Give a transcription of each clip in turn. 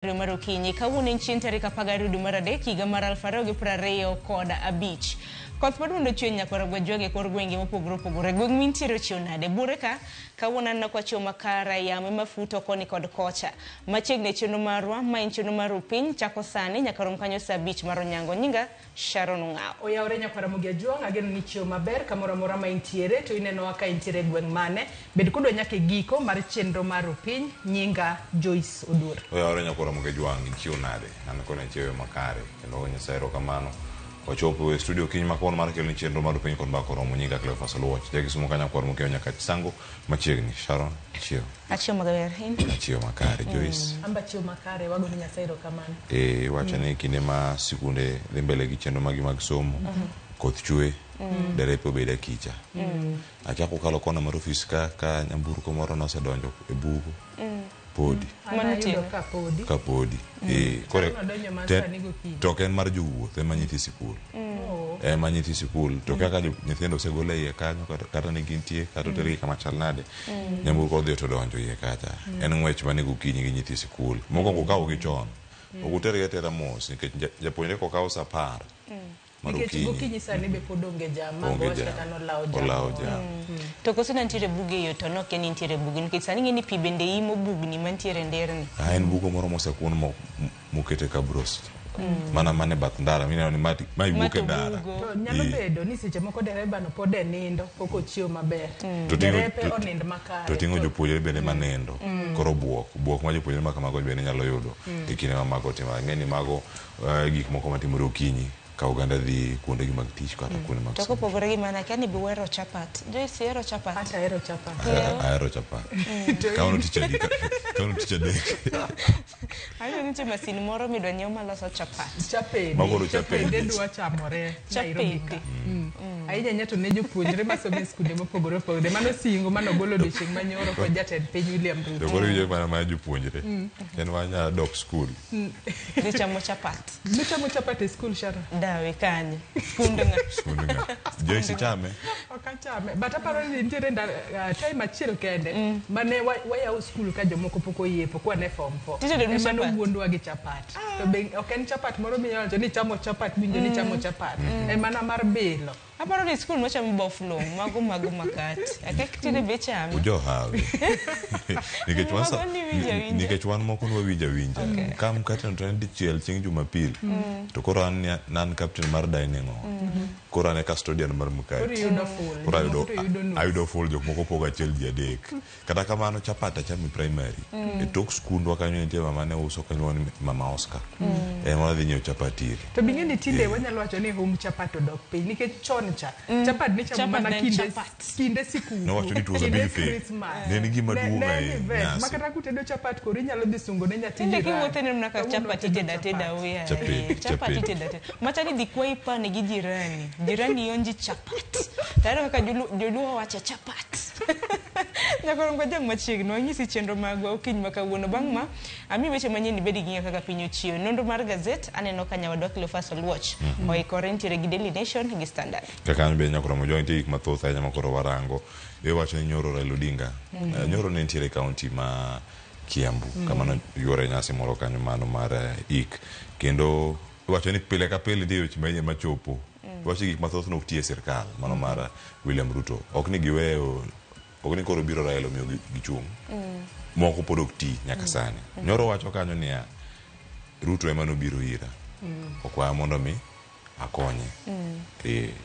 Mar okinyi kawuono en chieng' tarik 12 dwe mar 3 higa mar 2025. Koth pod mondo ochwe nyakwar Gwajwag e kor gwenge mopogore opogore. Gweng' mintiere ochiew nade? Buore ka kawuono aneno ka wachiew makare yamo ema futo koni kod kocha. Machiegni e chenro marwa ma en chenro mar Rupiny chako sani nyaka rom kanyo saa 5 mar onyango. Nyinga Sharon Ong'awo. Oyawore nyakwar Ramogi Ajwang', ageno ni ichiew maber kamoro amora ma intiere to inenowa ka intiere e gweng' mane. Bed kodwa nyaka e giko mar chenro mar Rupiny. Nyinga Joyce Oduor. Oyawore nyakwar Ramogi Ajwang', ichiew nade? An koni achiew e yo makare kendo ago Nyasaye erokamano. Wachopo e studio okinyi ma kawuono mar keloni chenro mar Rupiny kod Mbaka Oromo. Nyinga Cleophas Oluoch, ja Kisumo ka nyakwar Mokeo Nyakach Sango machiegni. Sharon, ichiew? Achiew maber. In? Achiew makare. Joyce? Amba achiew makare, wago ne Nyasaye erokamano. Eh, iwacho ni kinde ma sikunde dhi mbele gi chenro magi mag somo, koth chwe, derepe obed akicha. Achako kalo kona mar ofis ka ka nyamburko moro nosedonjo e bugo. Podi. An Mano ayudo otieno. ka podi. Ka podi. Eh, koro Chal nodonjo mana te- sani gokinyi. to ok en mar jowuoth, en ma nyithi sikul. Oh. En ma nyithi sikul. To kaka nyithindo osegol e iye kanyo kata, kata ne gintie kata otergi kama chal nade, nyamburko odhi to donjo iye kacha. En ng'wech mane gokinyi gi nyithi sikul. Mokwongo ukawogi chon. Ok utergi atera mos nikech japuonjre kokawo saa 10 mar Nikech okinyi. gokinyi sani be pod onge jam, ma Onge wach jam. kata nolawo jam. Olawo moro. jam. To koso ne nitiere buge e yo to nokia ni nitiere buge nikech sani ing'e ni pi bende imo bugni mantiere e nderni. Ah, en bugo moro mosekun mokete kabros. Mana mane bath ndara mineno ni ma ma Ma iwuok to e ndara. bugo. To nyalo Eh. bedo ni seche moko dereba no pod e nindo, pok ochiew maber. To ting'o- Derepe to- onind makare. to ting'o jopuonjre bende manindo koro buok buok ma jopuonjre ma kamago bende nyalo yudo e kinde ma mago timore ing'e ni mago gik moko matimore okinyi ka oganda dhi kuonde gi mag tich kata kuonde mag To somo. kopogore gi mano akia ni be uhero chapat. Joyce ihero chapat? Ata ahero chapat. Ahero chapat. Kawuono tich adi? Kawuono tich adek. Awinjo ni nitie masin moro midwa nyiew maloso chapat. Chapede. Magoro chapede. Chapede dwa chamore Nairobi ka. Chapede. Ahinya ahinya to ne jopuonjre masomo e skunde mopogore opogore. Mano singo mane ogolo odiochieng' manyoro kod jatend piny William To Ruto. koro iwinjo mana mar jopuonjre. En wanya dok skul. Dhi chamo chapat. Nuchamo chapat e skul Sharon? Dawe kanye? Skund ng'a? Skund ng'a? Joyce ichame? Ok achame. But aparo ni nitiere time achiel kende mane wayawo skul ka jomoko pok oyepo kwa ne form 4. Titedo nu Ema chapat? nowuondwa gi chapat. To be ok en chapat moro minyalo wacho ni ichamo chapat miwinjo ni ichamo chapat. En mana mar bilo. Aparo ni skul machamo boflo, mago mago makati. Akia tinde be ichame. Ujohawi. Nikech wan sa- Mago ni winjo awinja. nikech wan moko nwawinjo awinja. Ka mkate no to en dichiel chieng' Jumapil. To koro an an captain mar dining hall. Koro an e custodian mar mkate. Koro iyudo full. Koro ayudo, Jomoko to yudo nus. ayudo full jok moko pogo achiel ji adek. Kata kamano chapat achamo e primary. E tok skundwa kanyo nitie mama ne uso kanyo ni mama Oscar. Ema wadhi nyiewo chapat ire. To bing'e ni tinde wanyalo wacho ni hum chapat odok piny nikech chon cha chapat nichamo Chapat mana ne en kinde chapat. kinde sikuku. Nowacho ni it was a kinde big thing. Christmas. Ne en gima Ne- duong' ne en ahinya, event. nyasi. Ma kata kutedo chapat koro inyalo dhi sungo ne nyathi Tinde jirani. kiwuotho ineno mana ka Kawuono chapat watedo itedo ateda chapat. oyaye. Chapede, Chapat chapede. itedo ateda. Macha ni dhi kwayi pane gi jirani. Jirani yonji chapat. To aneno kaka joluo wacho chapat. Nyakoro ngwajang' machiegni wanyisi chenro magwa okinyi ma kawuono. Bang' ma, ami weche manyien ibed gi ng'eyo kaka piny ochiew. Nonro mar gazet, aneno ka nyawadwa Cleophas Oluoch oikore nitiere gi Daily Nation gi Standard. Kaka an be nyakoro Mojwang' nitie gik mathoth ahinya ma koro warango. Iwacho ni nyoro Raila Odinga. Nyoro ne nitiere e kaunti ma Kiambu kama noyuore nyasi moro kanyo mano mar ik. Kendo iwacho ni pile ka pile nitie weche manyien machopo. Iwacho ni gik mathoth nok tiyo e sirkal mano mar William Ruto. Ok ni giweyo ok ni koro biro Raila omiyo gichung'. Moko pod ok ti nyaka sani. Nyoro wacho kanyo niya, Ruto ema nobiro ira. Okwaya mondo mi akonye.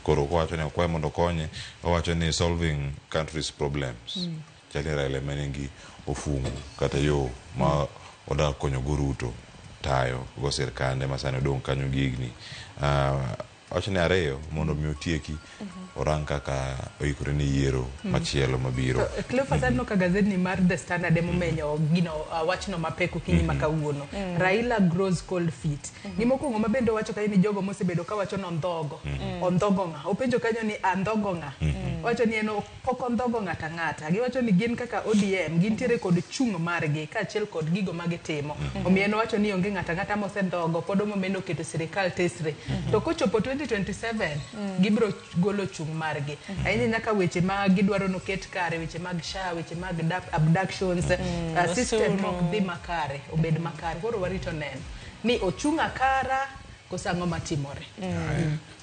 Koro kowacho ni okwaye mondo okonye, owacho ni solving country's problems. Chal ni Raila ema nigi ofungu kata yo ma odak konyo go Ruto tayo go sirkande ma sani odong' kanyo gi higni Awacho ni ariyo mondo mi otieki orang kaka oikore ne yiero machielo mabiro. To, Cleophas aneno ka gazedni mar The Standard ema omenyo gino wachno mapek okinyi ma kawuono. Raila grows cold feet. Gimokwongo ma bende owacho kanyo ni jogo mosebedo kawacho ni ondhogo. Ondhogo ng'a? Openjo kanyo ni andhogo ng'a? Wacho ni en pok ondhogo ng'ata ng'ata. Giwacho ni gin kaka ODM gintiere kod chung' margi kaachiel kod gigo ma gitimo. Omiyo en owacho ni onge ng'ata ng'ata mosendhogo pod omomeno keto sirikal tesre. To kochopo 2027 gibiro golo chung' margi. Ahinya nyaka weche ma gidwaro noket kare, weche mag SHA, weche mag abductions, system mok dhi makare, obed makare. Koro warito neno ni ochung' akara koso ang'o matimore.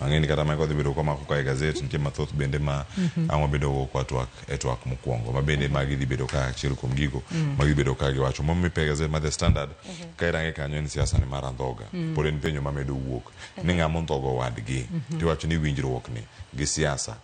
Ang'e ni kata mago dhi bedo komako ka e gazet nitie mathoth bende ma ang' wabedo go kwa twak e twak mokwongo ma bende magi dhi bedo ka achiel kuom gigo ma dhi bedo ka giwacho momi pe gazet ma The Standard ka irange kanyo en siasa ni mar andhoga pod en penjo mamedo wuok ni ng'ama ondhogo wadgi tiwacho ni winjruok ni gi siasa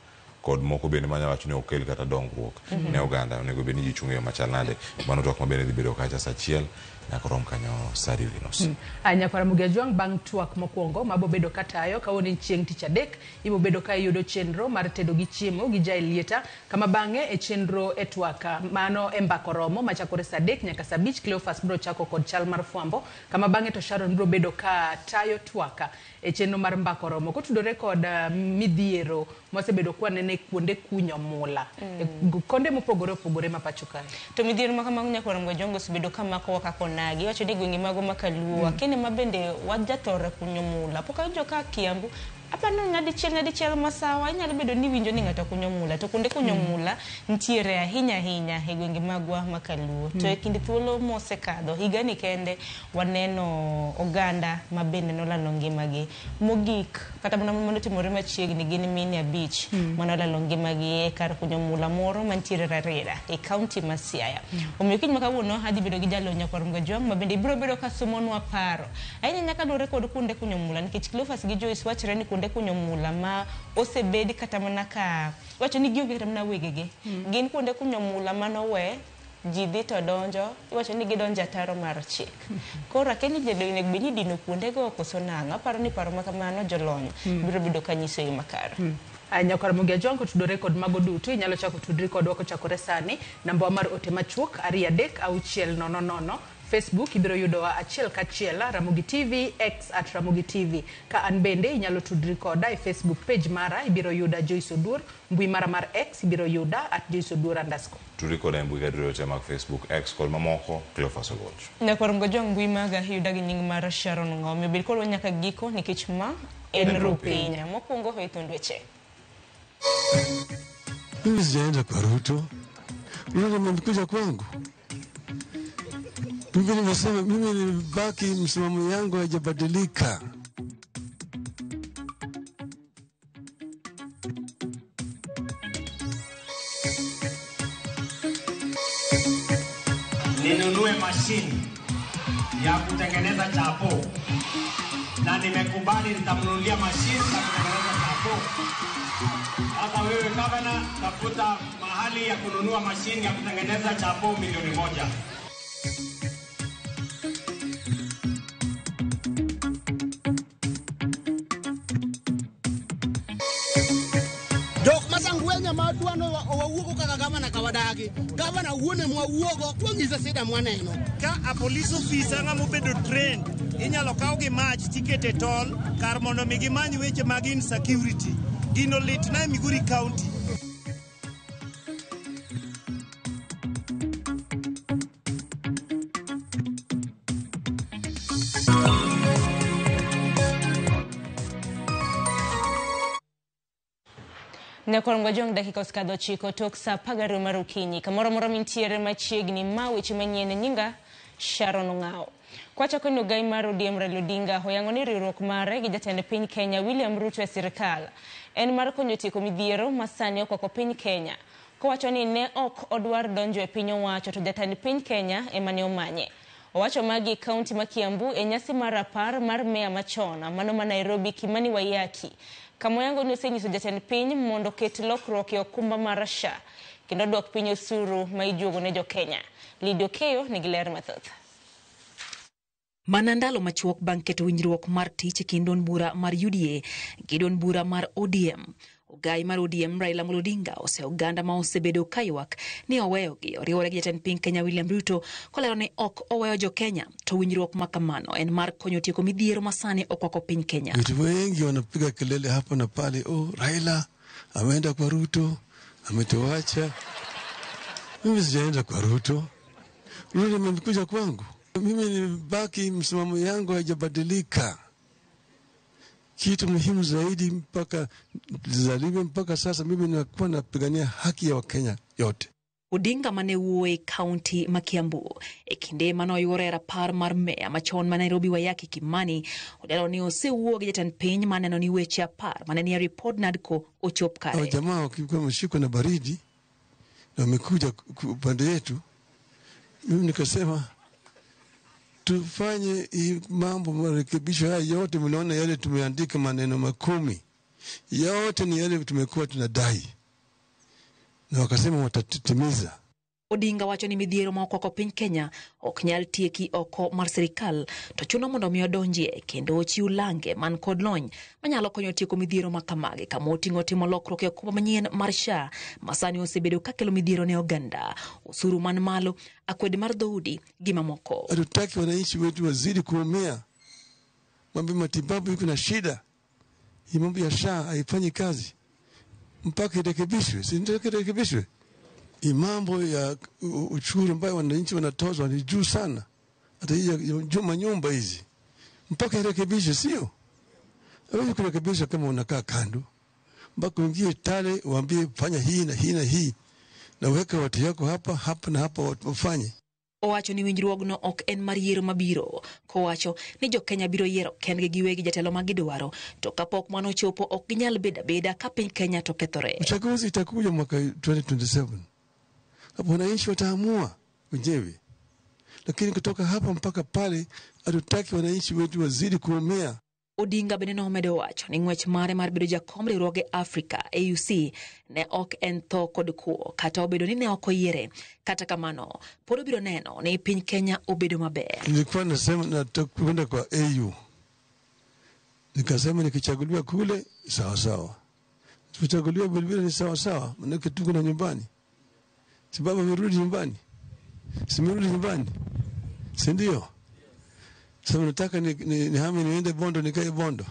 kod moko bende manya wacho ni ok kel kata dongruok ne oganda onego bed ni ji chung' e yo machal nade. Mano twak ma bende dhi bedo kacha saa achiel nyaka rom kanyo saa ariyo gi nus. Nyakwara Ramogi Ajwang' bang' twak mokwongo mabobedo katayo kawuono en chieng' tich adek ibobedo ka iyudo chenro mar tedo gi chiemo gi Jael Lieta kama bang'e e chenro e twak mano e mbako romo machakore saa adek nyaka saa abich. Cleophas biro chako kod chal mar fwambo kama bang'e to Sharon biro bedo ka tayo twak e chenro mar mbako romo kotudore kod midhiero mwasebedo kwanene kuonde kunyo mula konde mopogore opogore ma pacho kae. To midhiero ma kamago nyakwar Ramogi Ajwang' osebedo ka makowa kaka onagi. Iwacho ni gwenge mago ma Kaluo akene ma bende wajathore kunyo mula. Pok awinjo ka Kiambu aparo ni nyadichiel masawa inyalo bedo ni iwinjo ni ng'ato kunyo mula to kuonde kunyo mula nitiere ahinya ahinya e gwenge magwa ma Kaluo. To e kind thuolo mosekadho higani kende waneno oganda ma bende nolalo ngimagi. Mogik kata mana manotimore machiegni gin mine abich manolalo ngimagi e kar kunyo mula moro mantiere Rarieda e kaunti ma Siaya. Omiyo kiny ma kawuono adhi bedo gi jalony nyakwar Ramogi Ajwang' ma bende biro bedo ka somonwa paro ahinya nyaka luwore kod kuonde kunyo mula nikech Cleophas gi Joyce wachore ni kuonde kunyo mula ma osebed kata mana ka iwacho ni gionge kata mana wegegi. Gin kuonde kunyo mula manowe ji dhi to donjo iwacho ni gidonjo ataro mar chik. Koro akia ni onego bed ni idino kuondego koso nang'o. Aparo ni paro ma kamano jolony biro bedo ka nyiso yo makare. Nyakwar Ramogi Ajwang' kotudore kod mago duto inyalo chako tudri kodwa kochakore sani namba mar ote machuok 2 3 6 0 0. Facebook ibiro yudowa achiel kachiel Ramogi TV, X at Ramogi TV. Ka an bende inyalo tudri koda e Facebook page mara ibiro yuda Joyce Oduor, mbui mara mar X ibiro yuda at Joyce Oduor underscore. Tudri koda e mbui ka te mag Facebook, X kod mamoko Cleophas Oluoch. Nyakwar Ramogi Ajwang' mbui maga iyuda gi nying mar Sharon Ng'omi. Bed kodwa nyaka giko nikech ma en Rupinya. Mokwongo e thund weche. Mimi sijaenda kwa Ruto. Ruto amekuja kwangu. Mimi nimesema mimi nimebaki, msimamo yangu haijabadilika. Ninunue mashini ya kutengeneza chapo na nimekubali nitamnunulia mashini ya kutengeneza chapo. Sasa wewe gavana, tafuta mahali ya kununua mashini ya kutengeneza chapo 1,000,000. Dok masangwenya ma dwano wawuogo kaka gavana kawadagi. Gavana wuone mwawuogo kuong'ise sida mwaneno. Ka a police officer ng'ama obedo trained inyalo kaw gi mach tikete tol kar mondo mi gimany weche mag insecurity. Gino litna e Migori County. Nyakwar Ramogi Ajwang' dakika osekadho 9 tok saa 12 mar okinyi. Kamoro amora mintiere machiegni ma weche manyien nyinga Sharon Ong'ao. Kwachako ni ogai mar ODM Raila Odinga oyango ni riwruok mare gi jatend piny Kenya William Ruto e sirikal en mar konyo tieko midhiero ma sani okwako piny Kenya. Kowacho ni ne ok odwar donjo e piny owacho to jatend piny Kenya ema ne omanye. Owacho magi e kaunti ma Kiambu e nyasi mar rapar mar meya machon mano ma Nairobi Kimani Waiyaki. Kamoyango ni osenyiso jatend piny mondo oket lokruok e okumba mar SHA kendo dwok piny osuru ma ijuogo ne jo-Kenya. Lydia Okeyo nigi ler mathoth. Mana ndalo machuok bang' keto winjruok mar tich e kind duond bura mar UDA gi duond bura mar ODM. Ogai mar ODM Raila Amolo Odinga ose oganda ma osebedo kaywak ni oweyogi oriwore gi jatend piny Kenya William Ruto kolero ni ok oweyo jo Kenya to winjruok ma kamano en mar konyo tieko midhiero ma sani okwako piny Kenya. Watu wengi wanapiga kelele hapa na pale, oh, Raila ameenda kwa Ruto, Ametuacha. Mimi sijaenda kwa Ruto. Ruto amekuja kwangu. Mimi nibaki, msimamo yangu haijabadilika. Kitu muhimu zaidi mpaka zaliwe mpaka sasa mimi nakuwa napigania haki ya Wakenya yote. Odinga mane wuoyo e kaunti ma Kiambu e kinde manoyuore e rapar mar meya machon ma Nairobi Waiyaki Kimani olero ni osewuo gi jatend piny maneno ni weche 10 mane nie ripod NADCO ochop kare. Jamaa wakikuwa wameshikwa na baridi na wamekuja upande yetu, mimi nikasema tufanye hii mambo marekebisho haya yote. Mnaona yale tumeandika maneno 10 yote ni yale tumekuwa tunadai, na wakasema watatimiza. Odinga wacho ni midhiero ma okwako piny Kenya ok nyal tieki oko mar sirikal to chuno mondo mi odonjie kendo ochiw lange man kod lony manyalo konyo tieko midhiero ma kamagi kama oting'o timo lokruok e okumba manyien mar SHA ma sani osebedo kakelo midhiero ne oganda, osuru man malo, akwede mar dhoudi gi mamoko. Hatutaki wananchi wetu wazidi kuumia, mambo ya matibabu iko na shida, hii mambo ya SHA haifanyi kazi mpaka irekebishwe, si ndio? Irekebishwe. Hii mambo ya ushuru ambayo wananchi wanatozwa ni juu sana, hata hii ya manyumba hizi mpaka irekebishwe, sio? Hawezi kurekebisha kama unakaa kando, mpaka uingie tale waambie fanya hii na hii na hii, na weka watu yako hapa hapa na hapa wafanye. Owacho ni winjruogno ok en mar yiero mabiro, kowacho ni jo-Kenya biro yiero kendgi giwegi jatelo ma gidwaro, to kapok mano ochopo ok ginyal bedo abeda ka piny Kenya to kethore. Uchaguzi itakuja mwaka 2027. Hapo wananchi wataamua wenyewe, lakini kutoka hapa mpaka pale hatutaki wananchi wetu wazidi kuumia. Odinga bende nomedo wacho ni ng'wech mare mar bedo jakom riwruoge Afrika AUC ne ok en tho kod kuo kata obedo ni ne ok oyiere. Kata kamano pod obiro neno ni piny Kenya obedo maber. Nilikuwa nasema nataka kwenda kwa AU, nikasema nikichaguliwa kule sawa sawa, tukichaguliwa vilevile ni sawa sawa, maanake tuko na nyumbani. Si baba amerudi nyumbani, simerudi nyumbani, si ndio? Sasa nataka nihame niende Bondo, nikae Bondo.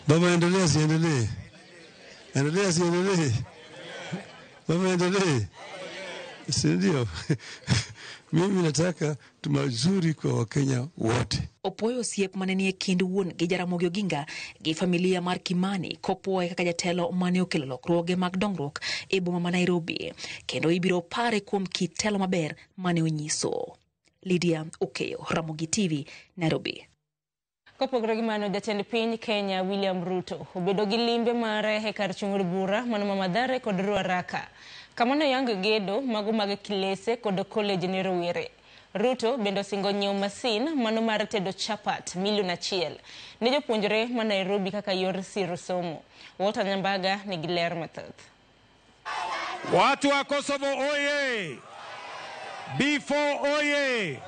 Baba endelea, siendelee? Endelea, siendelee? Baba endelee, si ndio? Mimi nataka tumazuri kwa Wakenya wote. Opoyo osiep mane nie kind wuon gi Jaramogi Oginga gi familia mar Kimani kopuoye kaka jatelo mane okelo lokruoge mag dongruok e boma ma Nairobi, kendo ibiro pare kuom kit telo maber mane onyiso. Lydia Okeyo, Ramogi TV, Nairobi. Kopogore gi mano, jatend piny Kenya William Ruto obedo gi limbe mare e kar chung' od bura mano ma Mathare kod Ruaraka, kama noyang gedo mago mag kilese kod college ne rowere. Ruto bende osingo nyiewo masin mano mar tedo chapat 1 milion ne jopuonjre ma Nairobi kaka yor siro somo. Walter Nyambaga nigi ler mathoth. Watu wa Kosovo oye! B4 oye!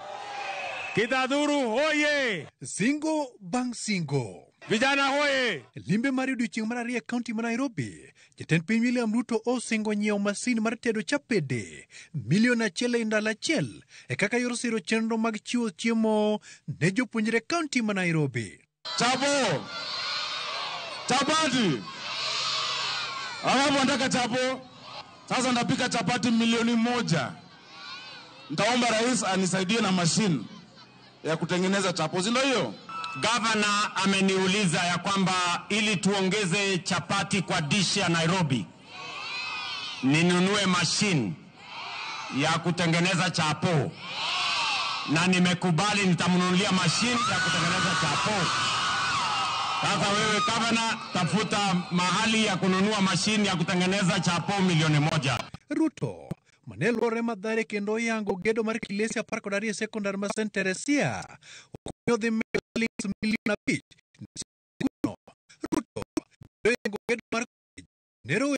Kidaduru oye! Singo bang' singo. Vijana oye! Limbe mar odiochieng' mar ariyo e kaunti ma Nairobi, jatend piny William Ruto osingo nyiewo masin mar tedo chapede 1 milion e ndalo achiel e kaka yor siro chenro mag chiwo chiemo ne jopuonjre kaunti ma Nairobi. Chapo! Chapati! Hapo nataka chapo. Sasa ndapika chapati 1 milioni. Nitaomba rais anisaidie na mashine ya kutengeneza chapo, si ndio hiyo? Gavana ameniuliza ya kwamba ili tuongeze chapati kwa dishi ya Nairobi ninunue mashine ya kutengeneza chapo, na nimekubali nitamnunulia mashine ya kutengeneza chapo. Sasa wewe gavana, tafuta mahali ya kununua mashine ya kutengeneza chapo 1 milioni. Ruto mane luore Mathare kendo yango gedo mar kilesi 12 sekondar ma St. Teresia okonyo dhi medo siling 5 milion. Ruto yango gedo mar ne rowere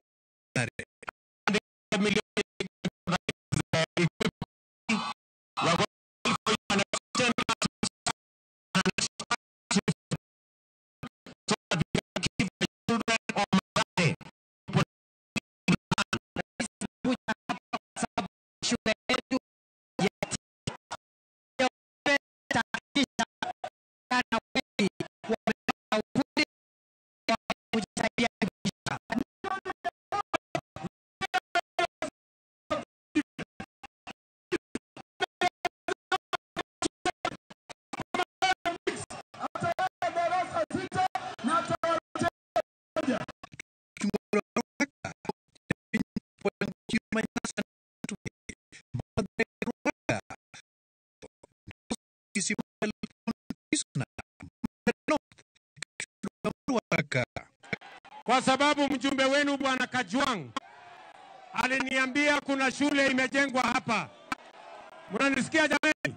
Kwa sababu mjumbe wenu Bwana Kajwang aliniambia kuna shule imejengwa hapa. Mnanisikia jamani?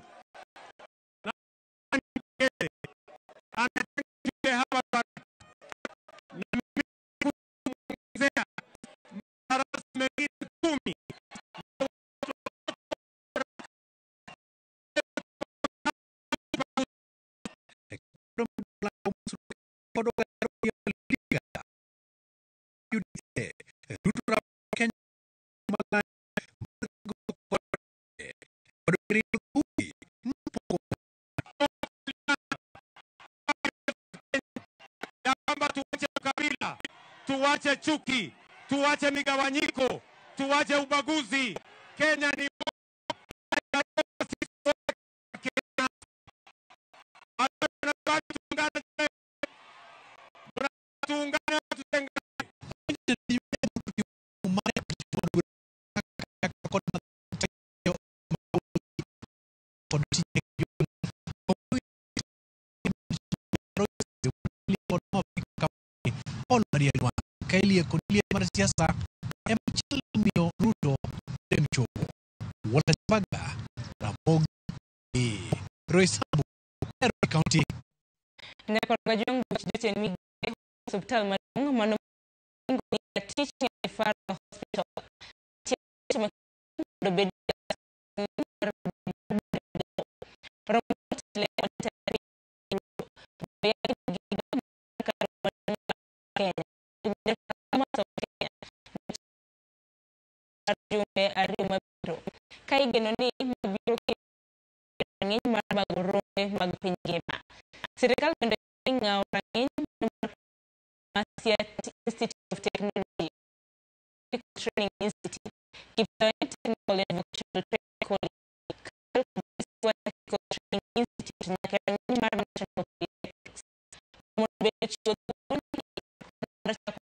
Amejenga shule hapa na mimi kuongezea madarasa mengine 10. Tuache ukabila, tuache chuki, tuache migawanyiko, tuache ubaguzi. Kenya ni tuungane, tutengane. Kaili mar siasa ema miyo Ruto Demchowo Walter Baga Ramogi Roysambu Nairobi County. Nyakor Kajwang jotend migepe osiptal maduong' mano Teaching Referral Hospital mondo obed Jumbe ariyo mabiro ka igeno ni mabiro rang'iny mar bago rombe mag piny ngima. Sirikal bende ng'awo rang'iny mar Masia Institute of Technology Training Institute, Kipsoen Technical and Vocational Training College, Training Institute nyaka rang'iny mar National Polytechnics mondo bende chiwo thuolo mar chako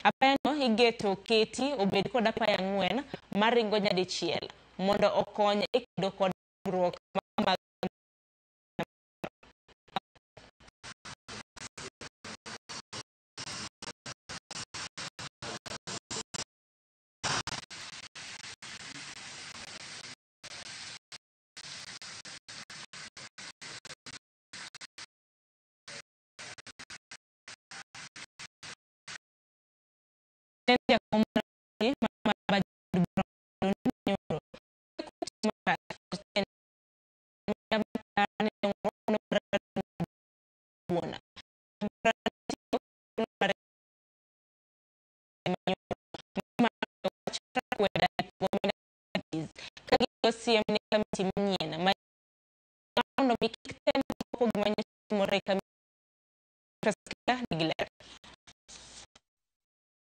Apayano igeto keti obed kod apaya 4 maringo nyadichiel mondo okony e kedo kod dongruok mag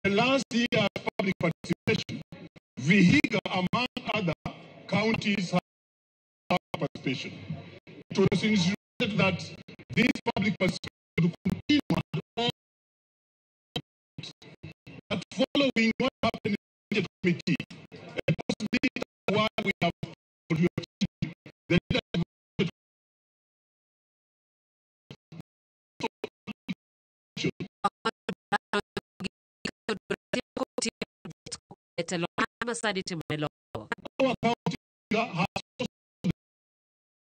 The last year's public participation, Vihiga, among other counties, have participation. It was insinuated that this public participation would continue at all, but following what happened in the budget committee, and possibly why we have the our county has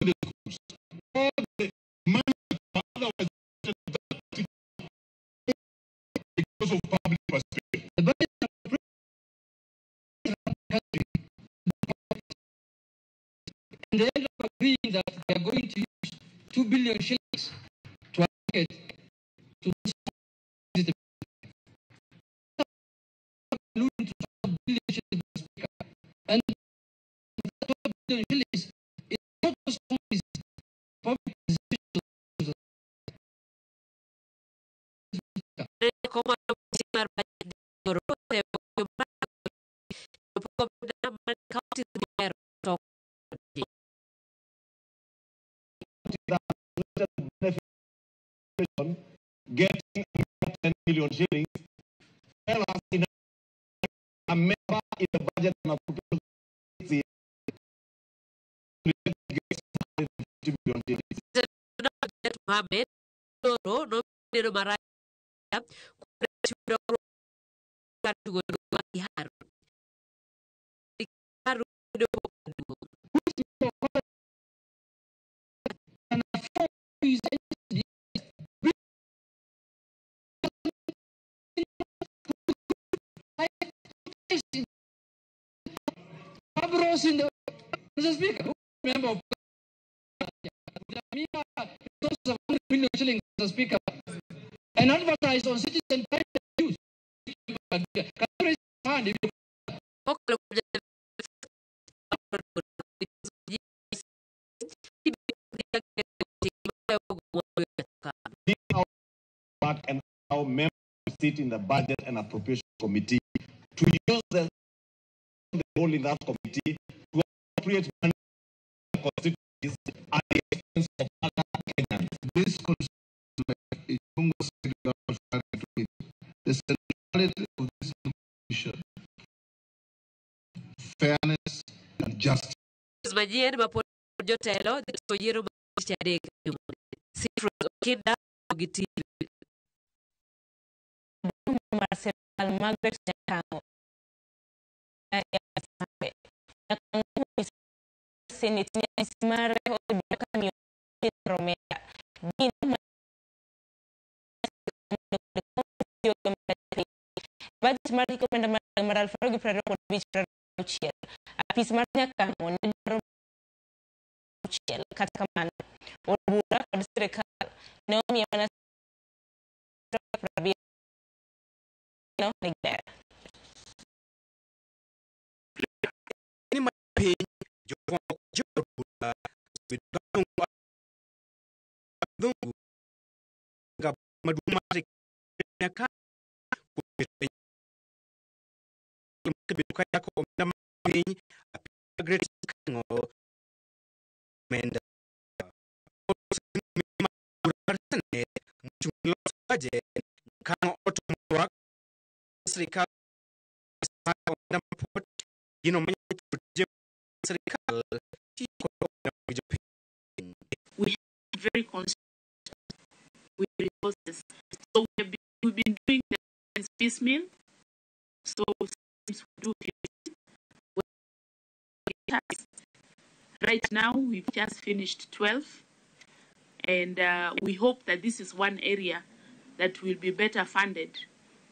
the schools. All the money otherwise because of public participation. And they end up agreeing that they are going to use 2 billion shillings to allocate to this system. And 12 billion shillings is not just public participation. Getting Million shillings. Tell us in a member in the budget and appropriation million shillings. Mohamed Doro nobedo marach kar Cabros in the Mr. Speaker, member of million shillings, Mr. Speaker, and advertise on Citizen News. Can you raise your hand if you back and our members sit in the budget and appropriation committee to use the role in that committee to appropriate money constituencies at the expense of other Kenyans. This the centrality of this constitution, fairness and justice. Manyien mapod jotelo dhi loso yiero mar tich adek Sifrus Okinda gi TV. Mar sirkal Margaret Nyakang'o Nyakang'o Senate ni apis mare osebedo ka miyo omenda gino budget mar hik omenda mar 2025-26 apis mar Nyakang'o ne dwaro auchiel kata kamano od bura kod sirkal ne omiye mana 70 ne giler. We have very constrained with resources. So we've been doing the piecemeal. So sometimes we do 15. Right now, we've just finished 12. And we hope that this is one area that will be better funded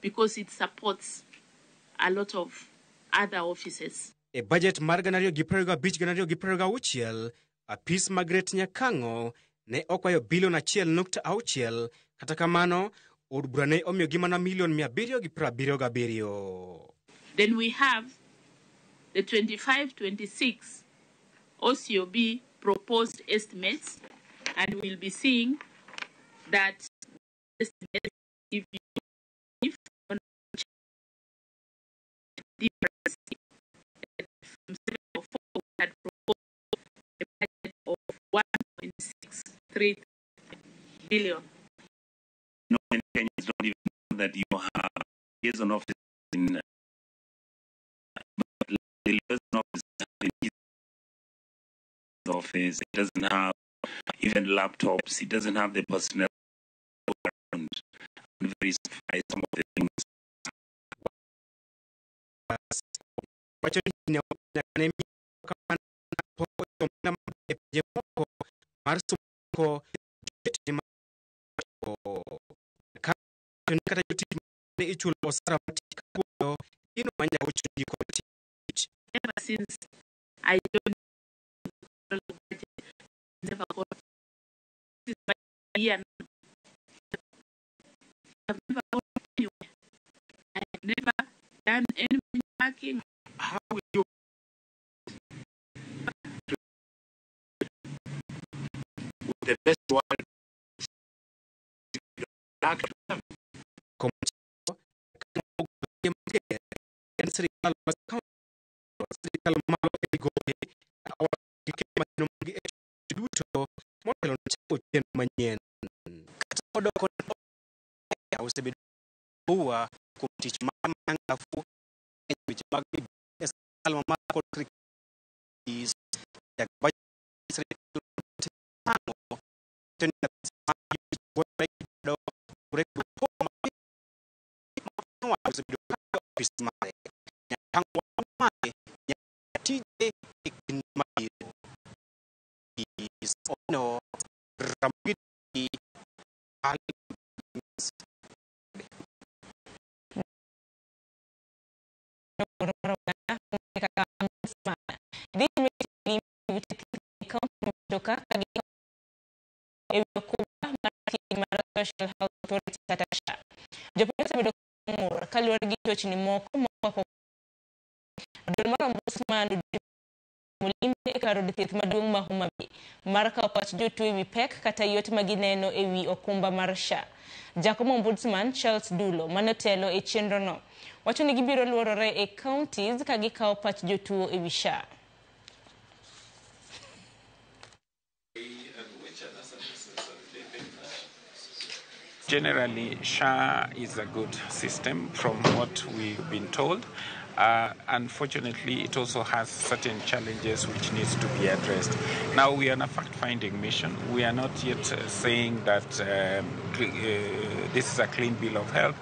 because it supports a lot of other offices. E budget mar 2025-2026, apis Margaret Nyakang'o ne okwayo bilion 1.6, kata kamano od bura ne omiyogi mana milion 777. Then we have the 25-26 OCOB proposed estimates, and we'll be seeing that estimates, if you if difference from 704 we had proposed a budget of 1.63 billion. No, many Kenyans don't even know that you have liaison office in the liaison office in his office. It doesn't have even laptops. It doesn't have the personnel around and verify some of the things. Ever since I joined the budget, never got this is my year now. I've never gone anywhere. I have never done any benchmarking. How will you with the best one back to them? Mbua kuom tich mare manyangafu e weche mag e sirkal mamalo kod Jopiny osebedo ng'ur kaluwore gi chochni moko momako duol mar Ombudsman Mulimbe e kar od thieth maduong' ma Homa Bay mar kawo pach jotuo ewi pek kata yot ma gineno ewi okumba mar SHA. Jakom Ombudsman Charles Dulo manotelo e chenrono wacho ni gibiro luorore e counties ka gikawo pach jotuo ewi SHA. Generally, SHA is a good system from what we've been told. Unfortunately, it also has certain challenges which needs to be addressed. Now, we are on a fact-finding mission. We are not yet saying that this is a clean bill of health.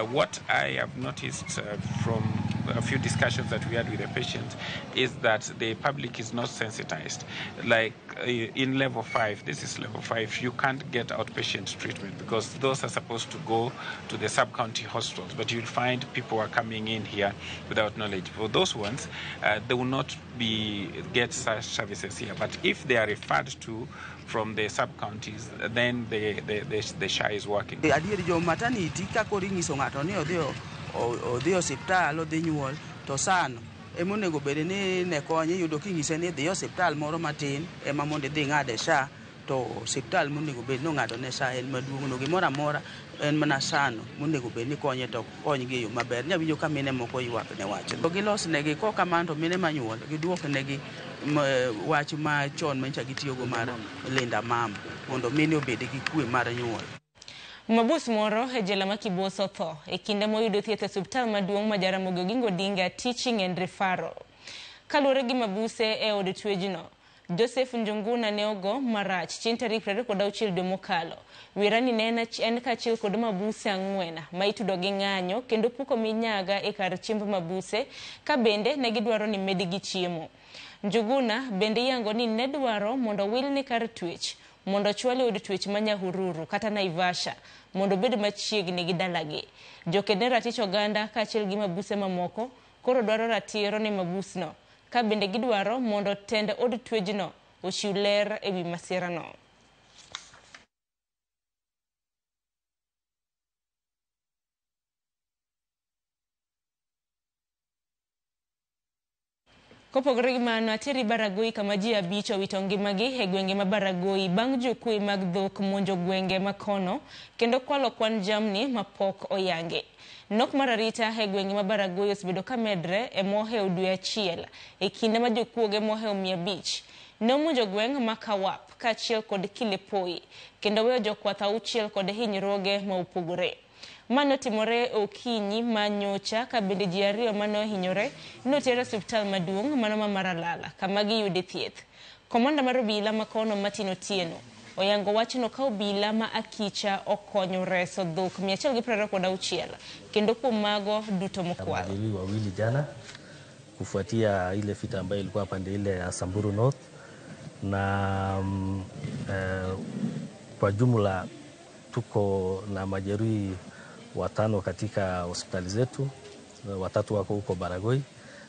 What I have noticed from a few discussions that we had with the patients is that the public is not sensitized. Like in level 5, this is level 5, you can't get outpatient treatment because those are supposed to go to the sub-county hospitals, but you'll find people are coming in here without knowledge. For those ones, they will not get such services here. But if they are referred to from the sub-counties, then the SHA is working. Odhi osiptal, odhi nyuol, to sano ema onego bed ni ne konye yudo king'ise ni dhi osiptal moro matin ema mondo idhi ing'ade SHA, to osiptal monego bed ni ong'ado ne SHA en maduong' no, gimoro amora en mana sano monego bed ni konye to konygi e yo maber. Nyawinjo ka mine moko ywak ne wach. To gilos negi, kok kamano to mine manyuol giduok negi wach machon manyicha gitiyogo mar linda mama mondo mine obed gi kwe mar nyuol. Mabus moro e jela ma Kibos otho e kinde moyudo thieth e osiptal maduong' ma Jaramogi Oginga Odinga Teaching and Referral. Kaluwore gi mabuse e od twejno, Joseph Njuguna ne ogo marach chieng' tarik 26 dwe mokalo. Wirani ne en kaachiel kod mabuse 4 ma itudo gi ng'anyo kendo puko minyaga e kar chiemb mabuse ka bende ne gidwaro ni medgi chiemo. Njuguna bende iyango ni ne dwaro mondo wilne kar twech mondo ochwale od twech ma Nyahururu kata Naivasha mondo obed machiegni gi dalagi. Joked ne ratich oganda kaachiel gi mabuse mamoko koro dwaro ratiro ne mabusno ka bende gidwaro mondo tend od twejno ochiw ler ewi masirano. Kopogore gi mano, ateri Baragoi kama ji 5 owito ngimagi e gwenge ma Baragoi bang' jokwe mag dhok monjo gwenge makono kendo kwalo kwan jamni mapok oyangi. Nok mar arita e gwenge ma Baragoi osebedo ka medre e mohewo dwe achiel e kinde ma jokuoge mohewo 500 ne omonjo gweng' ma Kawap kaachiel kod Kilepoi kendo weyo jokwath 6 kod hinyruoge ma opogore. Mano timore okinyi ma nyocha ka bende ji 2 mane ohinyore noter e osiptal maduong' mano ma Maralala kama giyude thieth. Komanda mar obila makono Martin Otieno oyango wachno ka obila ma Akicha okonyo reso dhok 126 kendo kuom mago duto mokwal. Majeruhi wawili jana kufuatia ile vita ambayo ilikuwa pande ile ya Samburu North na kwa jumla tuko na majeruhi 5 katika hospitali zetu, 3 wako huko Baragoi,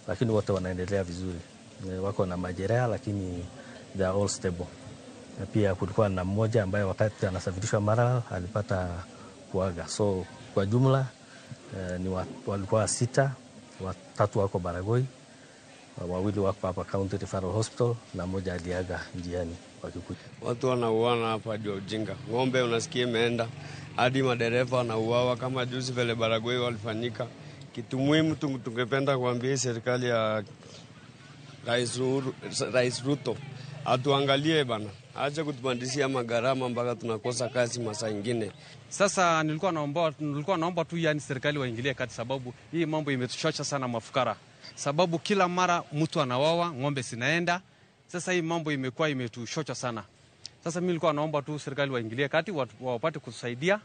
lakini wote wanaendelea vizuri. Wako na majeraha lakini they are all stable. Na pia kulikuwa na mmoja ambaye wakati anasafirishwa Maralal alipata kuaga. So kwa jumla ni walikuwa 6, 3 wako Baragoi, 2 wako hapa County Referral Hospital na mmoja aliaga njiani wakikuja. Watu wanauana hapa juu ujinga. Ng'ombe unasikia imeenda hadi madereva wanauawa kama juzi vile Baragoi walifanyika. Kitu muhimu tungependa kuambia serikali ya Rais Ruto Atuangalie bana, acha kutupandishia magharama mpaka tunakosa kazi masaa ingine. Sasa nilikuwa naomba tu yani serikali waingilie kati, sababu hii mambo imetuchocha sana mafukara. Sababu kila mara mtu anawawa, ng'ombe zinaenda. Sasa hii mambo imekuwa imetuchocha sana. Sasa mimi nilikuwa naomba tu serikali waingilie kati, wapate kutusaidia.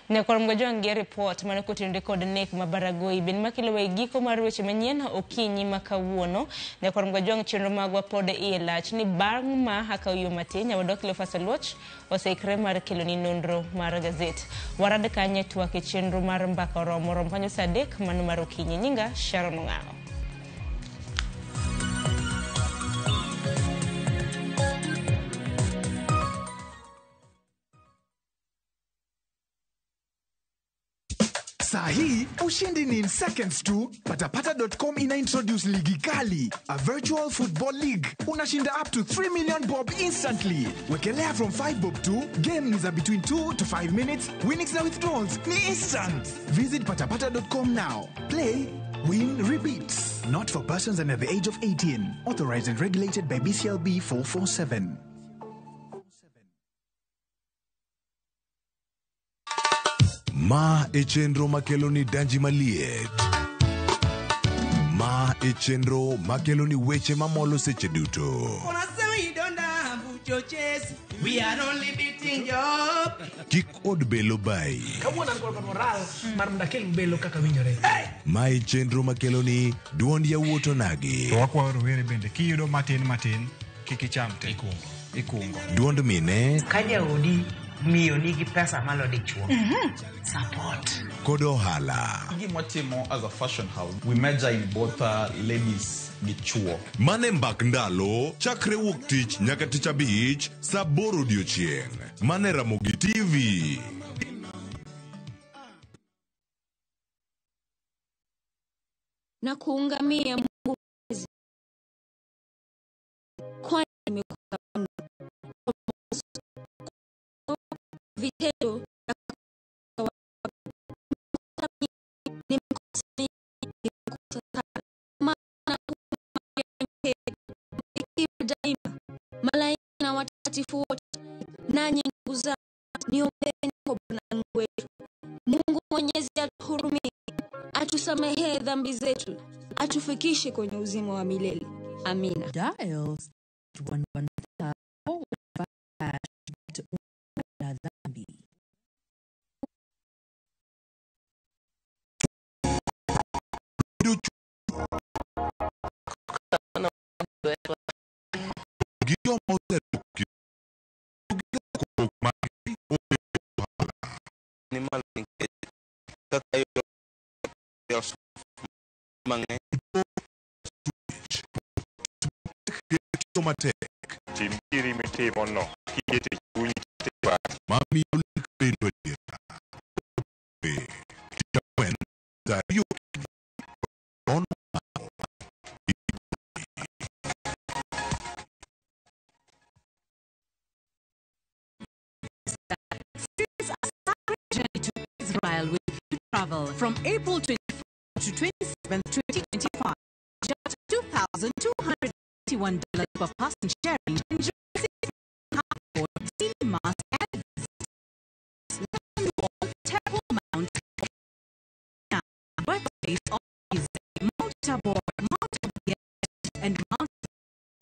Nyakwar Mgajwang' report mane kotenore kod nek ma Baragoi ben makelo e giko mar weche manyien okinyi ma kawuono. Nyakwar Mgajwang' chenro magwa pod iye lach ni bang' ma akaw yo matin nyawadwa Cleophas Oluoch oseikre mar keloni nonro mar gazet. Warad kanye twak e chenro mar mbaka oromo rom kanyo saa 3 mano mar okinyi. Nyinga Sharon Ong'awo. Saa hii ushindi ni in seconds tu. Patapata.com ina introduce ligi kali, a virtual football league. Unashinda up to 3 million bob instantly. Wekelea from 5 bob to game ni za between 2 to 5 minutes. Winnings na withdrawals ni instant. Visit patapata.com now. Play, win, repeat. Not for persons under the age of 18. Authorized and regulated by BCLB 447. Ma e chenro makelo ni danji maliet. Ma e chenro makelo ni weche mamolo seche duto. We are only beating job. Kik od belo bai. Kawuono an kod moral mar mondo akel belo kaka winjore. Ma e chenro makelo ni duond yawuot onagi. To wakwayo rowere bende kiyudo matin matin kik icham te. Ikungo. Duond mine. Ka jaodi miyo nigi pesa malo dichuo. Support. Kod ohala. Gima watimo as a fashion house, we measure in both ladies gi chuo. Mane mbak ndalo, chakre wuok tich nyaka tich abich, saa 8 odiochieng'. Mane Ramogi TV. Na kuungamia Mungu kwani nimekuwa vitendo daima malaika na watakatifu wote, nanyi ndugu zangu niombeni kwa Bwana Mungu wetu. Mungu Mwenyezi atuhurumie, atusamehe dhambi zetu, atufikishe kwenye uzima wa milele. Amina. Dial 115 dhambi. Travel from April 24 to 27, 2025, just $2,281 per person sharing. Enjoy passport, cinemas, and Temple Mount, birthplace of Mount Tabor, Mount Abiel, and Mount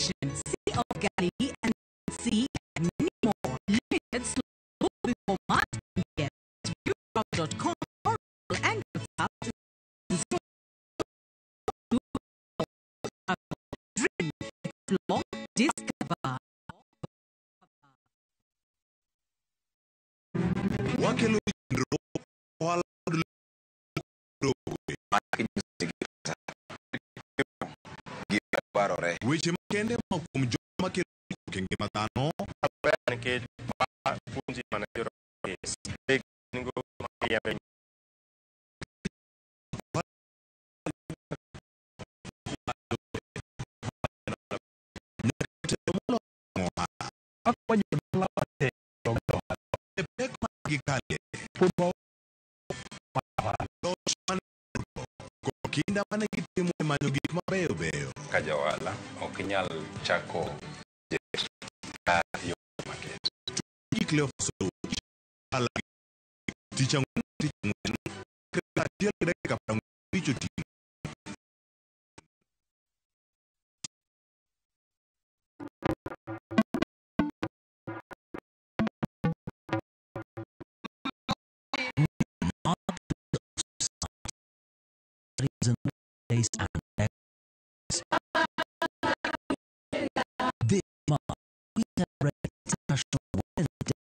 Sea of Galilee, and Sea, and many more. Limited slow before March 20th. Viewtravel.com. And dream, explore, discover. Weche makende ma kuom joma kelo e ngima dhano. Kinda mane gitimo e manyo gik mabeyo beyo. Ka jawala ok inyal chako yo market. Cleophas ala tich ang'wen tich ang'wen achiel gi dakika 45 otieno. Reason, place and place. This month, we celebrate International Women's Day.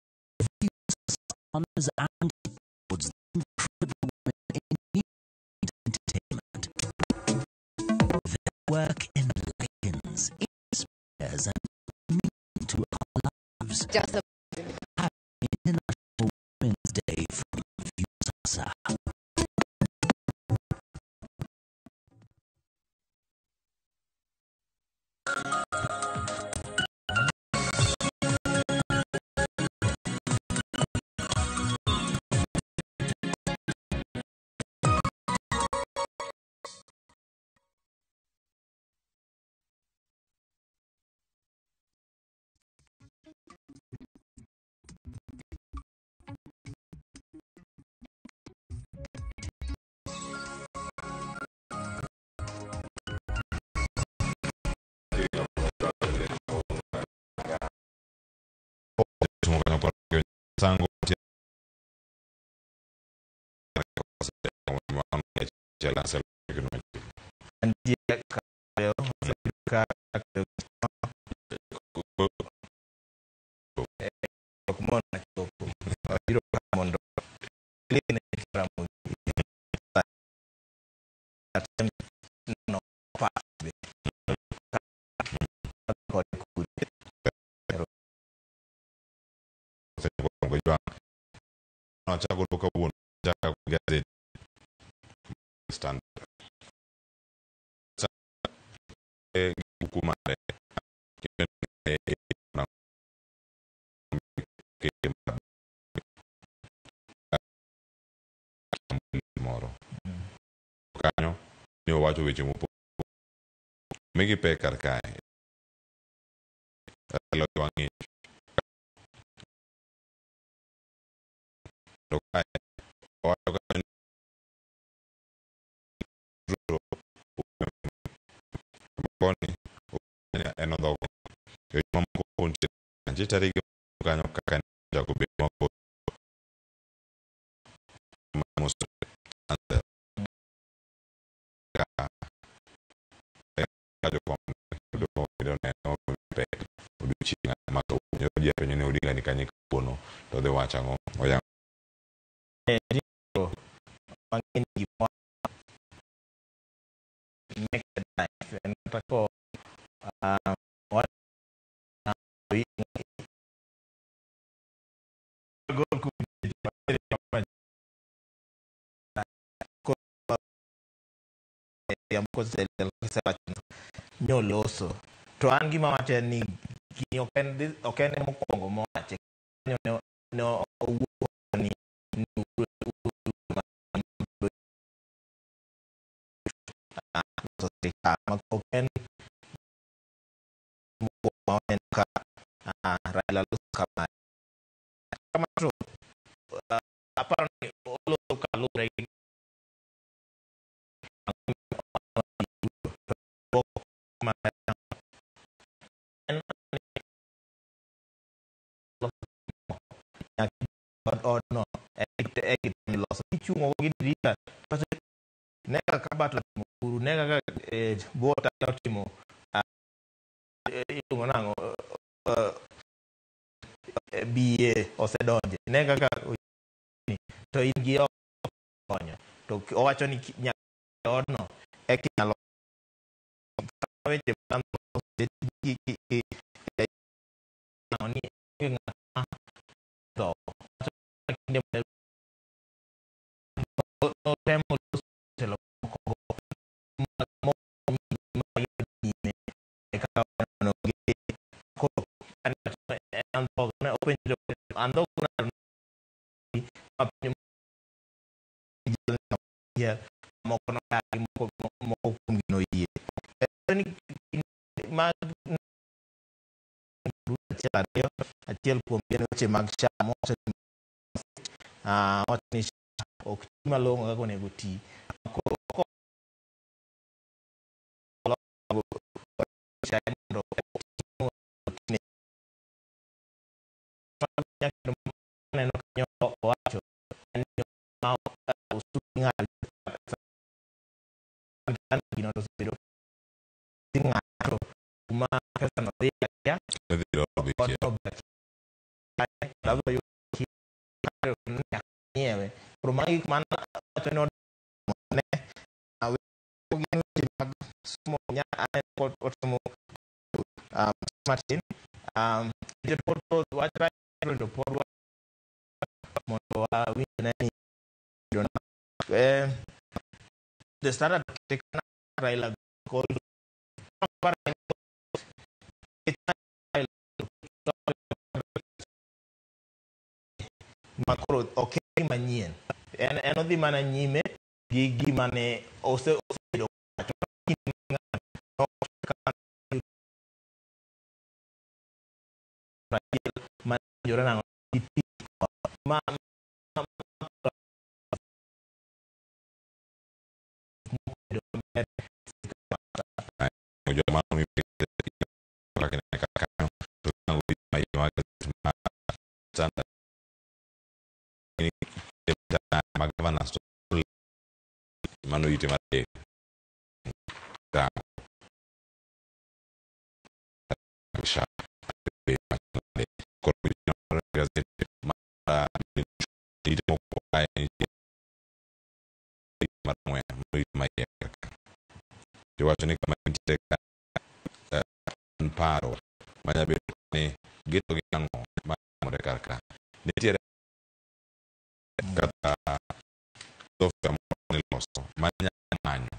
Views, honors, and supports the incredible women in news entertainment. Their work enlightens, inspires, and meaning to our lives. Just a Happy International Women's Day from Viusasa. Sango Achako kawuono chako gazet Standard buku mare moro kanyo ne owacho weche mopogore migi pek kar kae wang'ich to kae owacho kanyo koni en odhogo mamoko nitie tarige kanyo kaka chako bedo mabor odiochieng' ma kawuono ji apenjo ni Odinga ni kanye kawuono to odhi wacho ang'o oyango Nyoloso to an gima wacho en ni gini ok en mokwongo mowache ne owuok ni ok en mokwongo waneno ka Raila loso kamae kama to aparo ni oloso kaluwore gi odno loso ichungo gi dirisha ne kaka Kabat otimo Uhuru ne kaka Bota otimo iluongo nang'o BA osedonje ne kaka to in gi konyo to owacho ni nyaka odno eka inyalo weche ni tho kinde notemo loso telo moko moko nodagi moko kuomgi noyie. achiel ariyo achiel kuom gin weche mag SHA mowacho ni SHA ok ti malong'o kaka onego ti. Neno kanyo owacho ni ma osuru ng'ado gino to osebedo ng'ato kuma pesa no dhi akia nyiewe. Koro magi gik mana wacho ni ne gin weche mag somo aneno otimo matin wach to pod mondo wawinj ne ni the Standard Raila called makoro ok manyien en odhi mana nyime gi gima ne osebedo ma mano ite mar Jowacho ni kama nitie paro manyabedo ni gito gi ang'o matimore kar ka. Nitiere kata software moro miloso manyalo manyo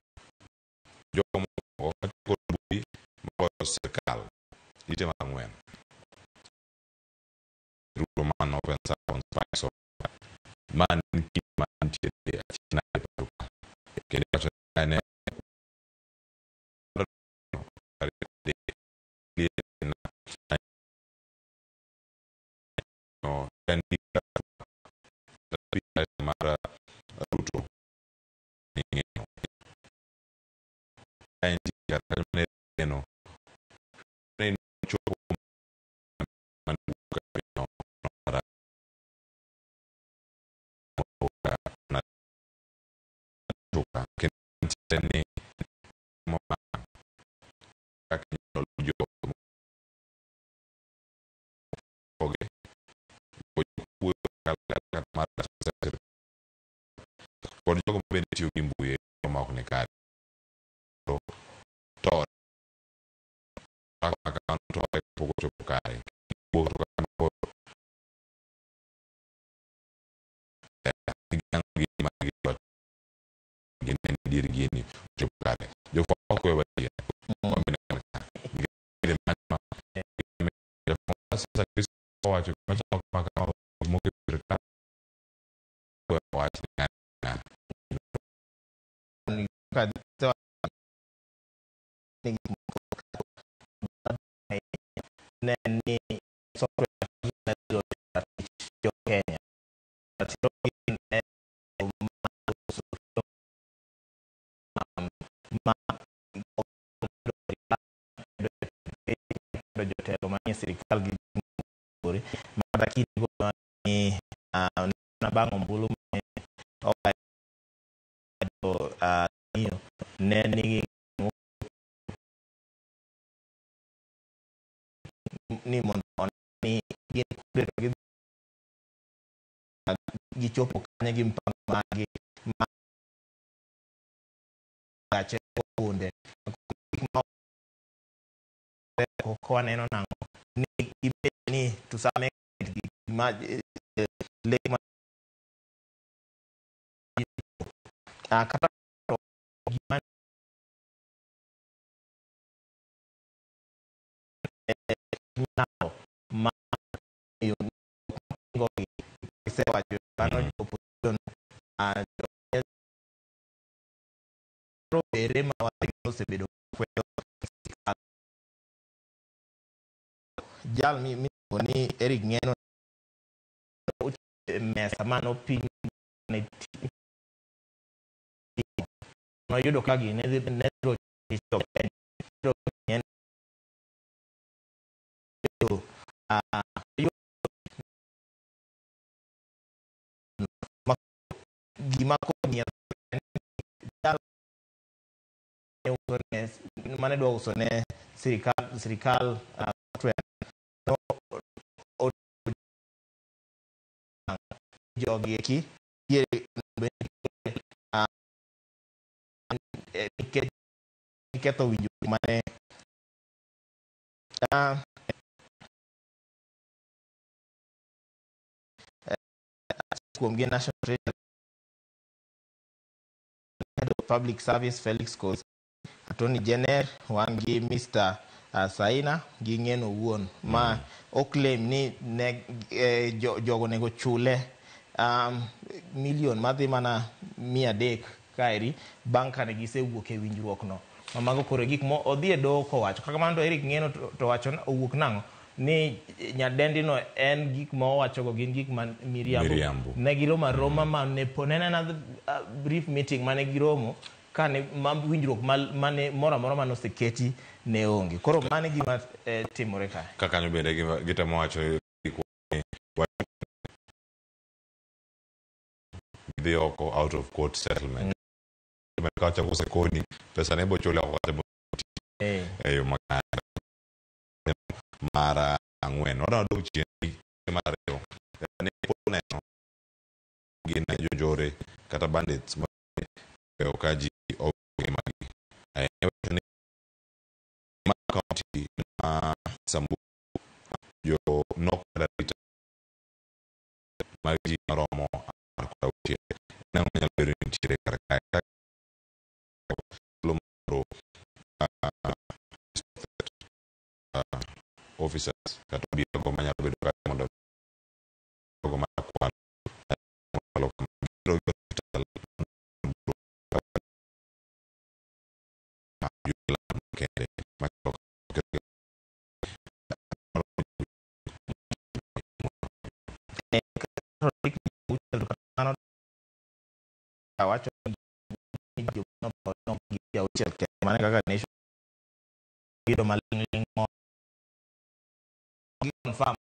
jogo mokwongo kod mbui magoyo sirkal ite mar ang'wen. Ruto man open on spy software man kinde mantiere achiel nade pacho ka. Kendo iwacho ni ne mar Ruto ng'eyo ne chopo kod jogo mabende tiyo gi mbui ma ok ni kare to pok ochopo kare dier gini ochopo kare jofwambo ok wewa chien owacho machalo kama moko e sirkal wach ne ni software jo Kenya jotelo manie sirikal gi makata kinde ni bang' ombulu mane owacho ne nigi ni mondo one ni gin kure to gichopo kanye gi mpango margi ma gache bunde ma waneno nang'o ni gibed ni to some extent gik ma lek ma kata gima nyalo ma isewacho mano opposition rowere ma osebedo kwedo sirikal jal mi ni Eric Ng'eno mesa mano piny ne noyudo ka gini ne gima konyi mane dwa uso ne sirikal software no, jogi eki nikech giketho winjruok mane kuom gi National Treasury Head of Public Service Felix Koskei, Attorney General wan gi Mr. Saina gi Ng'eno wuon ma oclaim ni ne jogo onego chule milion madhi mana 300 kaeri bang' kane gisewuok e winjruok no. Ma mago koro gik mo odhi e doho kowacho. Kaka kamano to Eric Ng'eno to wacho owuok nang'o ni nyadendi no en gik ma owachogo gin gik ma miriambo. Ne giromo aroma ma ne po ne en another brief meeting mane giromo kane ma winjruok mane moro amora mane oseketi ne onge. Koro mano e gima timore kae. Ka kanyo bende gitemo wacho dhi oko out of court settlement. Kacha kosekoni pesa ne bochule oko kata e yo makare. Mar 4 wadwa dok chien mar 2 ne pod neno gin jonjore kata bandits ma ka ji owito ngimagi. Ni ma county ma Samburu jo nok kod arita mag ji maromo 16 nang'o nyalo bedo ni nitiere kar kae officers kata obila manyalo bedo kae mondo jogo ma kwalo kende machalo awacho ni joma gi auchiel kende mano kaka nation yudo maling'ling' mo gi confirm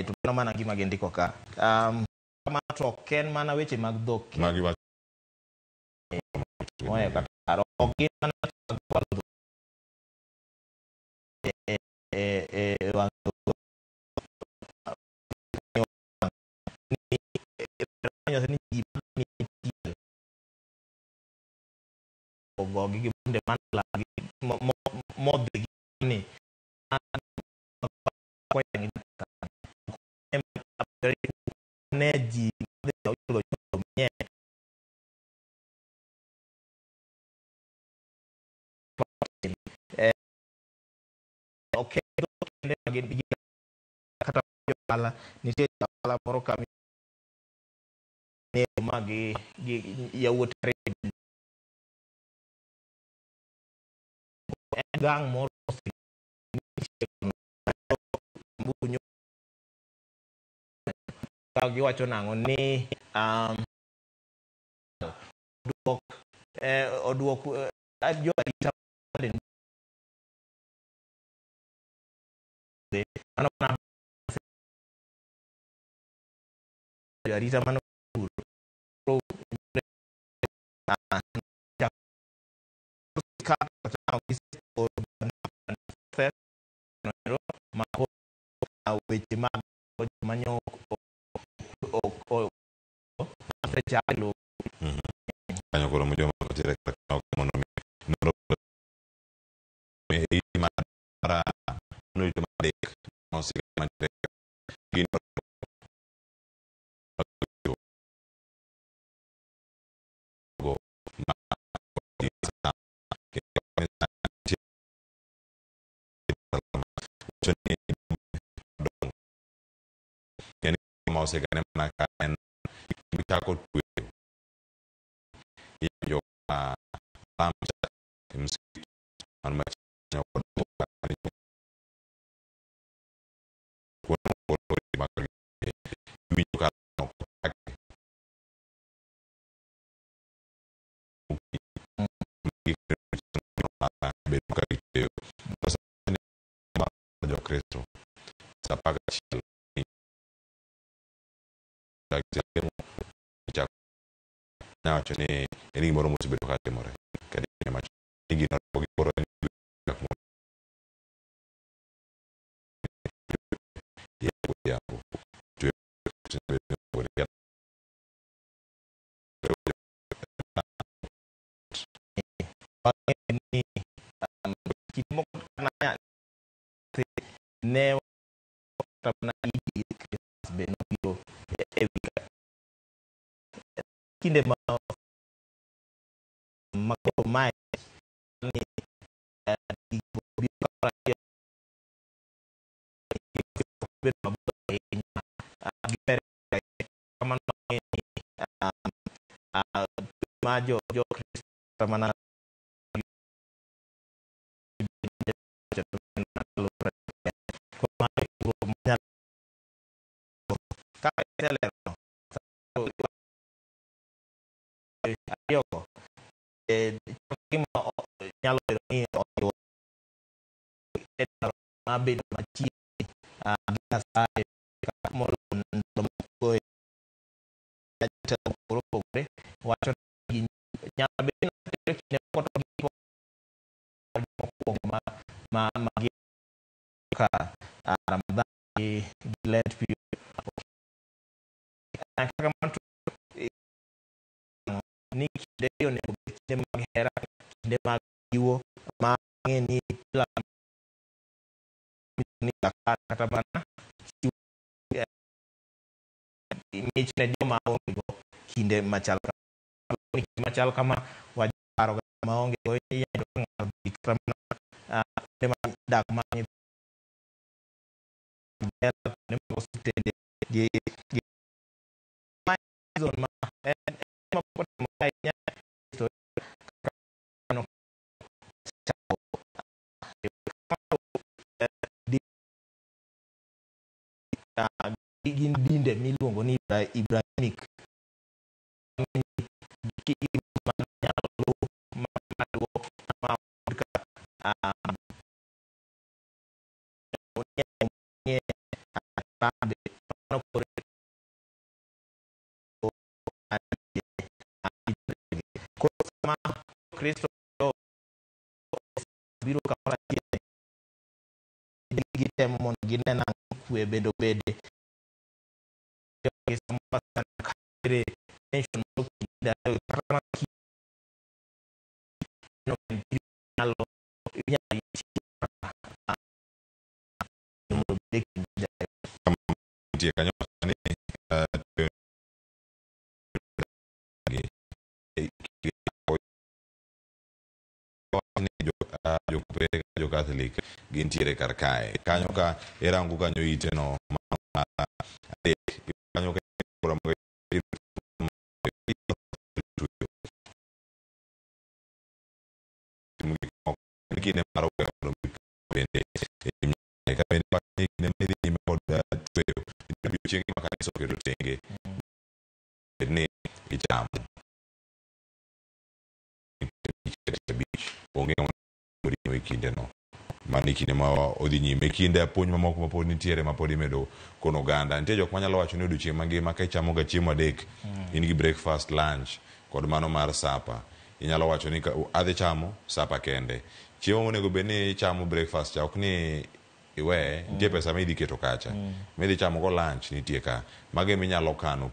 to mano mana gima gindiko ka kamano to ok en mana weche mag dhok magi wacho moyo kata paro ok gin mana weche mag kwalo dhok wang' ni ji ogogi gi bunde manlagi modhi gi ni ne ji ok kende gin kata johala nitie johala moro ka ne ma gi yawuot ariyo en gang moro giwacho nang'o ni oduok jo arita mano jo arita mano weche mag joma osechalo kanyo koro joma otere kar mondo mi nonro mar mar 3 mantiere gin go ma ma osekane mana ka en chako tweyo jo man machiegni. Bedo ka gitweyo Jokristo sa 11 nawacho ni en gimoro mosebedo ka timore ni gino gikoro odhiambo ne mana Christmas be nobiro e kinde ma koro mae ni bedo mabor ahinya kamano ma jo Kristo mana kaka iselero ariyogo gima nyalo bedo ni oriwo mar bedo machiegni gi Nyasaye moloyo ndalo moko jotelo mopogore opogore wacho ni nyalo bedo ni kinde moko to mokwongo ma ka Ramadhan gi Lent period kaka kamano ni kinde onego bed kinde mag hera, kinde mag chiwo ma ng'e ni kila ni kata mana chiwo mich ne joma onge go kinde machal kama kinde machal kama wajaparo maonge go inyalo yudo ka ng'ato dhi kata mana kuonde mag dak ma jela kuonde mag osiptende gi season ma en ma pok otimore ahinya kaka gin dinde miluongo ni Ibrahimic koro sama Kristo biro kamoro achiel gitemo mondo gine nang'o kwe bende obede tension moro kata mana nitie kanyo ni jokopere jo Catholic gintiere kar kae kanyo ka irango kanyo ite no ma adek kanyo ka kinde mar bende kinde midhi nyime kod tweyo odiochienge ma kanisa oketo tenge ni ichamo onge ng'ama e kindeno mano e kinde ma odhi nyime kinde puonj mamoko mapod nitiere mapod imedo kono oganda nitie jok manyalo wacho ni odiochieng' mangima ka ichamo ga chiemo adek in gi breakfast, lunch kod mano mar sapa inyalo wacho ni adhi chamo sapa kende chiemo monego bed ni ichamo breakfast cha ok ni iweye nitie pesa ma idhi keto kacha midhi chamo go lunch nitie ka mago ema inyalo kano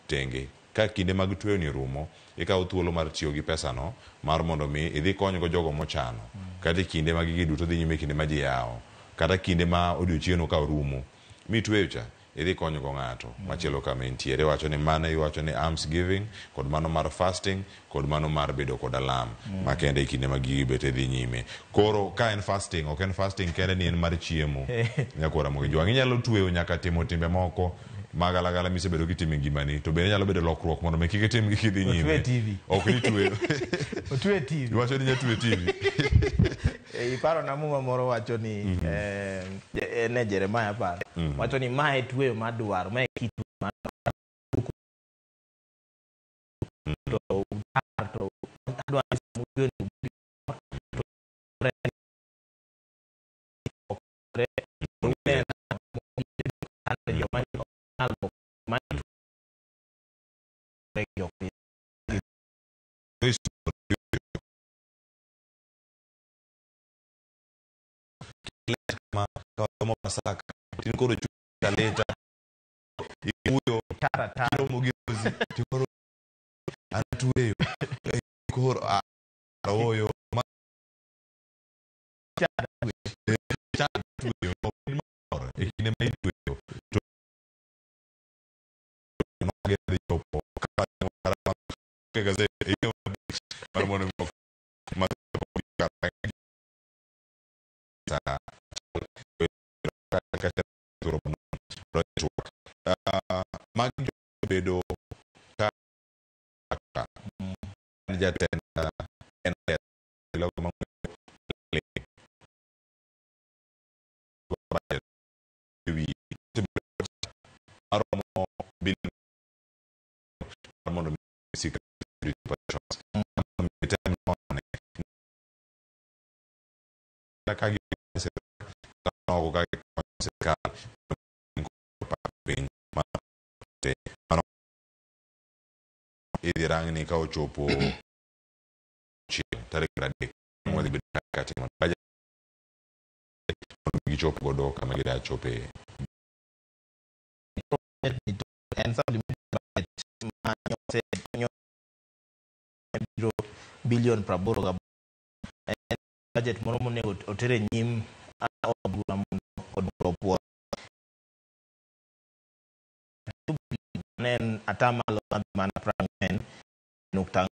tenge ka kinde mag tweyo ni rumo ikawo thuolo mar tiyo gi pesano mar mondo mi idhi konygo jogo mochano kata e kinde ma gigi duto dhi nyime kinde ma ji yawo kata kinde ma odiochieng'no ka orumo mitweyo cha idhi konygo ng'ato machielo kama entiere iwacho ni mano iwacho ni alms giving kod mano mar fasting kod mano mar bedo kod alam makende e kinde ma gigi bet dhi nyime koro ka en fasting ok en fasting kende ni en mar chiemo nyakwara Ramogi Jwang' inyalo tweyo nyaka timo timbe moko magalagala misebedo kitimo e ngimani to bende nyalo bedo lokruok mondo mi kik itim gi kidhi nyime Otwe TV. ok ni tweyo Otwe TV. iwacho ni inya twe TV Iparo na muma moro wacho ni ne Jeremiah paro wacho ni mae tweyo madwaro mae kit madwaro to udar to adwa ni sama utweyo ni ubed Ma jopiny. Ma karomo Pasaka tin koro kaleta iwuoyo kiromo gi Rosi to koro an atweyo. Koro aoyo ma tweyo mor e kinde ma itweyo to mage dhi chopo ka gazet mar mondo mi ma magi bedo kaka jatend maromo bilion mondo sirkal piny mano idhi rangni ka ochopo chieng' tarik 30 wadhi bedo kaka timo budget mondo gichop godo kama gidwa chope. En supplementary budget ma biro bilion 88. En budget moro monego oter e nyim od bura mondo od bura opuodh. Ne en atamalo madhi mana 40.4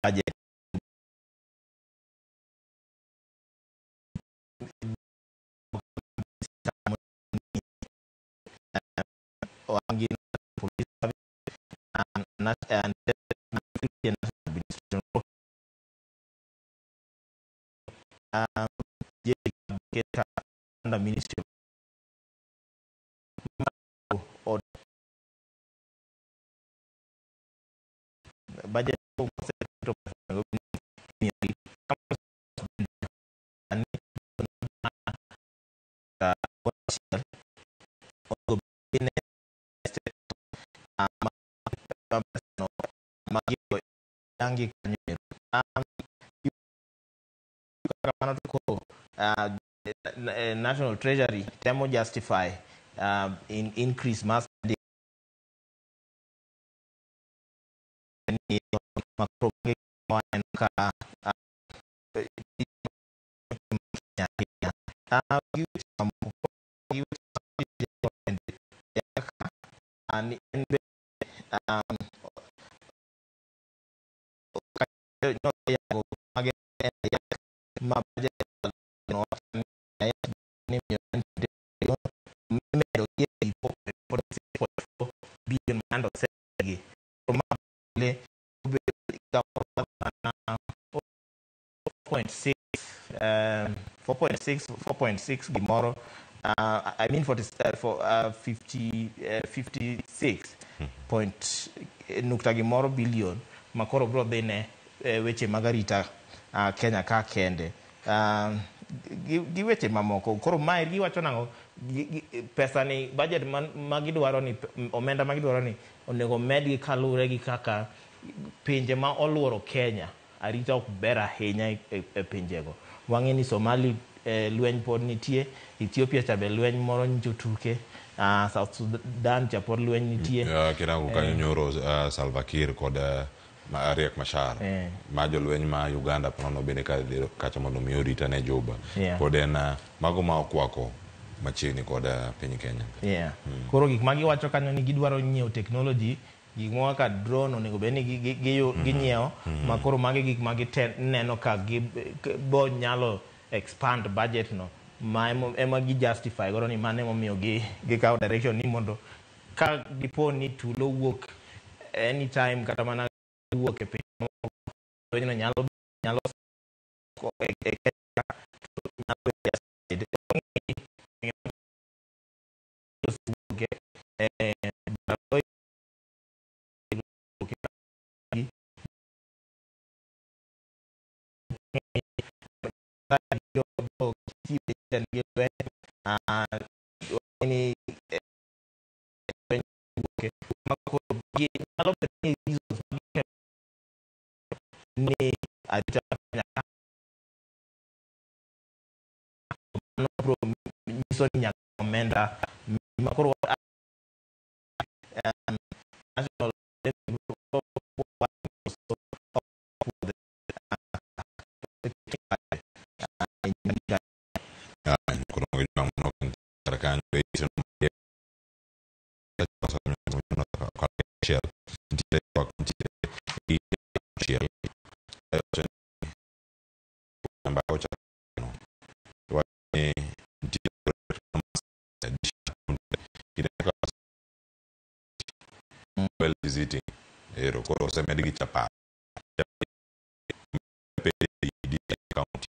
budget. Wangi Police Service and National Administration under Ministry of budget National Treasury temo justify in increase mass spending billion 4.6 gimoro, I mean 56 point nukta gimoro billion makoro bro dhine weche mag arita Kenya ka kende gi weche mamoko. Koro mae giwacho nang'o? Pesa ni budget ma gidwaro ni omenda ma gidwaro ni onego medgi kaluwore gi kaka pinje ma oluoro Kenya arita ok ber ahinya e pinjego. Wang'e ni Somali lweny pod nitie, Ethiopia cha be lweny moro nyicho tuke, South Sudan cha pod lweny nitie. Kirango kanyo nyoro Salva Kiir kod Riek Machar ma jolweny ma Uganda ponono bende kacha mondo mi orita ne Juba. Pod en mago ma okwako machiegni kod piny Kenya. Koro gik ma giwacho kanyo ni gidwaro nyiewo technology, gik moko kaka drone onego bed ni ginyiewo, ma koro magi gik ma gineno ka bo nyalo expand budget no ma ema gi justify godo ni mano emomiyo gikawo direction ni mondo ka dipo ni tulo wuok anytime kata mana wuok e piny no nyalo Ma koro nyalo bedo ni reasons ni arita nyaka mano bro nyiso ni nyaka omenda ma koro national Koro gi kar kanyo e ite achiel nitiere ywak nitiere ite achiel wacho ni namba ochako wach ni nitiere well visiting ero koro osemed gi chapat county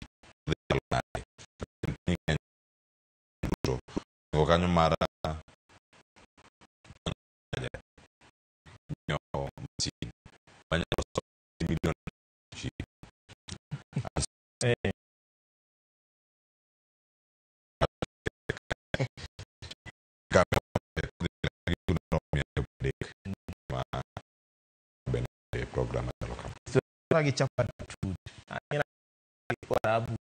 dhi chalo nade piny Kenya duto onego kanyo mar nyiewo masin manyalo milion 9. Ma bende program machalo kama. So gi chapat tut ang'e Waarabu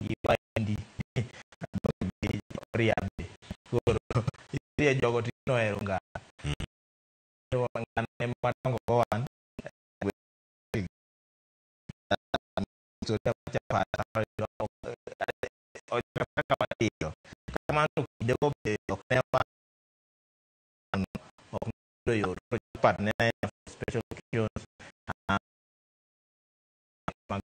gi Wahindi gi Oriabe koro nitie jogo to nohero ngano. Ngano ema wadongo go wan chapat kaka watindo kamano kindego be ok ne ok ne yot. Koro chapat ne en for special occasions mag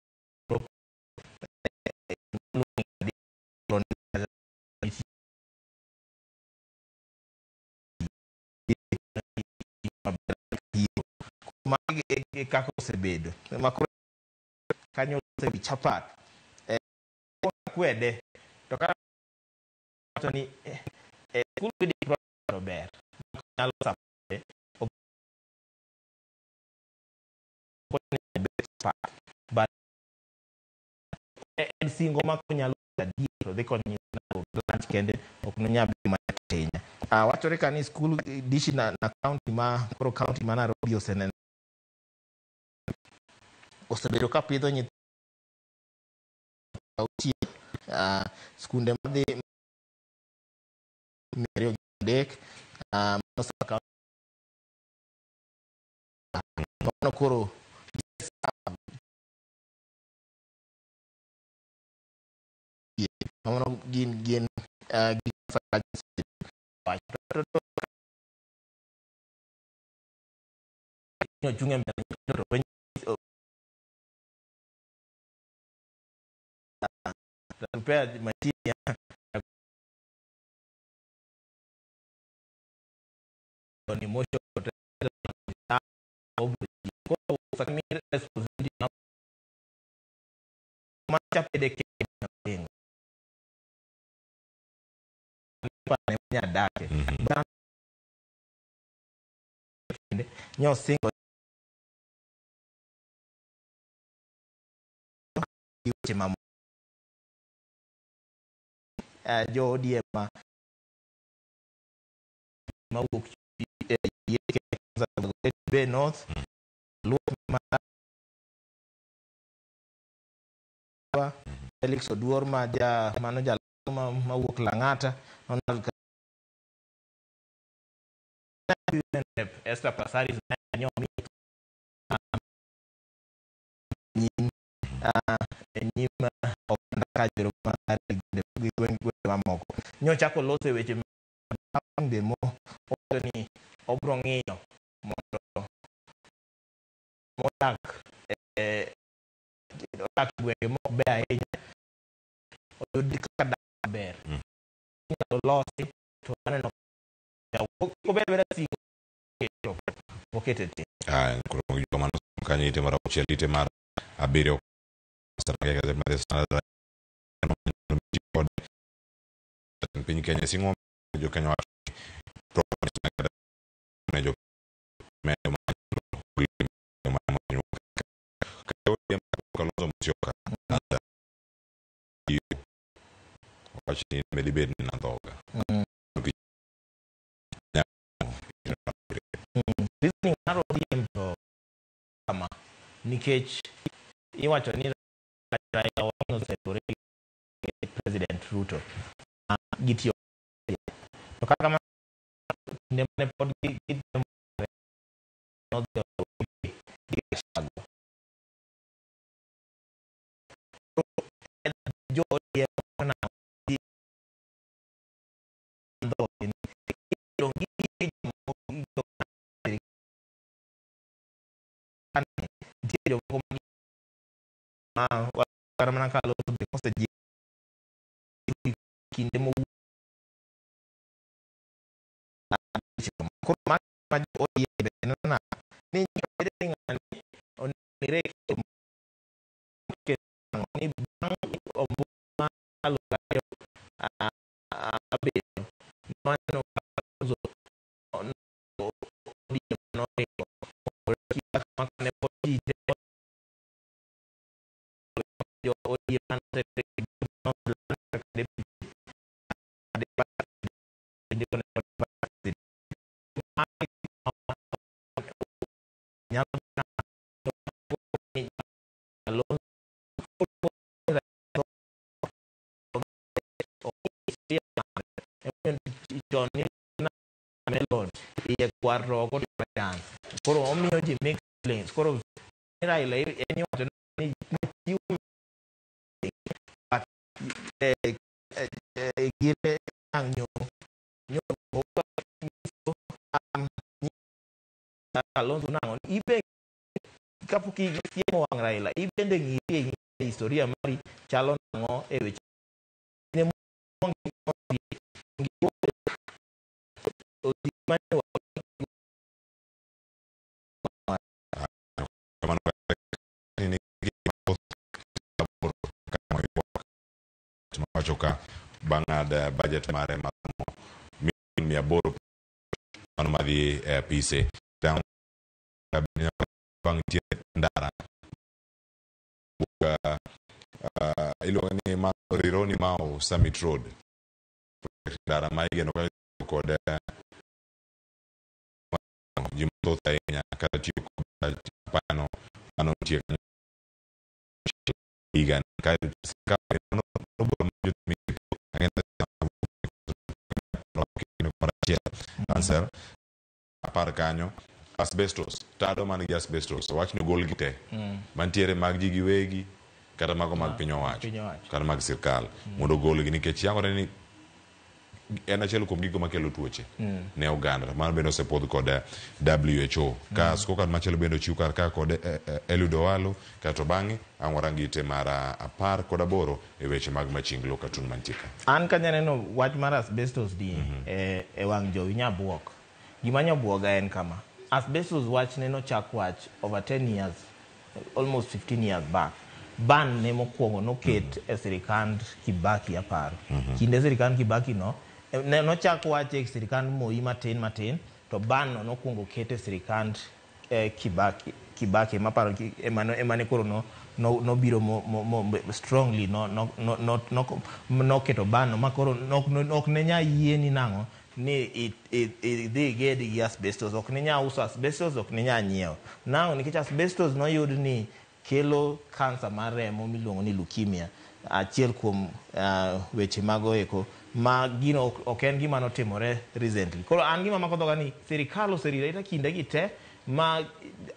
magi e kaka osebedo ma koro kanyo wi chapat kwede to ka wacho ni school feeding program ber nyalo support but en singo ma konyalo adier to dhi konyo nyithindo lunch kende ok nonyal bedo matek ahinya. Wachore ka ni school dish na county ma koro county ma Nairobi oseneno osebedo ka pidho nyithindo 6 skunde madhi 203 mano mano koro mano gin ochung' e mbele nyithindo to prepare machine on emotion responsibility nyadake nyosingo weche mamoko jo ODM mawuok Bay North Luo Felix Oduor ma ja mano ja mawuok Lang'ata Ronald Esther Passaris nyomi nyim e nyim oganda ka joro gi gwenge mamoko nyochako loso e weche be mo owacho ni obro ng'iyo mondo modak odak gwenge mok ber ahinya oyud kaka dak maber inyalo losi to aneno kobed abeda singo okete tim. Koro kamano kanyo ite mar 6 ite mar 7 kod piny Kenya singo jo Kenya wacho jo medo Kalonzo Musyoka wacho ni medibed ni nadhoga. ODM to kama nikech iwacho ni Raila oseture gi President Ruto gitiyo to kata kamano kinde mane pod gitemo nodhi gi Gachagua. Jo ODM na nitie jomoko ma kata mana Kalonzo be koseji kinde mowuok koro ma jo ODM be neno nang'o ni bedo ni ng'ani onere ni bang' ombulu mar 2007 nwaneno Kalonzo ODM noringo mane pod ji te jo ODM iye kwar to ok otimo koro omiyo ji mixed feelings. Koro Raila en iwacho ni chiwo but gire ang' nyo nyo Kalonzo nang'o ibe kapok isiemo wang' Raila ibende ng'iye historia mari chalo nang'o e weche wacho ka bang' ng'ad budget mare maromo milion 800 mano madhi e apise bang' nitie ndara iluongo ni Rironi Mau Summit Road, ndara ma igeno ka kod ji mathoth ahinya kata tiyo kod pano mano nitie kanyo higa ka sirkal answer apar kanyo asbestos tado man gi asbestos wach ni ogol gi te mantiere mag ji giwegi kata mago mag piny owacho kata mag sirkal mondo ogolgi nikech yangore ni en achiel kuom gigo makelo tuoche ne oganda. Mano bende osepwodh kod WHO. Ka scorecard machielo bende ochiw kar ka kod Eliud Owalo, kaeto bang'e ang' warang ite mar 18 e weche mag machinglo katun mantie ka. An kanyaneno wach mar asbestos ni e wang' jowi nyabuok. Gima nyabuoga en kama. Asbestos wach ne nochak wach over 10 years, almost 15 years back. Ban ne mokwongo noket e sirikand Kibaki aparo. Kinde sirikand Kibaki no, ne nochak wach e sirikand Moi matin matin, to ban no nokwongo ket e sirikand Kibaki maparo emane koro nobiro strongly noketo ban no ma koro ok ne nya yie ni nang'o ni idhi iged gi asbestos, ok ne nya uso asbestos, ok ne nya nyiewo. Nang'o nikech asbestos noyud ni kelo kansa mar remo miluongo ni leukemia, achiel kuom weche mago eko ma gino ok en gima notimore recently. Koro an gima mako dhoga ni sirikal oserita kinde gi te ma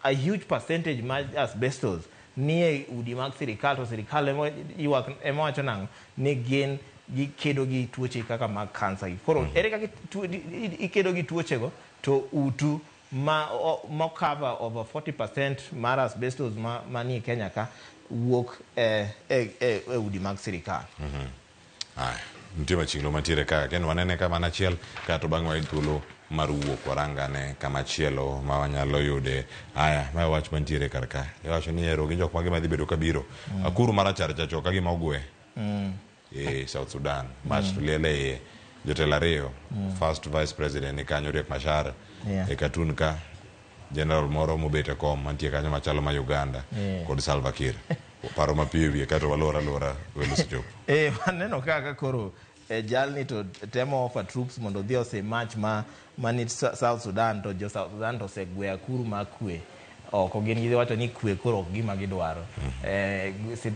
a huge percentage mar asbestos nie udi mag sirikal, to sirikal ema wacho nang'o ni gin gikedo gi tuoche kaka mag kansa gi. Koro ere kaka ikedo gi tuochego to utu ma cover over 40% mar asbestos manie Kenya ka wuok e udi mag sirikal. Aya, nitie machinglo mantiere ka kendo wanene ka mana achiel kaeto bang'e wayud thuolo mar wuok warangane kama chielo ma wanyalo yude. Aya, mae wach mantiere kar ka. Iwacho ni ero gi jok mage madhi bedo kabiro. Akuru marachar cha ka gima ogwe. E South Sudan, mach to liel e iye. Jotelo ariyo, first vice president ni kanyo Riek Machar, e katun ka general moro mobet e kom mantie kanyo machalo ma Uganda kod Salva Kiir. Paro mapiyo e wiye kaeto walor alora welo osechopo. Waneno kaka koro Jalni to temo offer troops mondo odhi ose match ma mani South Sudan, to jo South Sudan to osegwe akuru mar kwe oko. Gin giwacho ni kwe koro ok gima gidwaro.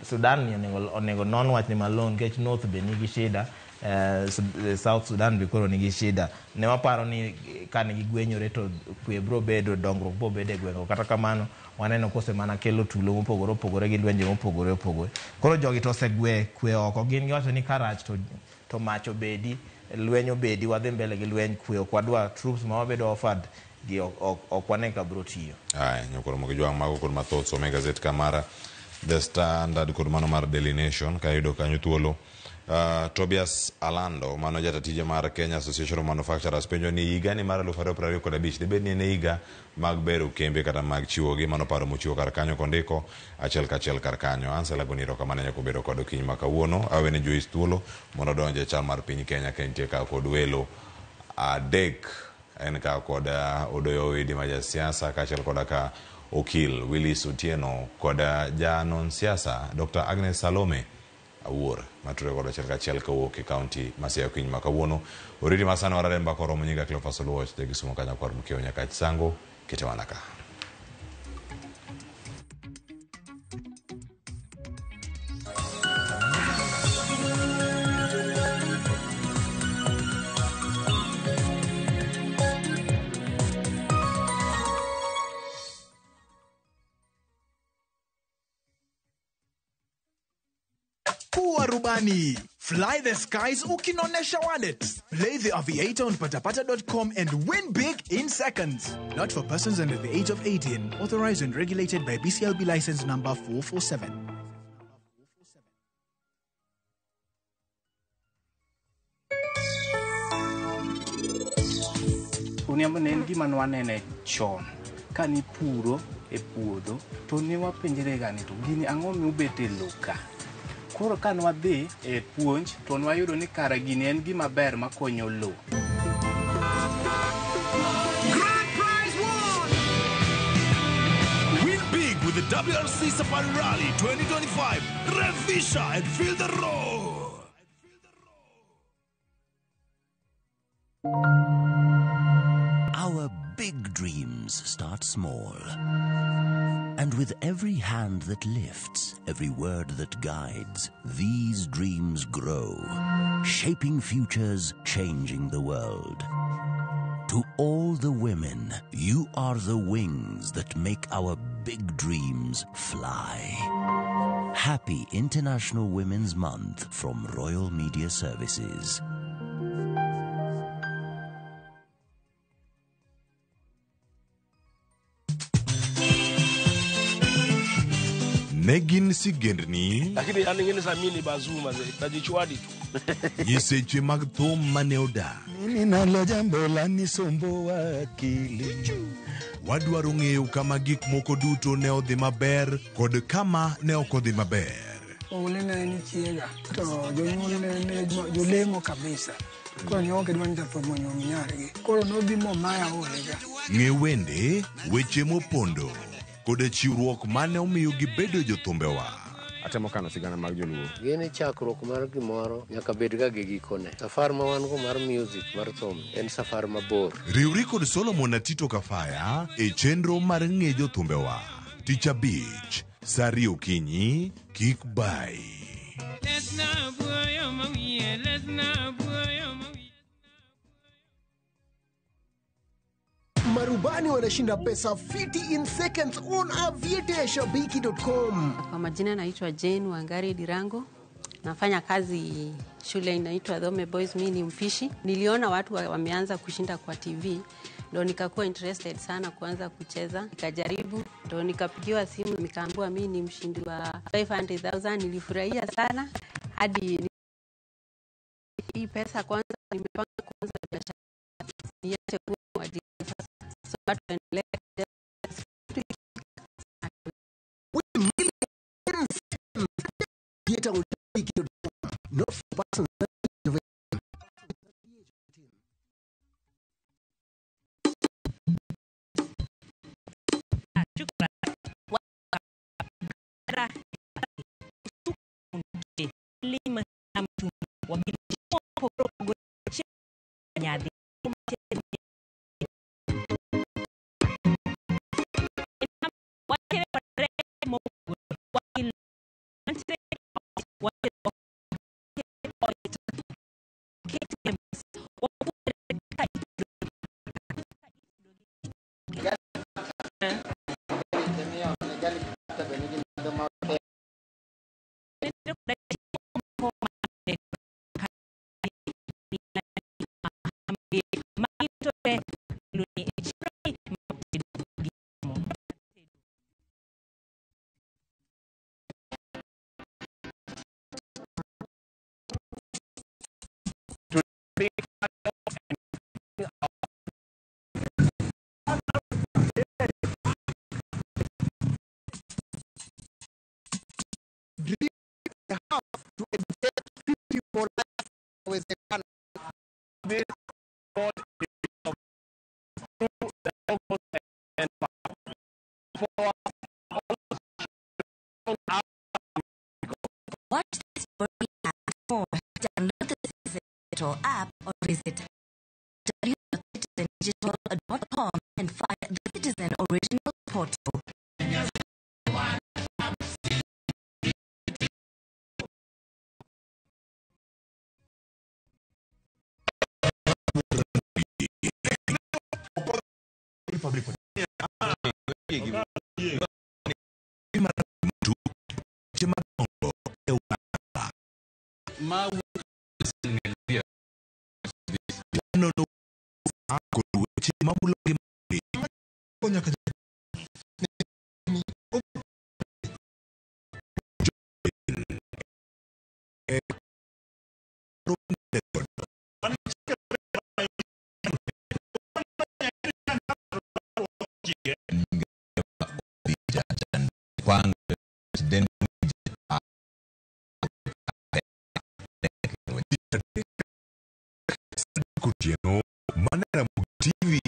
Sudan ni onego non wachni malong'o, nikech North be nigi shida, South Sudan be koro nigi shida. Ne waparo ni kane gigwenyore to kwe bro bedo, dongruok bro bedo e gweng'go. Kata kamano waneno kose mana kelo tulo mopogore opogore gi lwenje mopogore opogore. Koro jogi to osegwe kwe oko. Gin giwacho ni karach to mach obedi, lweny obedi, wadhi mbele gi lweny. Kwe ok wadwa. Troops ma wabedo offered gi ok wane ka bro tiyo. Aya, nyokoro mogi jwang' mago kod mathoth some e gazet ka mar The Standard kod mano mar Daily Nation ka yudo kanyo thuolo. Tobias Alando, mano jata tije mar Kenya Association of Manufacturers, penjo ni higani mar 2025 dibed ni en higa mag bero kembe kata mag chiwogi. Mano paro mochiwo kar kanyo kondiko achiel kachiel kar kanyo. Ansel agoni erokamano nyaka obedo kod okinyi ma kawuono. Awene Joyce thuolo mondo odonje chal mar piny Kenya ka entie ka kod welo adek. En ka kod Odoyo Owidi ma jasiasa, kaachiel koda ka okil Willis Otieno kod janon siasa Dr. Agnes Salome Awuor mature kod achiel kachiel kowuok e kaunti ma Siaya okinyi ma kawuono. Oriti ma sani warare mbaka oromo. Nyinga Cleophas Oluoch, ja Kisumo ka nyakwar Mkeo Nyakach Sango kete wana ka. Kuwa rubani. Fly the skies ukinonesha wallet. Play the Aviator on patapata.com and win big in seconds. Not for persons under the age of 18. Authorized and regulated by BCLB license number 447. Oniambo ne en gima nwanene chon kanipuro e puodho to ne wapenjre ga ni to gini ang'o miubet e lowo ka. Koro ka nwadhi e puonj to nwayudo ni kara gini en gima ber makonyo lowo. Grand prize won! Win big with the WRC Safari Rally 2025. Revisha and feel the roar. Our big dreams start small. And with every hand that lifts, every word that guides, these dreams grow, shaping futures, changing the world. To all the women, you are the wings that make our big dreams fly. Happy International Women's Month from Royal Media Services. Ne gin sigendni, Lakini yani ngine sa mimi ni bazuu mazee, najichwadi tu. Nyiseche mag thum mane odak. Mimi nalo jambo lanisumbua akili. Wadwaro ng'eyo kama gik moko duto ne odhi maber kod kama ne ok odhi maber. Oule ne en chiega to jonyuol ne ne jolemo kabisa. Koro ne ok gidwa ni jathum onyuom nyargi. Koro nobi momaya olega. Ng'e wende, weche mopondo kod chiwruok mane omiyo gibedo jothumbewa. Atemo kano sigana mag joluo. Gini chakruok mar gimoro nyaka bed ga gi gikone. Safar ma wan go mar music mar thum en safar mabor. Riwri kod Solomon Atito Kafaya e chenro mar ng'e jothumbewa. Tich abich, sa ariyo okinyi, kik bai. Lesna buoyo mawiye, lesna buoyo mawiye. Marubani wanashinda pesa fiti in seconds on aviateashabiki.com. Kwa majina naitwa Jane Wangari Dirango. Nafanya kazi shule inaitwa Dhome Boys, mimi ni mpishi. Niliona watu wameanza kushinda kwa TV, ndo nikakuwa interested sana kuanza kucheza. Nikajaribu, ndo nikapigiwa simu, nikaambiwa mimi ni mshindi wa 500,000. Nilifurahia sana hadi hii pesa kwanza nimepanga kuanza biashara. Niache kuwa mwajiri sasa. So watu waendelee. Not for persons under the age of 18. Shukran. Nyadhi Watch this story at 4. Download the Citizen Digital app or visit www.citizendigital.com and find the Citizen Original Portal. Otieno Manera TV.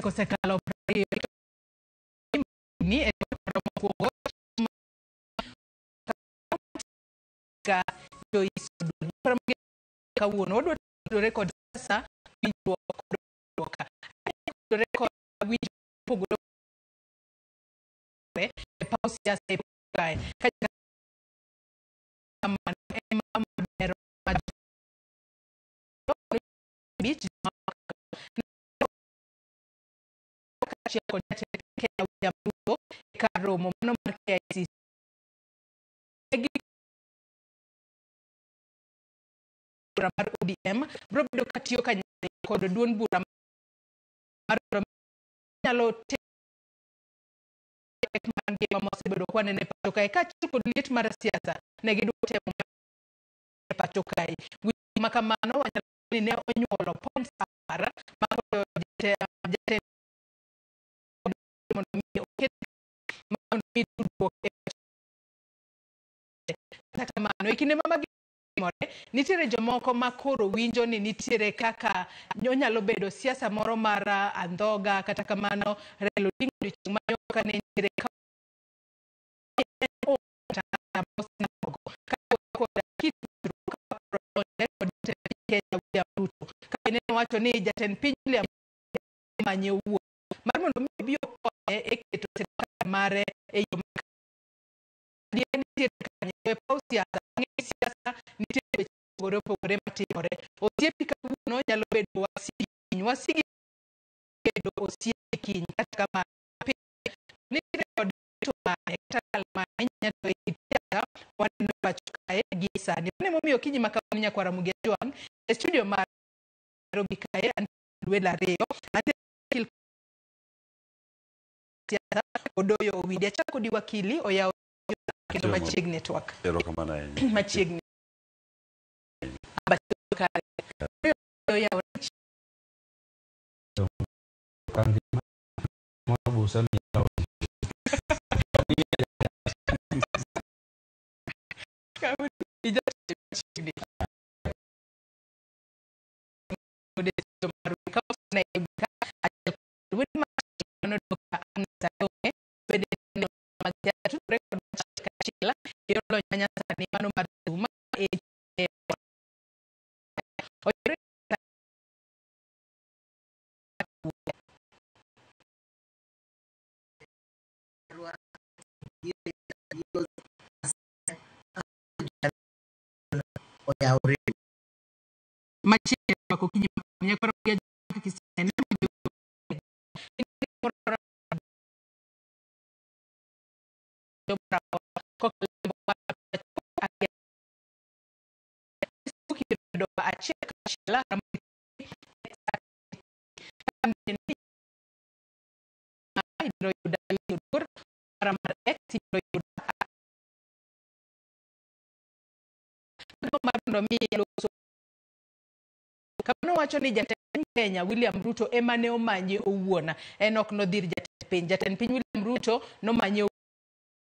Kosekalo ni kawuono wadwa tudore kod siasa winjruok kod kod winjo mopogore e paw siasa e kae kamano ema bero bich kaachiel kod jatend Kenya William Ruto e kar romo mano mar KICC. Bura mar ODM biro bedo katiyo kanyakla kod duond bura mar nyalo tek mar ngima mosebedo kwaneno e pacho kae kaachiel kod liet mar siasa ne gidwa temo e pacho kae. Winjo ma kamano wanyalo ni ne onyuolo points 10 magoyo jatend mondo mi oket mondo mi tudruok e kata kamano e kinde ma magi timore nitiere jomoko ma koro winjo ni nitiere kaka onyalo bedo siasa moro mar andhoga. Kata kamano Raila Odinga odiochieng' manyoka ne nitiere kod Kenya William Ruto. Ka bende nowacho ni jatend piny William manye owuon mar mondo mi obi okonye e keto sirkal mare e yo makare. Adier nitiere kanyo e paw siasa, ng'e siasa nitie weche mopogore opogore matimore. Osiepi kawuono nyalo bedo wasigi kiny, wasigi bedo osiepe kiny. Kata kamano, nitiere kod to mane kata lal mane inyalo e kit siasa waneno e pacho kae gi sani. Mano emomiyo okinyi ma kawuono nyakwar Ramogi Ajwang' e studio mar Nairobi kae an welo ariyo antie siasa Odoyo Owidi. Achako di wakili oyawo kendo machiegni twak. Erokamano ahinya. Machiegni. Abacho kare. Oyawo Oyawore. Machiegni twak okinyi nyakwar Kamano wacho ni jatend piny Kenya William Ruto ema ne omanye owuon. En ok nodhir jatend piny. Jatend piny William Ruto nomanye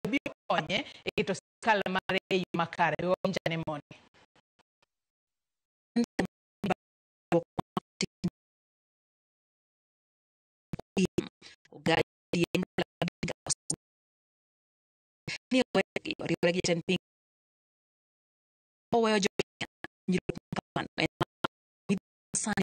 obi okonye e keto sirkal mare e yo makare. We wawinjane mondi. Ni oriwore gi jatend piny oweyo jo winjruok kamano en sani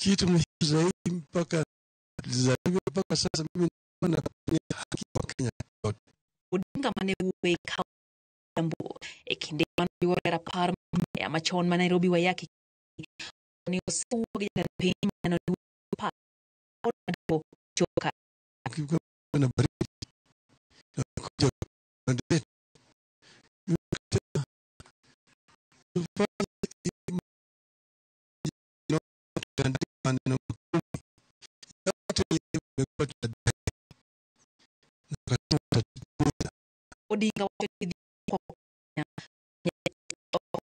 Kitu muhimu zaidi mpaka zaliwe mpaka sasa mimi naona haki wa Kenya yote. Odinga mane wuoye Kiambu e kinde mane rapar machon ma Nairobi Waiyaki ne osewuo gi jatend piny mane choka na baridi na kuja na maneno yote imekuwa Odinga wacho ni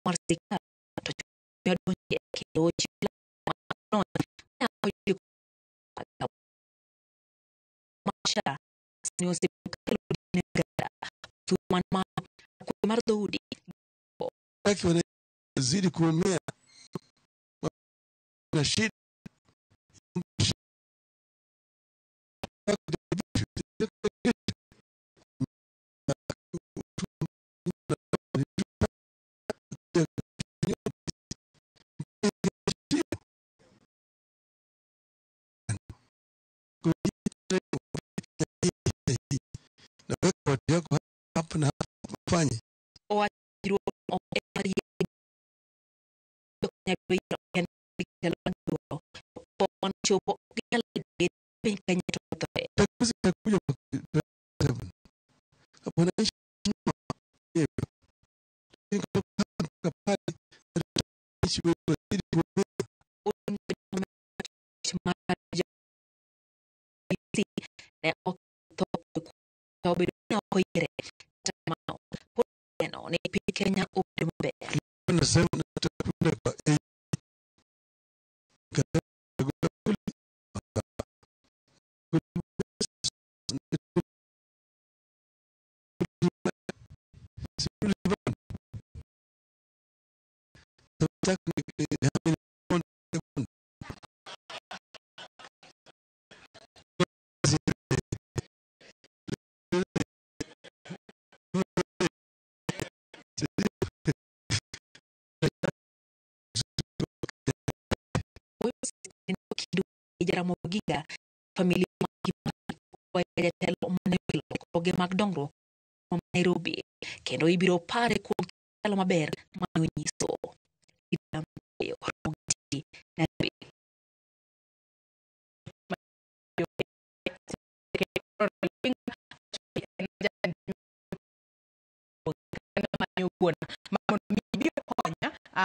mar sirkal to donje kendo mar dhoudi wanazidi kuumia na shida naweka watu yako hapa na hapa fanye chaguzi itakuja wananchi nasema natakwenda kwa Jaramogi Oginga, familia jatelo mane lokruoge mag dongruok ma Nairobi kendo ibiro pare kuom chalo maber mane onyiso. Nairobi.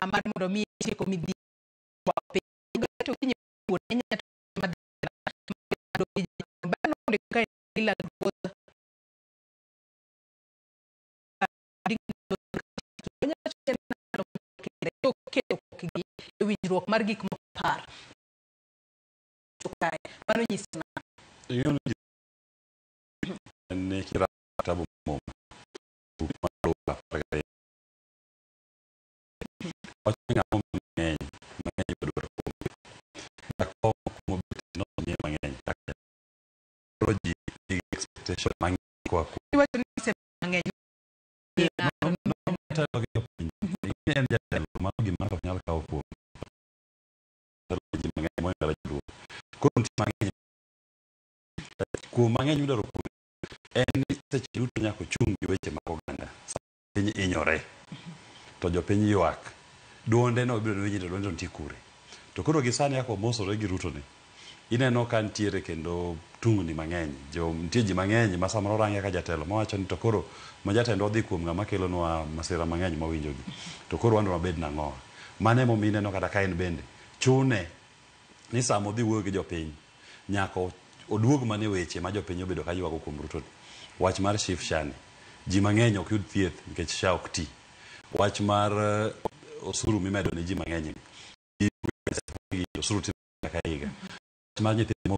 Mar mondo mi tieko midhiero to kinyo winjruok mar gik moko par kae mano nyiso ne kitabu muma mang'eny mang'eny dwaro mang'eny koro ji nigi expectation mang'eny koa kuom iwacho ni mang'eny en jatelo mano gima ok nyal kawo kuom ji mang'eny mohingo joluo. Koro nitie mang'eny kuom mang'eny midwaro kuome en ni seche duto nyaka ochung' gi weche mag oganda. Piny hinyore to jopiny ywak duonde no ibiro winji to duonde no nitie kure. To koro gi sani kaka omosore gi Ruto ni ineno ka nitiere kendo tungni mang'eny. Nitie ji mang'eny ma samoro range kaka jatelo mawacho ni to koro ma jatendwa odhi kuom ng'ama kelonwa masira mang'eny mawinjogi. To koro wan wabed nang'o? Mano emomiyo ineno kata ka en bende chune ni sama odhi wuoyo gi jopiny nyaka oduog mana e weche ma jopiny obedo ka ywago kuom Ruto ni. Wach mar SHIF SHA ni ji mang'eny ok yud thieth nikech SHA ok ti. Wach mar osuru mimedo ne ji mang'eny ni osuru timore ka higa. Wach mar nyithindo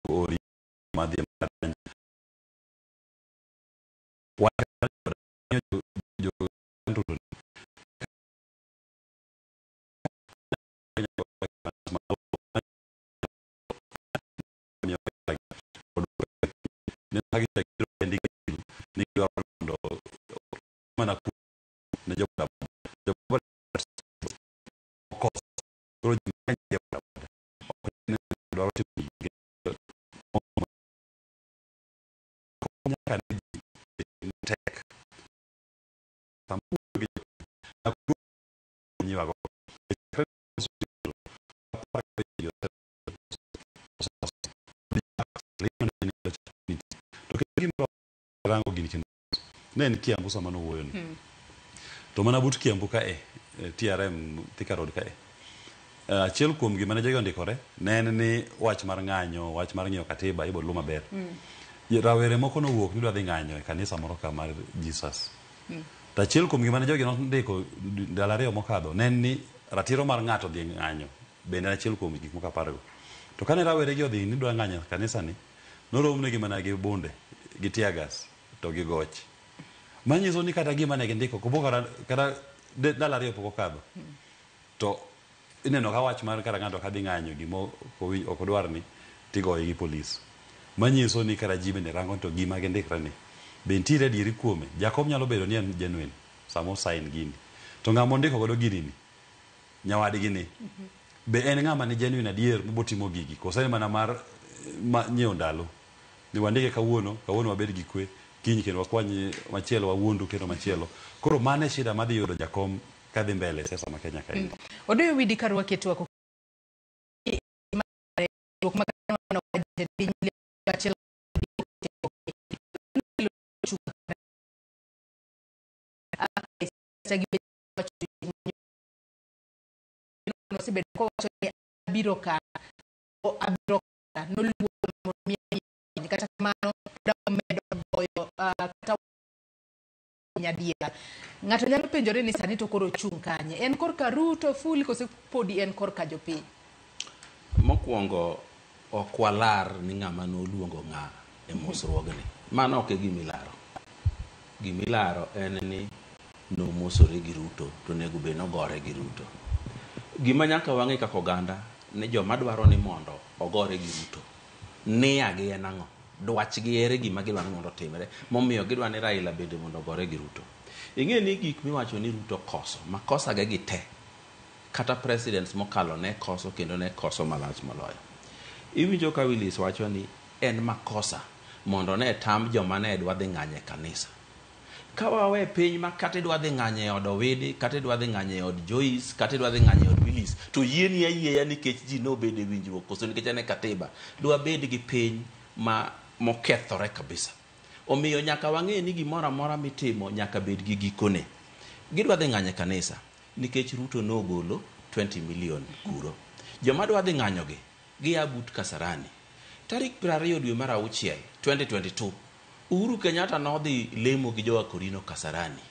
ori madhi e wach jo Ruto rango gini kendo ne en Kiambu sama nowuoyo ni to mana but Kiambu ka e TRM Thika Road ka e achiel kuom gima ne jogi ondikore ne en ni wach mar ng'anyo wach mar ng'iyo katiba ibo luw maber. Rawere moko nowuok ni dwa dhi ng'anyo e kanisa moro ka mar Jesus. To achiel kuom gima ne jogi nondiko ndalo ariyo mokadho ne en ni ratiro mar ng'ato dhi ng'anyo bende en achiel kuom gik moko apargo. To kane rawere gi odhi ni dwa ng'anyo e kanisa ni noromnegi mana gi bunde gi tear gas to gi goch. Manyiso ni kata gima ne gindiko kata ndalo ariyo pok okadho to ineno ka wach mar kata ng'ato kadhi ng'anyo gima ok odwar ni tigoye gi polis. Manyiso ni kata ji bende rango to gima gindikre ni be nitiere adieri kuome. Jakom nyalo bedo ni en genuine sama o sign gini. To ng'ama ondiko godo gini ni nyawadgi ni be en ng'ama ni genuine adier mobotimo gigi koso en mana mar nyiewo ndalo ni wandike kawuono kawuono wabed gi kwe kiny kendo wakwany machielo wawuondu kendo machielo. Koro mano e shida madhi yudo jakom kadhi mbele e siasa ma Kenya kaendi. Odoyo widi karwaki twak abiro ka abiro ka noluwo kata kamano medo goyo kata nyadiera. Ng'ato nyalo penjore ni sani to koro chung' kanye, en korka Ruto fuli kose podi en korka jopiny? Mokwongo ok walar ni ng'ama noluongo ng'a e mosruogni. Mano ok e gimilaro. Gimilaro en ni Nomosore gi Ruto to onego bed nogore gi Ruto. Gima nyaka wang'e kaka oganda ni joma dwaro ni mondo ogore gi Ruto nia gi en ang'o? Dwachgi ere gima gidwa ni mondo otimre momiyo gidwa ni Raila bende mondo ogore gi Ruto. Ing'e ni gik miwacho ni Ruto koso, makosa ge gi te kata presidents mokalo ne koso kendo ne koso malach moloyo. Iwinjo ka Willis wacho ni en makosa mondo ne tam joma ne dwa dhi ng'anyo e kanisa. Ka wawe piny ma kata idwa dhi ng'anyo e od Owidi, kata idwa dhi ng'anyo e od Joyce, kata idwa dhi ng'anyo e od Willis, to yieni ayieya nikech ji nobedo e winjruok koso nikech en e katiba. Dwabed gi piny ma mokethore kabisa. Omiyo nyaka wang'e ni gimoro amora mitimo nyaka bed gi gikone. Gidwa dhi ng'anyo e kanisa nikech Ruto nogolo 20 million kuro. Joma dwa dhi ng'anyo gi gia but Kasarani. Tarik 20 dwe mar auchiel 2022, Uhuru Kenyatta nodhi lemo gi jo Akorino Kasarani.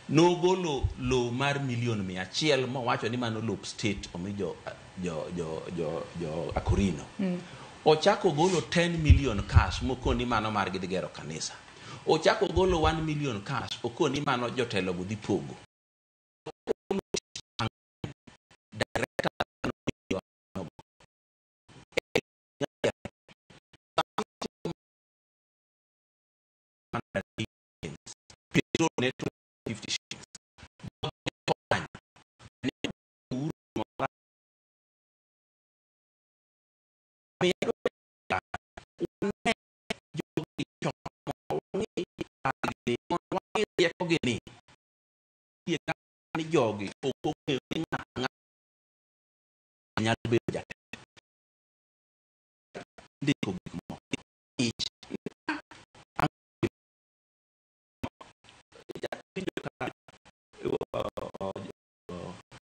Nogolo lowo mar milion 100 mowacho ni mano lop state omi jo Akorino. Ochako ogolo 10 million cash mokoni mano mar gidhi gero kanisa. Ochako ogolo 1 million cash okoni mano jotelo go dhi pogo. Director petrol ne 50 shillings. Rieko gi ni jogi ok ong'eyo ni ng'ato nyalo bedo jatelo. Ndiko gik moko. Ich. Winjo ka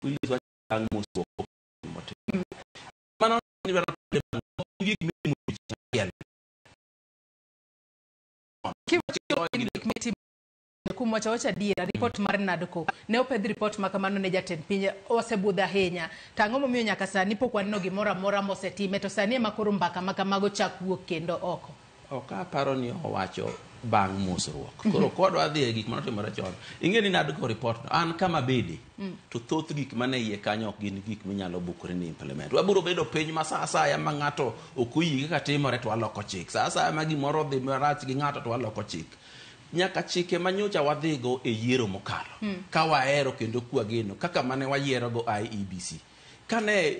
Willis wacho bang' mosruok motimo. Mano dwaro gik mitimo achiel. Kiwacho gik mitimo kuom wacho wacho adiera, ripot mar NADCO ne opedh ripot ma kamano ne jatend piny osebudho ahinya. To ang'o momiyo nyaka sani pok waneno gimoro amora mosetime to sani ema koro mbaka ma kamago chak wuok kendo oko? Ok aparo ni owacho bang' mosruok. Koro kodwa dhi e gik manotimore chon. Ing'e ni NADCO report no, an kama bede, to thoth gik mane iye kanyo ok gin gik minyalo bukore ni implement. Wabiro bedo piny ma sa asaya ma ng'ato ok oyie kaka timore to waloko chik. Sa asaya ma gimoro odhi marach gi ng'ato to waloko chik. Nyaka chike manyocha wadhigo e yiero mokalo. Ka wahero kendo kwageno kaka mane wayierogo IEBC. Kane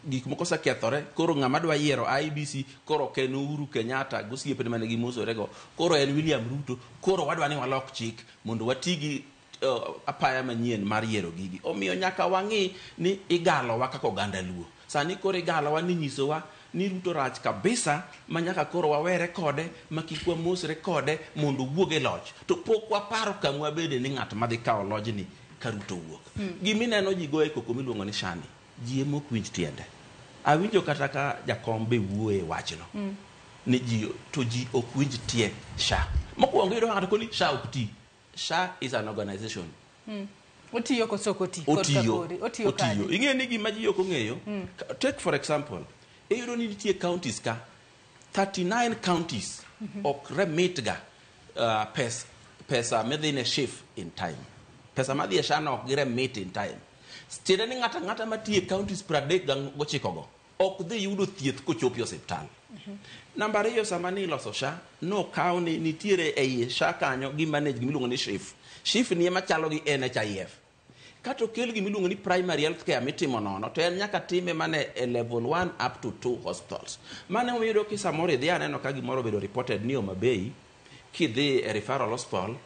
gik moko osekethore, koro ng'ama dwa yiero IEBC koro ok en Uhuru Kenyatta gosiepene mane gimosorego, koro en William Ruto, koro wadwa ni walok chik mondo wati gi apaya manyien mar yiero gigi. Omiyo nyaka wang'i ni igalowa kaka oganda Luo. Sani koro igalowa ni nyisowa ni Ruto rach kabisa ma nyaka koro wawere kode ma kik wamosre kode mondo owuog e loch. To pok waparo kama wabede ni ng'at madhi kawo lojni ka Ruto wuok. Gimineno ji goye koko miluongo ni Shani, ji ema ok winj tiende. Awinjo kata ka jakom be wuoye e wachno. Ni ji to ji ok winj tie SHA. Mokwongo iyudo ka ng'ato koni SHA ok ti. SHA is an organization. Otiyo koso ok oti? Otiyo. Otiyo kanye? Ing'eyo ni gima ji ok ong'eyo. Take for example, iyudo ni nitie counties ka 39 counties ok remit ga pesa midhi ne SHIF in time. Pesa madhi e SHA no ok giremit in time. Tiende ni ng'ato ang'ata matiyo e counties 39 go ok dhi yudo thieth kochopo e osiptal. Namba ariyo, sama ni iloso SHA, nokaw ni nitiere ei SHA kanyo gi manage gimiluongo ni SHIF. SHIF ni ema chalo gi NHIF. Kata okel gimiluongo ni primary health care mitimo nono, to en nyaka time mane e level 1 up to 2 hospitals. Mane iyudo ki samoro idhi aneno ka gimoro obedo reported ni Homa Bay, kidhi e referral hospital,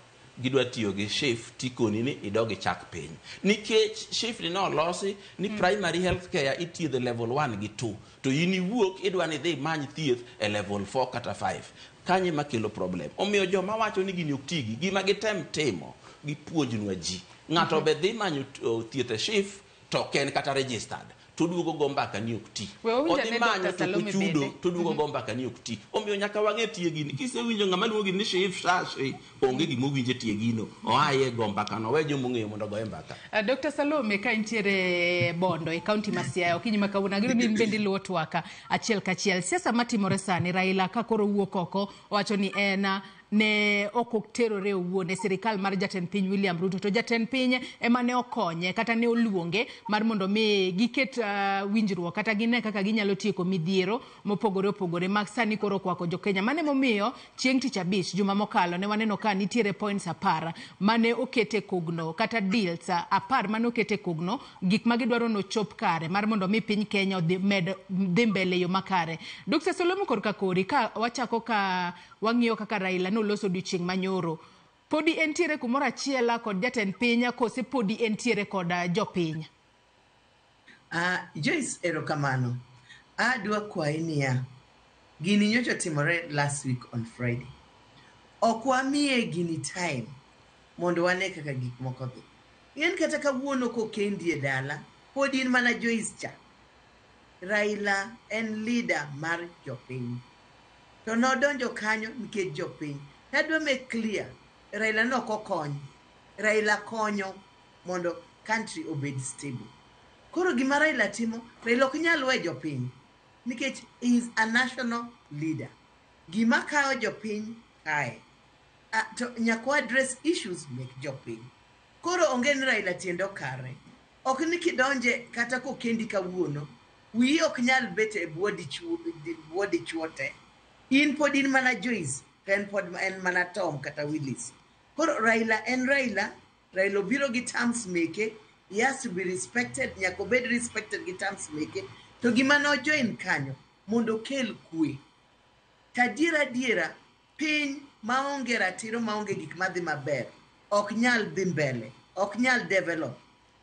gidwa tiyo gi SHIF tikoni ni idog ichak piny. Nikech SHIF ni nolosi ni primary health care ithiedho level 1 gi 2, to in iwuok idwa ni idhi imany thieth e level 4 kata 5. Kanyo ema kelo problem. Omiyo joma wacho ni gini ok tigi, gima gitem timo, gipuonjnwa ji. Ng'ato be dhi manyo thieth e SHIF to ok en kata registered. To duogo go mbaka ni ok ti. Odhi manyo to ochudo to duogo go mbaka ni ok ti. Omiyo nyaka wang'e tie gini. Kisewinjo ng'ama luongo gini ni SHIF, SHA, SHI, onge gima owinjo tie gino. Oaye go mbaka no, we joma ong'eyo mondo ogoye mbaka. Dr. Salome, ka intiere Bondo e kaunti ma Siaya, okinyi ma kawuono, ageno ni in bende iluwo twaka achiel kachiel. Siasa matimore sani, Raila ka koro wuok oko, owacho ni en ne ok oterore owuon e sirikal mar jatend piny William Ruto, to jatend piny ema ne okonye kata ne oluonge mar mondo mi giket winjruok kata gine kaka ginyalo tieko midhiero mopogore opogore mag sani koro okwako jo Kenya. Mano emomiyo chieng' tich abich juma mokalo ne waneno ka nitiere points 10 mane okete kogno kata deals 10 mane okete kogno, gik ma gidwaro nochop kare mar mondo mi piny Kenya odhi med dhi mbele yo makare. Dr. Solomon korka kori ka wachako ka wang'iyo kaka Raila noloso odiochieng' manyoro, podi entiere kumoro achiel kod jatend piny kose podi entiere kod jopiny? Joyce, erokamano. Adwa kwayi niya, gini nyocha otimore last week on Friday. Ok wamiye gini time mondo wane kaka gik moko dhi. Ing'eni kata kawuono kokendi e dala, pod in mana Joyce cha. Raila en leader mar jopiny. To nodonjo kanyo nikech jopiny. Adwa make clear, Raila ne ok okony. Raila konyo mondo country obed stable. Koro gima Raila timo, Raila ok nyal we jopiny nikech he is a national leader. Gima kawo jopiny kae. To nyaka wa address issues mek jopiny. Koro onge ni Raila tiende okare. Ok ni kidonje kata kokendi kawuono, wiyi ok nyal bet e bwo dichuo te. In pod in mana Joyce, to en pod en mana Tom kata Willis. Koro Raila en Raila, Raila obiro gi terms meke, he has to be respected, nyaka obed respected gi terms meke. To gima no join kanyo, mondo okel kwe. To adiera adiera, piny maonge ratiro, maonge gik madhi maber, ok nyal dhi mbele, ok nyal develop.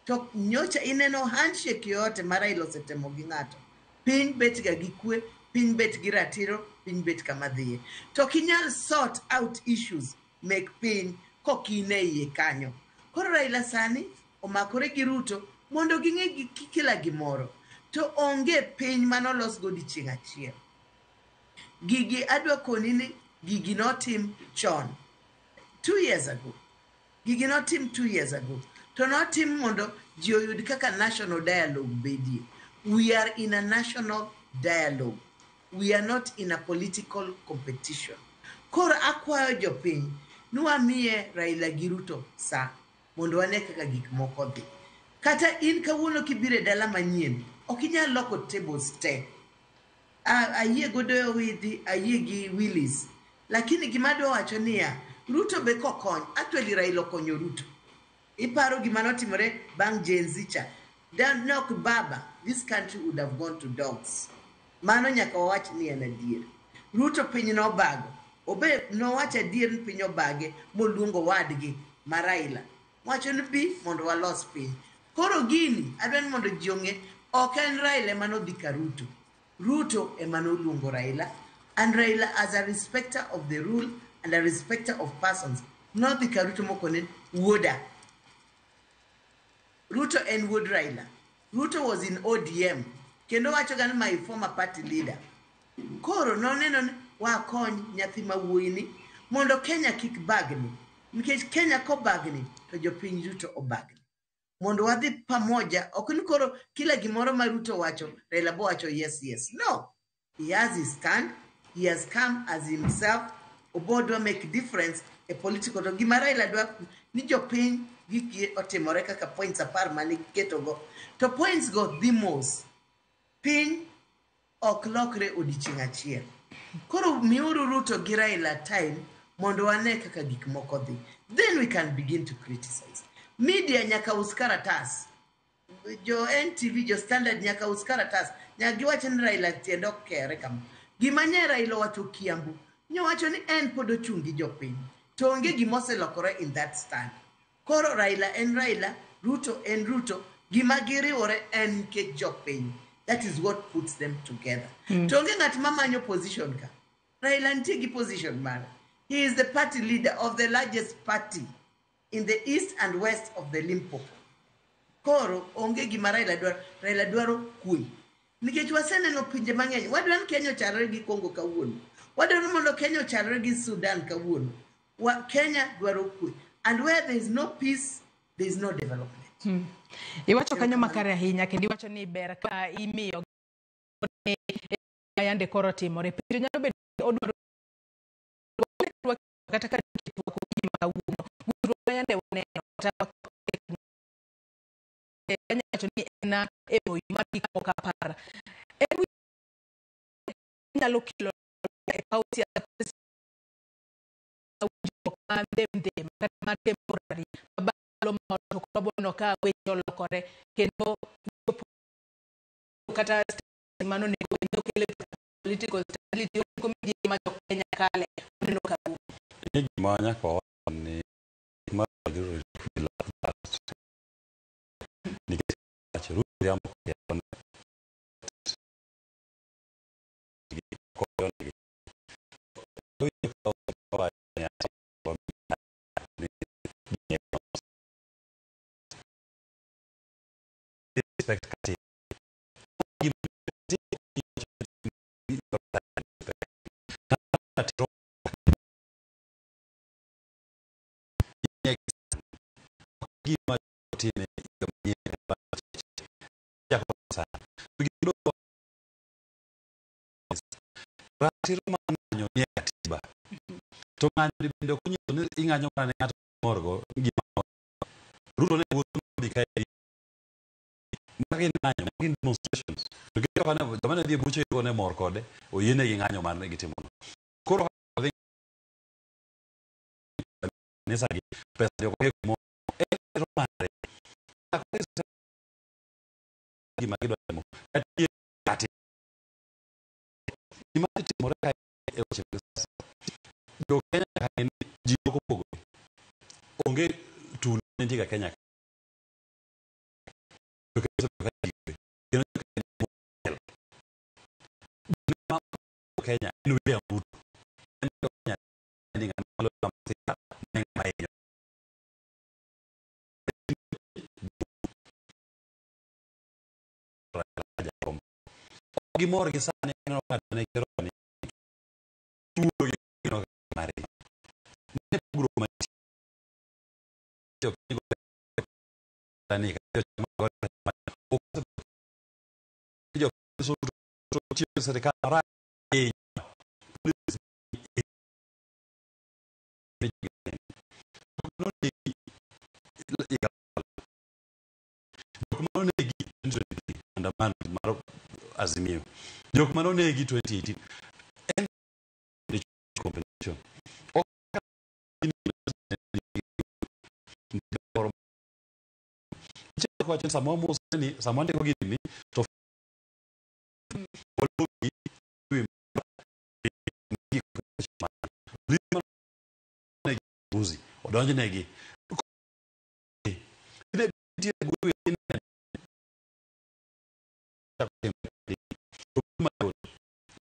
To nyocha ineno handshake yoyote ma Raila osetemo gi ng'ato, piny bet ga gi kwe, piny bet gi ratiro, piny bet kama dhiye. To ok inyal sort out issues mek piny kok in e iye kanyo. Koro Raila sani omakore gi Ruto mondo ging'e gi kila gimoro. To onge piny manolos go odiochieng' achiel. Gigi adwa koni ni gigi notim chon. 2 years ago. Gigi notim 2 years ago. To notim mondo ji oyud kaka national dialogue bedie. We are in a national dialogue. We are not in a political competition. Koro akwayo jopiny ni wamiye Raila gi Ruto sa mondo wane kaka gik moko dhi. Kata in kawuono kibiro e dala manyien, ok inyal loko tables te. Ayie godo Owidi, ayie gi Willis. Lakini gima adwa wacho niya, Ruto be kokony, actually Raila okonyo Ruto. Iparo gima notimore bang' Gen Z cha. Nok baba, this country would have gone to dogs. Mano nyaka wawach ni en adier. Ruto piny nobago. Obe nowacho adier ni piny obage moluongo wadgi ma Raila. Wacho ni bi mondo walos piny. Koro gini, adwa ni mondo ji ong'e, ok en Raila ema nodhi ka Ruto. Ruto ema noluongo Raila. And Raila as a respecter of the rule and a respecter of persons, nodhi ka Ruto mokone wuoda. Ruto en wuod Raila. Ruto was in ODM. Kendo wacho ga ni my former party leader. Koro noneno ni wakony nyathi ma wuoyi ni mondo Kenya kik bagni. Nikech Kenya kobagni to jopiny duto obagni. Mondo wadhi pamoja, ok ni koro kila gimoro ma Ruto wacho, Raila bo wacho yes, yes. No. He has his stand. He has come as himself. Obo dwa make difference e political. To gima Raila dwa ni jopiny gik otimore kaka points 10 mane giketogo. To points go dhi mos. Piny ok lokre odiochieng' achiel. Koro miuru Ruto gi Raila time mondo wane kaka gik moko dhi. Then we can begin to criticize. Media nyaka us karatas. Jo NTV, jo Standard nyaka us karatas. Nyaka giwach ni Raila tiende ok kere kama. Gima nye Raila owacho Kiambu, nyowacho ni en pod ochung' gi jopiny. To onge gima oselokore in that stand. Koro Raila en Raila, Ruto en Ruto. Gima giriwore en nikech jopiny. That is what puts them together. To onge ng'at mamanyo position ka. Raila nitie gi position mare. He is the party leader of the largest party in the east and west of the Limpopo. Koro onge gima Raila dwaro. Raila dwaro kwe. Nikech waseneno pinje mang'eny. Wadwaro ni Kenya ochalre gi Congo kawuono. Wadwaro mondo Kenya ochalre gi Sudan kawuono. Kenya dwaro kwe. And where there is no peace, there is no development. Iwacho kanyo makare ahinya kendo iwacho ni ber ka imiyo yande koro timore. Penjo nyalo bedo odwaro Kata ka twak okinyi ma kawuono, winjruok ma yande waneno kata anyalo wacho ni en MOU mar gik moko 10. En nyalo kelo e paw siasa winjruok ma ndhem kata ma temporary ma bang' moro to koro waboneno ka weche olokore kendo kata mano onego bed ni okelo political stability onego midhiero ma jo Kenya kale waneno ka rumo. Ni gima nyaka wawach ni mar nikech Ruto riambo respect katiba. Gima time higa manyien chako ratiro mar ng'anyo nie katiba to ng'anyo ni bende ok onyiso ni ing'anyo mana ne ng'ato morgo gima Ruto ne wuotho modhi kae magi ng'anyo magi demonstrations to kendo kane joma ne dhi e buche yudo ne mor kode oyienegi ng'anyo mar ne gitimono koro dhi kanisa gi pesa ok ong'e kumoro en ratiro mare gima gidwa timo kata gima dhi timore kae e weche mag siasa jo Kenya kae ni ji ok opogore onge tulo nitie ga Kenya ka Jo Kenya osebedo ka ji kendo jo Kenya mowel. Gima Kenya en William Ruto en jo Kenya ni ng'ama loyo masira ne ng'ama hinyo jakom ok gimor gi sani aneno ka ne gero ni tuo gi gino mare ne pogruok mantie jopiny go ni ka jochama go ok jopiny tiyo gi sirikal marach ahinya Police jok manonegi 2023 andamano mar Azimio jok manonegi 2018 en compensation ok wacho ni sama wamose ni sama wandiko gini to waluongi mbuzi odonjnegi ne nitie goodwill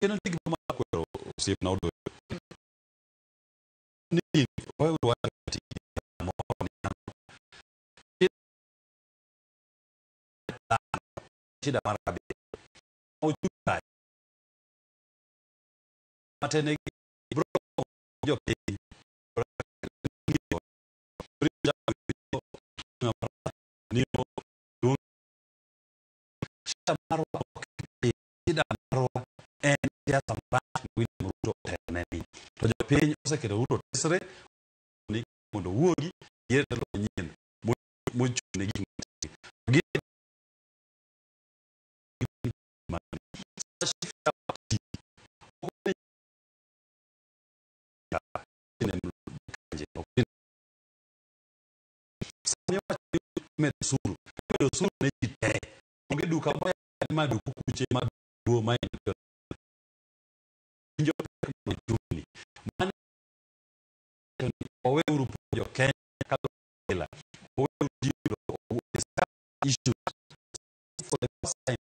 kendo nitie gima kwero osiepna odoyo ni weuru wacho ati moro ni ang'o. Shida mar abiriyo ochung' kae matene bro jopiny shida marwa ok en shida marwa en siasa marach ma William Ruto otelone ni to jopiny oseketo Ruto tesre ni mondo owuogi yier telo manyien mochung' ne gik matin. Sani wacho ni medo osuru, imedo osuru ne ji te. Onge duka moyaw ma duku kuche ma duo ma en winjo pek mag ochumi. Mano ni oweuru puonjo Kenya kaka Raila. Oweuru ji mondo discuss issues. For the first time,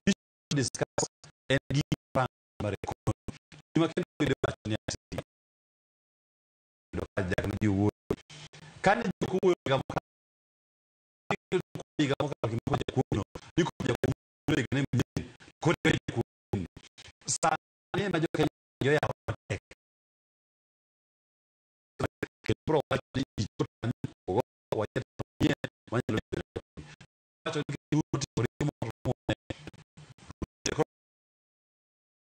issue discuss en gima mar economy. Gima kendo oyudo wacho ni ati yudo ka jakne ji wuoyo. Kane ji ok owuoyo higa mokalo, higa mokalo kimako jakuono, ni koro jakuono higa ni manyien, koro iwe jakuono. Sani ema jo Kenya oyawo matek. Kendo biro wacho ni ji otami ogo wayier manyien manyalo bedo jopiny. Wacho ni Ruto otimo richo moro mone.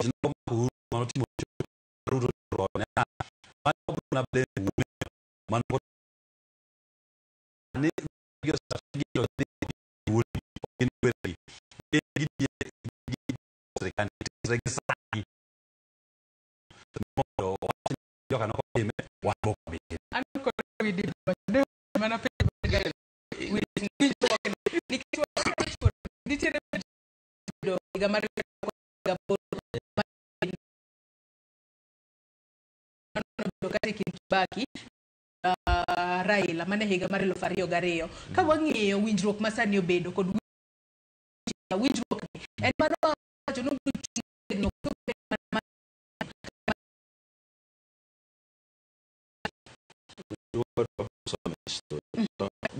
Ruto mano timo richo Ruto ne ah mano biro na blame Man ni gi strategy dhi gin wegi gi sirikal gi sani mondo owach ni joka nokotime wan bok bi An kod widi ne mana penjo nikech nitiere bedo higa mar gaboro mano kata e kind Kibaki Raila mane higa mar 2002 ka wang'iyo winjruok ma sani obedo kod winjruok ni en mano wacho ni obiro chung' motegno koso obed mana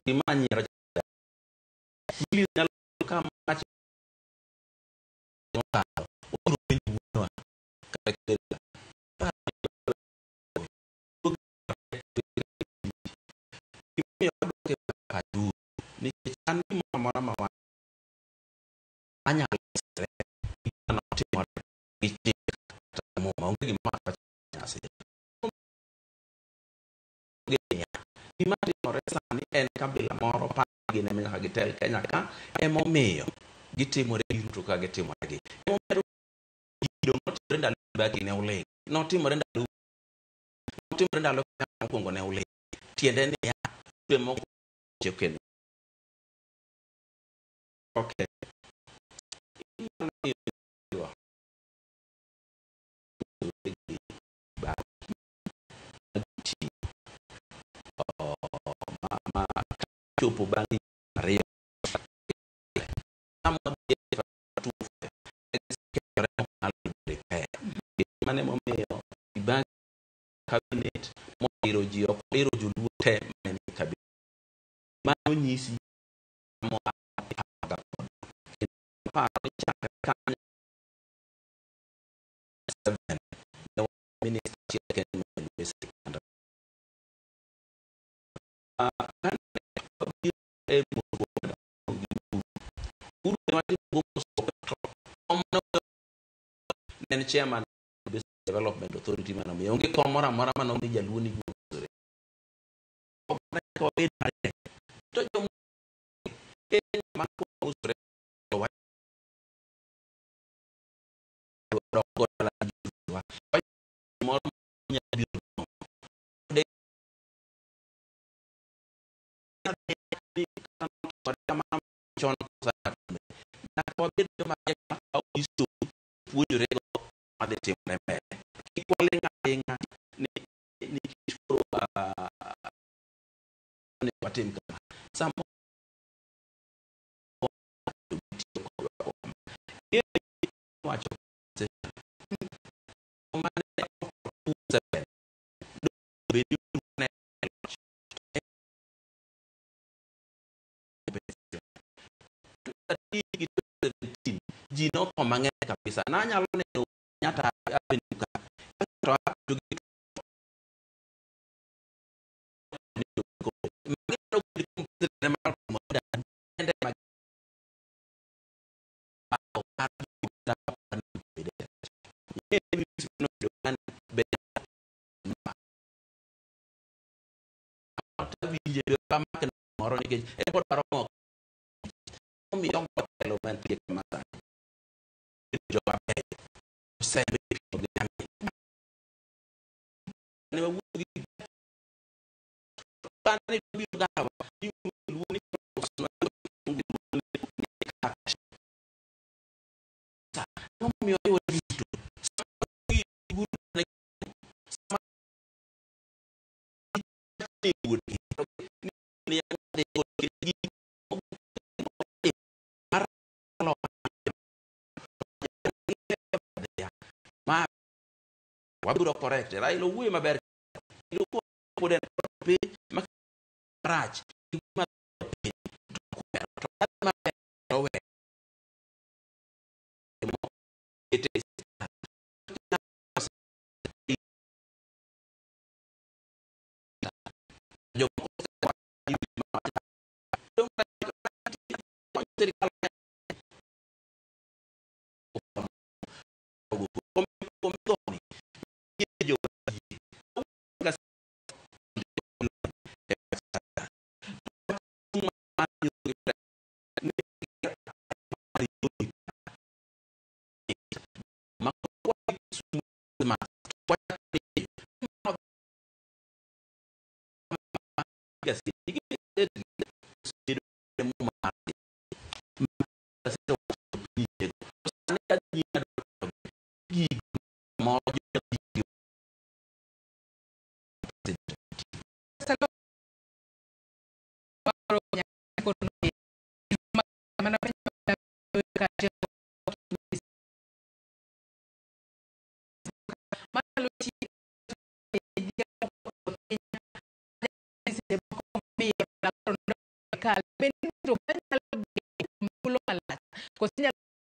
Gima anyiero Gili nyalo ka mach mokalo wabiro penjo wuonwa kata kwerega. Gimomiyo wadwoko e pajuru nikech an gimoro amora ma wan anyalo sere gima notimore gi chik kata muma onge gima wacho nyasi. Gima timore sani en kabila moro paro gin ema nyaka gitel Kenya ka emomiyo gitimore gi Ruto kaka gitimore gi. Emomiyo kido notimore ndalo Kibaki ne oling'. Notimore ndalo notimore ndalo Kenyatta mokwongo ne oling'. Tiende niya, dwe moko kendo. Okay. Inyalo ng'iyo ma chopo bang' higni ariyo sama wadhi e repair. Mano emomiyo Kibaki cabinet modiro ji ok odiro joluo te mane nie cabinet. Mano nyisi moa kod kendo paro ni chakre kanyo seven ne wan minista achiel kende ma jaluo e sirikand. Kane wabiro e mosruok gi Uhuru, Uhuru ne watimo go mosruok to kom ne en chairman Business Development Authority manomiyo onge kom moro amora manomi jaluo ni guosore. Ka wabed mariek to joma ma usore to dok go dala gi jowa. Moro nyalo biro de chon nyaka wabed joma riek ma kawo history puonjore go madhi timore mbele. Kik waling' aling'a ni nikech koro onego watim kama. Samoro tiyo kodwa wacho mane seven bed ni ne loch. Gi 2017 ji notho mang'eny kabisa. Nanyalo neno Kenyatta Avenue ka to apenjo gi moro nikech en kod paro moko omiyo telo mantie kama sani joma beyo osembe ipimo gi nyamin ne wawuoyo gi kane biro dalawa iluongo ni omiyo duto ma wabiro correct Raila owuoyo maber kendo pod en piny ma rach ma piny to kwero to maber to we kete jomoko sirikal gaset nikech gaset mar gaset sani ka ji gigo moro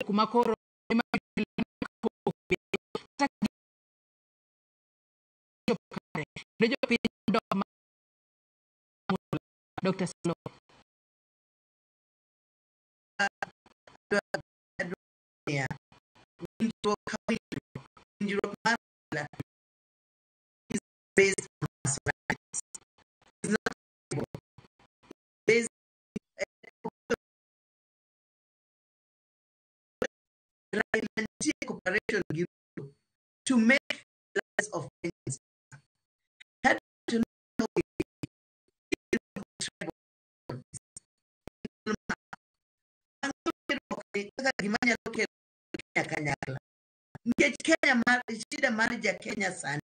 kuma koro Dr. Salo. Winjruok mar is based on personalities. It's not based Raila nitie cooperation gi Ruto to make lives of Kenyans had to know kaka gima nyalo kelo Kenya kanyakla nikech Kenya mar shida mar ja Kenya sani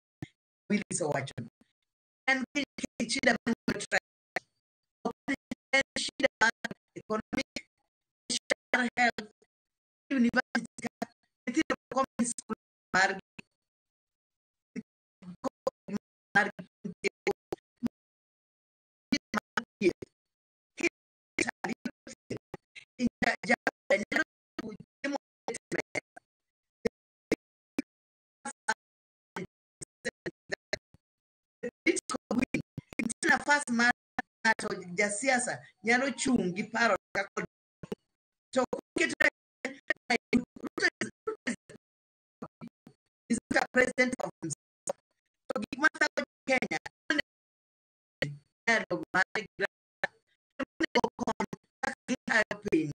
Willis owachono en shida mar en shida mar economic, shida mar health, university ka nyithindo common school margi margi nitie nafas mar ng'ato jasiasa nyalo chung' gi paro kaka to keto Ruto is not a president of himself. To gik mathago Kenya dialogue mar onego kony kaka gitayo piny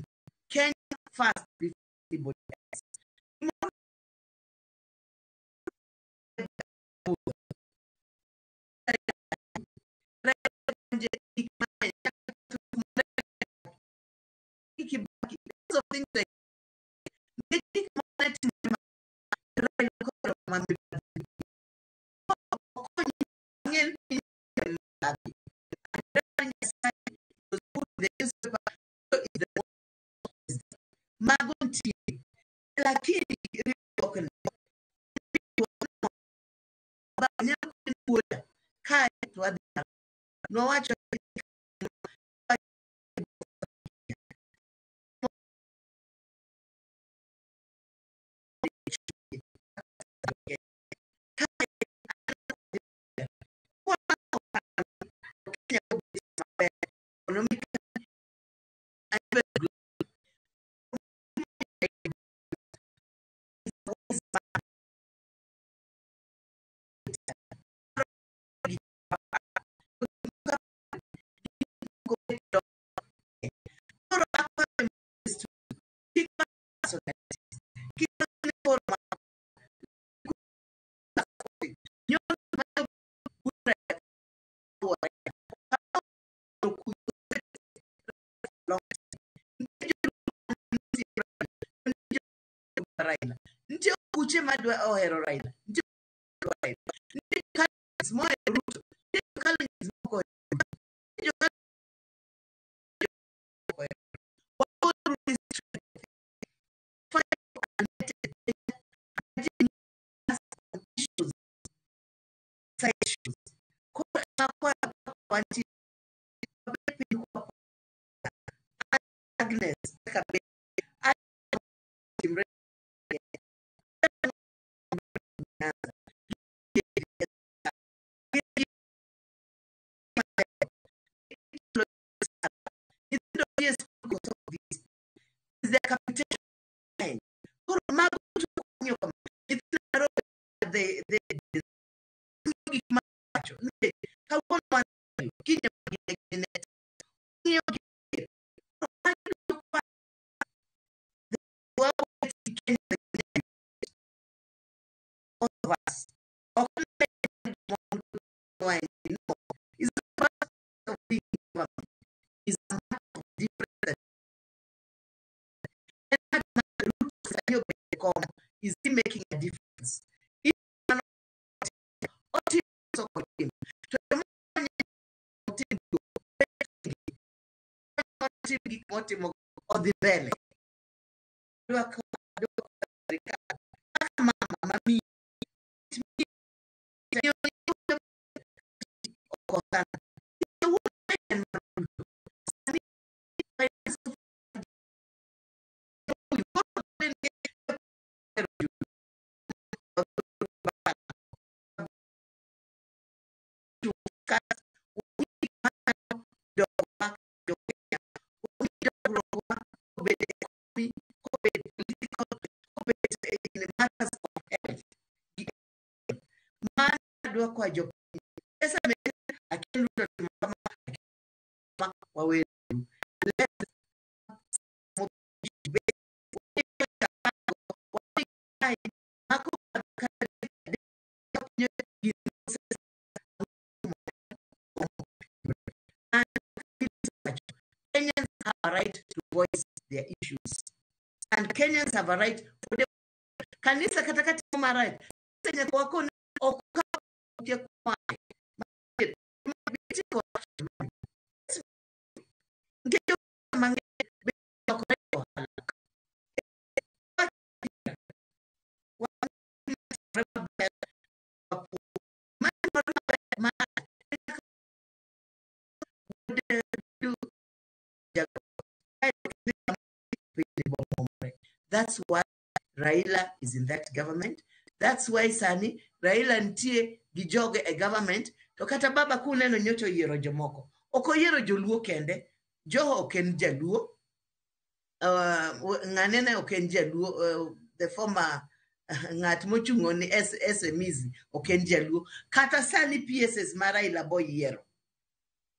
Kenya first before anybody else. Kibaki, lots of things like gik mane timore Raila koro mang'eny piny was put in the newspaper is the mago nitie lakini riwruok ni nyalo wuoda kae to wadhi nowacho Raila. Nitie kuche madwa ohero Raila. Nitie Raila. Nitie Kalenjins mohero Ruto. Nitie Kalenjins mok ohero Ruto. Nitie Kalenjins ohero this fight for united issues, side issues. Koro ema kwa wantie piny kwa Agnes kaka be timre nyithindo dhi e skul koso ok dhi e skul. Is there capitation line? Koro mago duto konyo kama. Nyithindo Nairobi they gik ma wacho nikech kawuono wan kiny gine ng'iyo gi koro magi duto kwa Kenya all of us. Ok no. It's a part of being is a matter of difference. Sani obedo e kom, is he making a difference? If mano otimo koso ok otim? To joma otim go, otim gik motimo odhi mbele. Adwa adwa sirikal kaka mama mamiyo okosana. Mano adwa kwayo jopiny pesa akia Ruto otimo kama kama waweru. Let Kenyans have a right to voice their issues. And Kenyans have a right for the kanisa kata katimo marach. Nyaka wakon ok kaw Nikech mang'eny be lokore ohala. That's why Raila is in that government. That's why sani Raila nitie gi joge e government. To kata baba kuneno nyocha oyiero jomoko. Ok oyiero joluo kende. Joho ok en jaluo. Ng'anene ok en jaluo. The former ng'at mochung'o ni SMEs ok en jaluo. Kata sani PSS ma Raila boyiero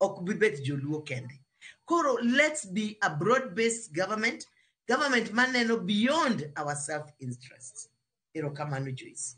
ok bi bet joluo kende. Koro let's be a broad-based government, government maneno beyond our self-interest. Erokamano Joyce.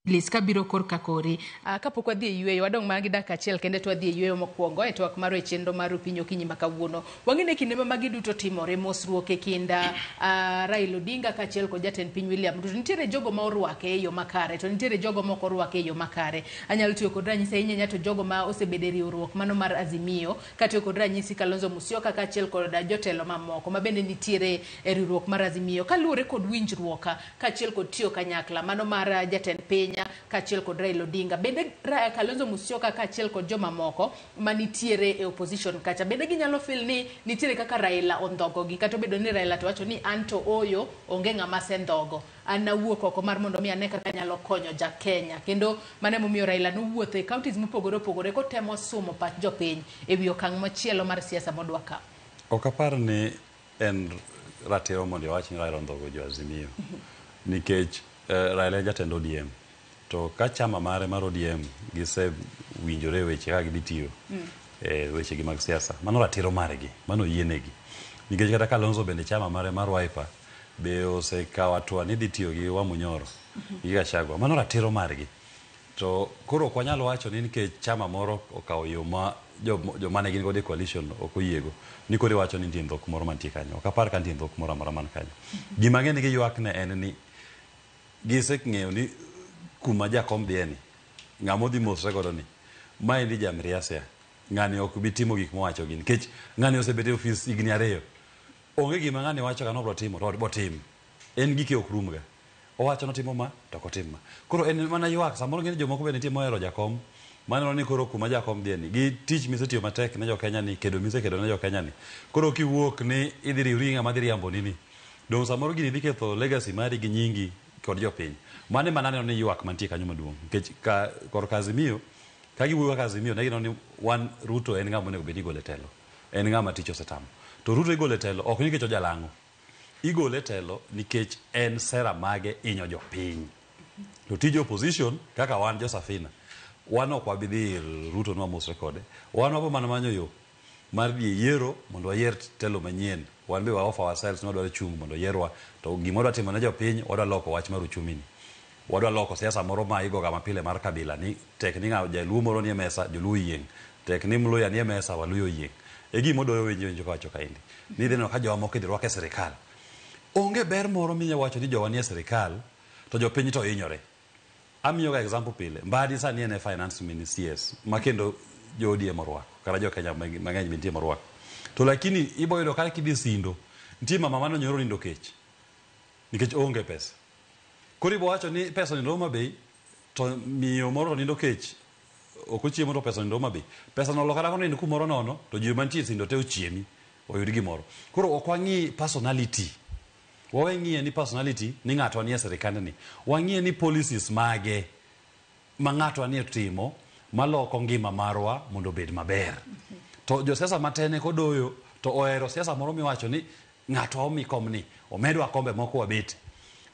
Liz, kabiro korka kori. Kapok wadhi e yueyo, wadong' mana gi dakika achiel kende to wadhi e yueyo mokwongo e twak marwa e chenro mar Opinyi Okinyi ma kawuono. Wang'e kinde ma magi duto timore, mosruok e kind Raila Odinga kaachiel kod jatend piny William Ruto. Nitiere jogo ma orwake e yo makare, to nitiere jogo ma ok orwake e yo makare. Anyalo tiyo kod ranyisi ahinya to jogo ma osebedo e riwruok mano mar Azimio, katiyo kod ranyisi Kalonzo Musyoka kaachiel kod jotelo mamoko ma bende nitiere e riwruok mar Azimio. Kaluwore kod winjruok kaachiel kod tiyo kanyakla mano mar jatend piny kaachiel kod Raila Odinga. Bende Kalonzo Musyoka kaachiel kod jomamoko manitiere e opposition kacha, bende ginyalo feel ni nitiere kaka Raila ondhogogi, kata obedo ni Raila to wacho ni an to oyo onge ng'ama asendhogo, an nawuok oko mar mondo mi ane kaka anyalo konyo ja Kenya. Kendo mano emomiyo Raila nowuotho e counties mopogore opogore kotemo sumo pach jopiny e wi okang' machielo mar siasa modwa kawo. Ok apar ni en ratiro mondo iwach ni Raila ondhogo jo Azimio, nikech Raila en jatend ODM. To ka chama mare mar ODM gisewinjore weche kaka gidhi tiyo weche gi mag siasa, mano ratiro margi, mano oyienegi. Nikech kata Kalonzo bende chama mare mar Wiper be osekawo hatua ni dhi tiyo gi Wamunyoro gi Gachagua, mano ratiro margi. To koro ok wanyal wacho ni nikech chama moro okawo yo ma joma ne gin godo e coalition ok oyiego, ni koro iwacho ni nitie dhok moro mantie kanyo. Ok apar ka nitie dhok moro amora man kanyo. Gima ang'e ni giywak ne en ni giseng'eyo ni kuma jakom dhiye ni, ng'ama odhi mosre godo ni, maendi jamriasia, ng'ani ok bi timo gik mowacho gi, nikech ng'ani osebet e ofis higni 2. Onge gima ng'ani wacho ka nobro timo, to botim. En gike ok rum ga. Owacho notimo ma, to ok otim ma. Koro en mana ywak, samoro ng'eni jomoko be nitie mohero jakom, maneno ni koro kuma jakom dhiye ni, gi tich misetiyo matek ne jo-Kenya ni, kedo misekedo ne jo-Kenya ni. Koro kiwuok ni idhi riwri gi ng'ama dhi riamboni ni, dong' samoro gini dhi ketho legacy mari gi nyingi kod jopiny. Mano ema naneno ni ywak mantie kanyo maduong'. Nikech korka Azimio, ka giwuoyo kaka Azimio, ne gineno ni wan Ruto en ng'ama onego bed ni igolo e telo. En ng'ama tich osetamo. To Ruto igolo e telo ok nikech ojalang'o. Igole e telo nikech en sera mage inyo jopiny. To tij opposition kaka wan jo Safina, wan ok wabi dhi ir Ruto ni wamosre kode. Wan wabo mana manyo yo mar dhi e yiero mondo wayier telo manyien. Wan be wa offer ourselves ni wadwaro chung' mondo oyierwa. To gima wadwa timo ne jopiny, wadwa loko wach mar uchumi ni. Wadwa loko siasa moro ma igoga mapile mar kabila ni tek ni ng'a jaluo moro nie mesa, joluo oyieng'. Tek ni mluya nie mesa, waluya oyieng'. E gima odoyo winjo kawacho kaendi. Ni idhi neno ka jowa moko idhi rwak e sirikal. Onge ber moro minya wacho ni jowa nie sirikal to jopiny to hinyore. Amiyo ga example pile. Mbadi sani en e finance minister CS ma kendo jo ODM orwako kata jo Kenya mang'eny be nitie morwako. To lakini ibo yudo ka kidhi Sindo nitie mama mane onyoro nindo kech nikech oonge pesa. Koro ibo wacho ni pesa onindo Homa Bay to miyo moro to nindo kech ok ochiemo to pesa onindo Homa Bay. Pesa no olokore konindo kumoro nono to ji mantie Sindo te ochiemi oyud gimoro. Koro ok wang'i personality. Wawe ng'iye ni personality ni ng'ato nie sirikandni. Wang'iye ni policies mage ma ng'ato anie timo maloko ngima marwa mondo obed maber. To josiasa matene kodoyo to ohero siasa moro miwacho ni ng'ato omi komni, omedwa kombe moko wabet.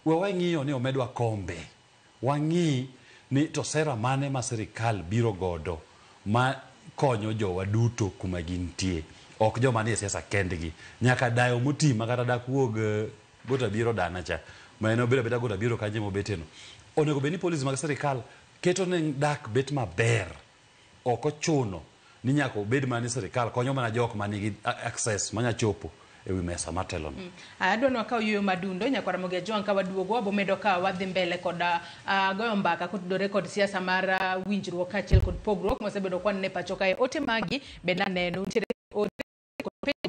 We wang'iyo ni omedwa kombe. Wang'i ni to sera mane ma sirikal biro godo ma konyo jowa duto kuma gintie. Ok joma nie siasa kendgi. Nyaka dayo moti ma kata dak wuog gota biro dana cha. Ma en obedo abeda gota biro kanye mobeteno. Onego bed ni policy mag sirikal keto ne dak bet maber. Ok ochuno ni nyaka obed mana ni sirikal konyo mana jok manigi access manya chopo e wi mesa matelono. Adwa ni wakaw yueyo madundo nyakwar Ramogi Ajwang' ka waduogo wabomedo ka wadhi mbele kod goyo mbaka kotudore kod siasa mar winjruok kaachiel kod pogruok mosebedo kwanene pacho kae. Ote magi be naneno nitiere ote kod penjo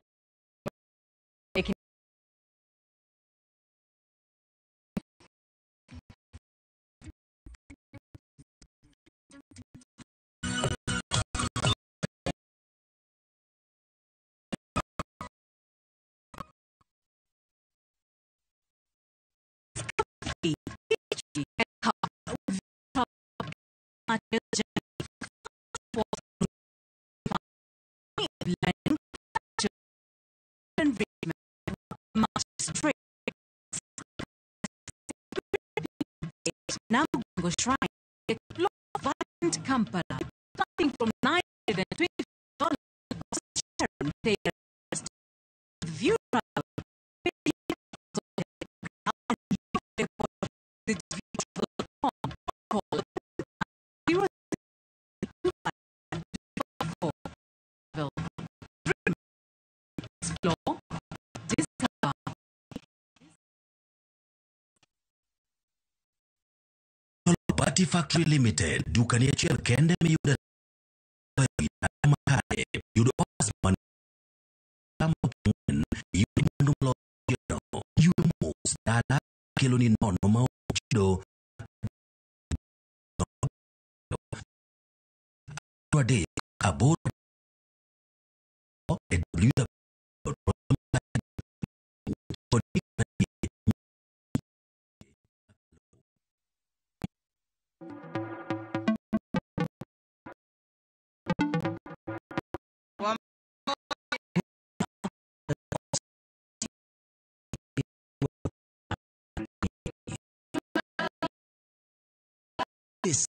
Namugongo Shrine, explore vibrant Kampala, starting from $920. Sharon Taylor, view call 0 2 5 4 explore, discover. Party Factory Limited, duka ni achiel kende miyudo makare, yudo offers man yudo mwandu moloyo, ywe mos dala kelo ni nono ma ochido 3 8 e www. This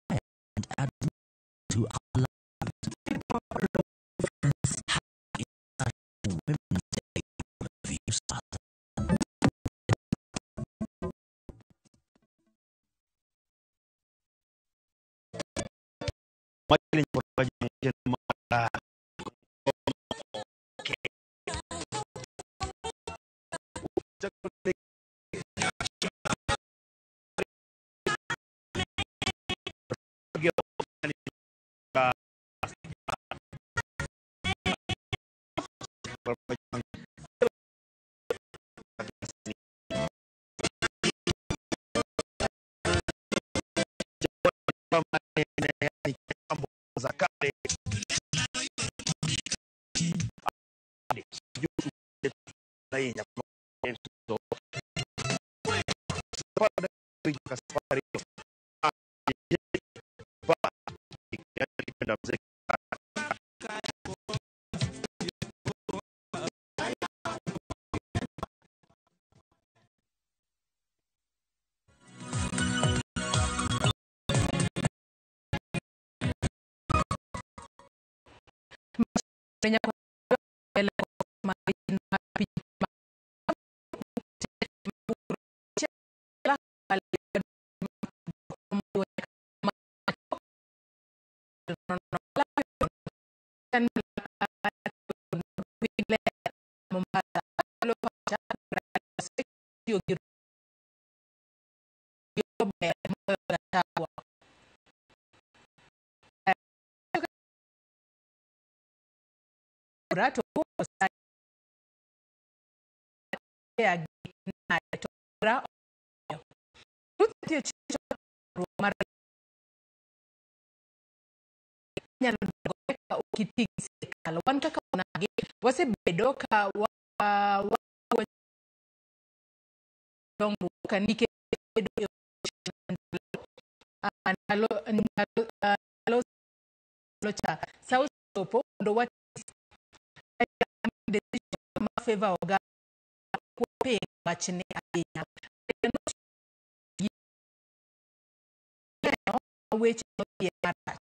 and add to our lives. Women's Day views. Wan kaka onagi wasebedo ka wa dongruok nikech bedo e ndalo ndalo cha sa osechopo mondo wa decision ma favor oganda waping wachni ahinya weche odhi marach.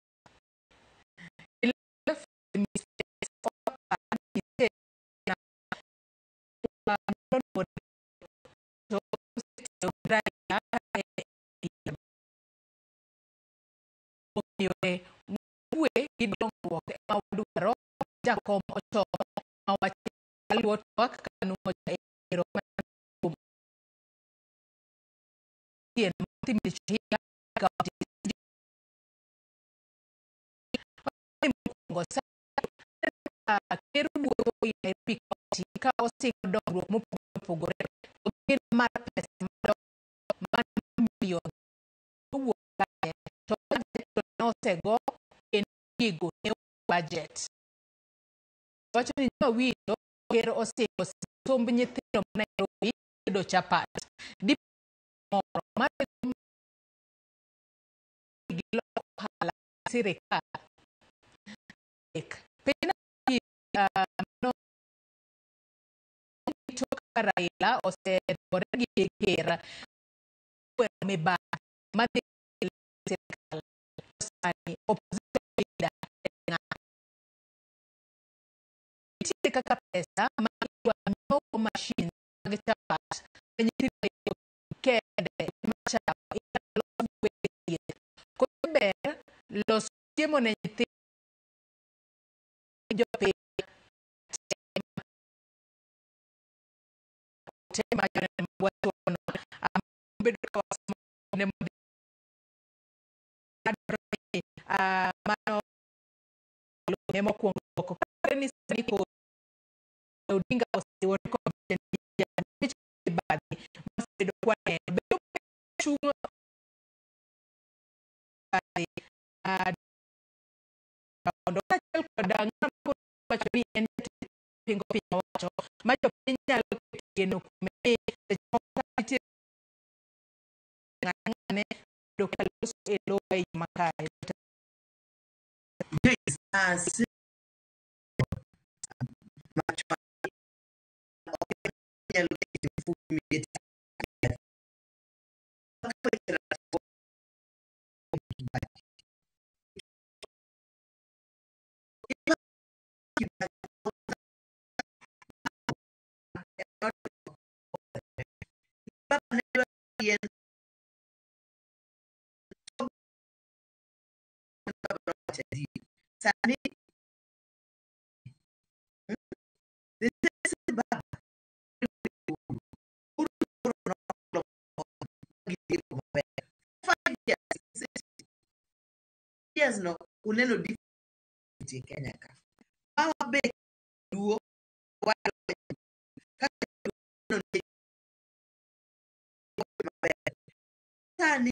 Kwe gi dongruok ema wadwaro jakom ochomo ma wach aluwo twak kanuo ero ker wuotho e Nairobi County ka osingo dongruok mopogore opogore to gin mar pesa mar milion owuok kanye to budget to ne osego kendo gigo ne budget. Wacho ni nowinjo ker osingo somb nyithindo ma Nairobi yudo chapat. Di moro mar giloko ohala sirikal. Piny tok ka Raila oseriwore gi ker kwero mibadhi madhi e sirikal sani opposition leader en ng'a? Nitie kaka pesa ma idwa nyiewo machine mag chapat ma nyithindo yudo kende ema chamo inyalo los weche thieth. Koso ber loso chiemo ne nyithindo jopiny te ma joneno magwa tuono bedo ka wasomo ne adwaro ni mano ne mokwongo dwoko. Kaluwore ni sani koro Odinga oseriwore kod jatend weche mibadhi mosebedo kwaneno bedo chung' mondo kaachiel kod ng'ama koro wacho ni en jatend pingo piny owacho ma jopiny nyalo keto geno kuome ni seche moko ka nitie ng'ane bedo ka loso e lowo e yo makare. Sani years no uneno difference e Kenya ka. Ma wabet duo kaka maber. Sani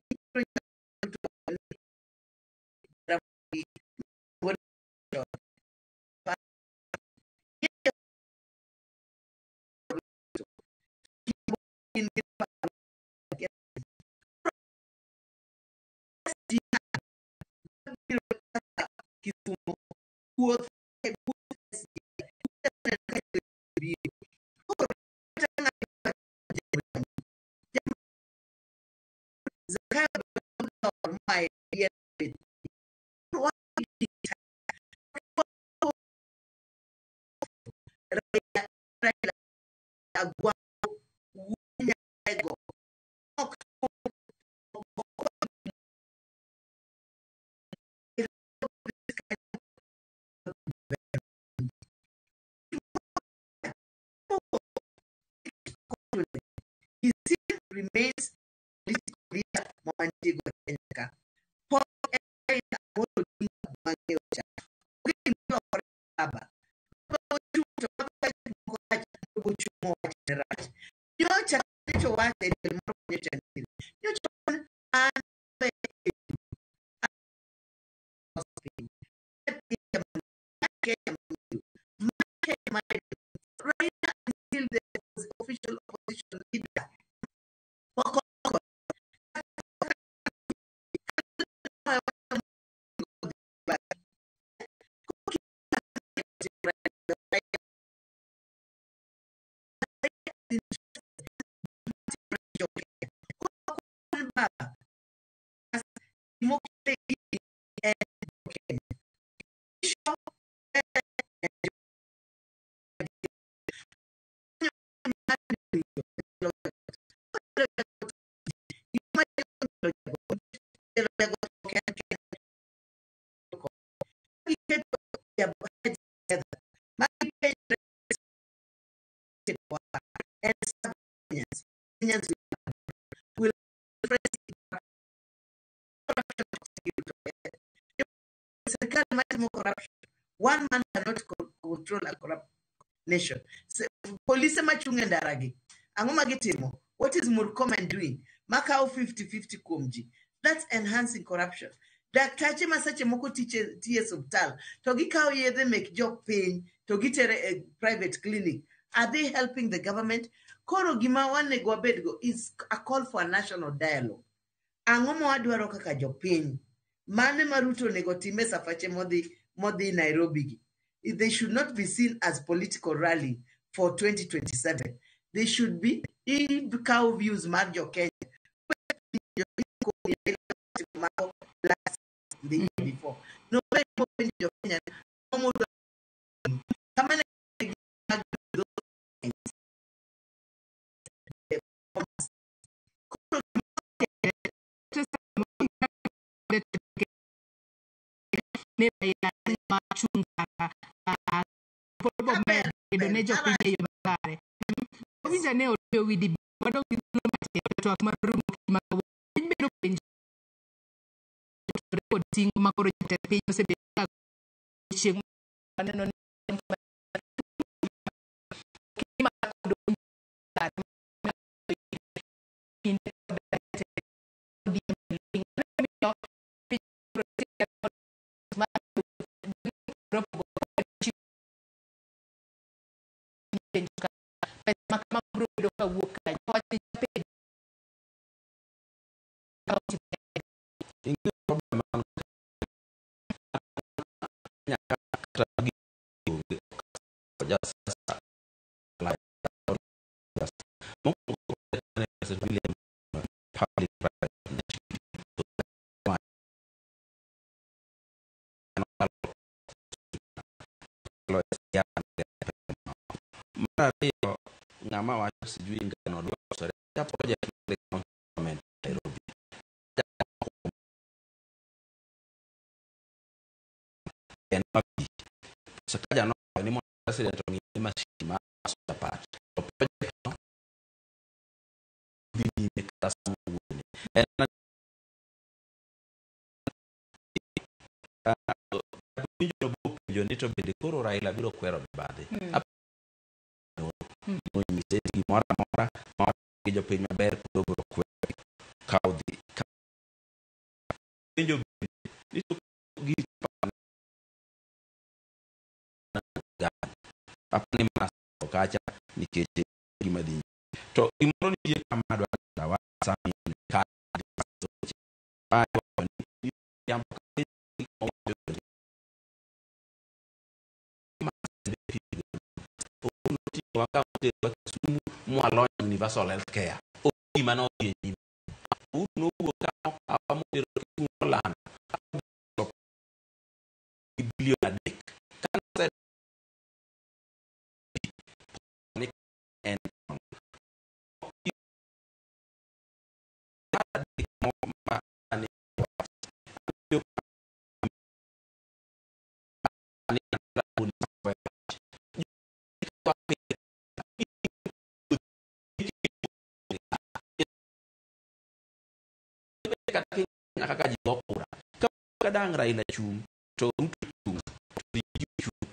Kisumo wuoth He still remains political leader ma wantie go e Kenya ka. Pod en Raila Amolo Odinga mwang'eyo cha. Onge gima olokore baba. Baba ochung' to baba wacho gimoro rach, to bochung' mowacho ni rach. Nyocha nyocha owacho e diel moro ma nyocha nitiere. Nyocha an Raila until the official opposition leader. Will sirkal matimo corruption. One man cannot control a corrupt nation. So, police machung e ndara gi. Ang'o ma gitimo? What is Murkomen doing? Makawo 50-50 kuom ji. That's enhancing corruption. Daktache ma seche moko tiye e osiptal to gikawo yedhe mek jopiny to gitere e private clinic. Are they helping the government? Koro gima wanego wabedgo is a call for a national dialogue. Ang'o ma wadwaro kaka jopiny? Mane ma Ruto onego tim e safache modhi Nairobi gi? They should not be seen as political rally for 2027. They should be ikawo views mar jo Kenya. Last the year before. No jo Kenya. Kamane ne jopiny e yo makare. Winjo ne otiyo widi wadong' gi thuolo matin twak mar rumo ma piny bedo penjo kod ting' ma koro jatend piny osebedo ka chieng' waneno ni Mar ariyo, ng'ama wacho sijui ngano dwasore ka project mar county government Nairobi. En mapi. Sakaja nowacho ni mondo president ong'i machine mar loso chapat. To project no dhi nyime kata sama wuoyoni. En winjo penjo ni to bende koro Raila biro kwero mibadhi. Onyise gimoro amora ma gi jopiny maber koro biro kwero kawo dhi. Penjo bende ni to gi apani mana kacha nikech gima dhi to gimoro nitie kama adwa dawa sani ka Kisumu mwalony universal health care gima nodhi e nyime Uhuru nowuok ka okawa motero Kisumu molando gi bilion 3 kane ni en Kata king'iyo kaka ji go kura. Ka dang' Raila chung' to Ruto chung' to Riggy chung'.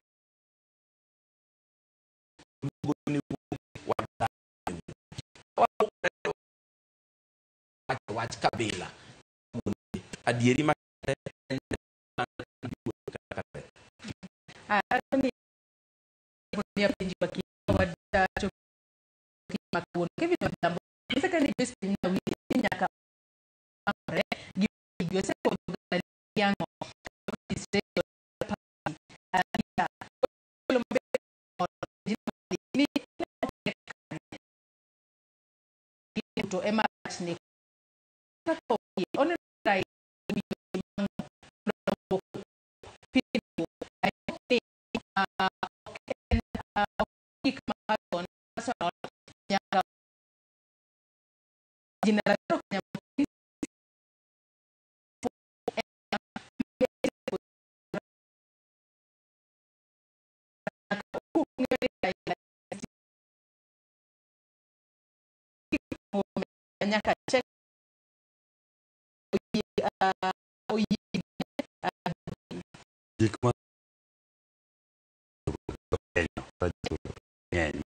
Wach kabila. Adieri ma To ema ni nyaka check Gik ma ng'eny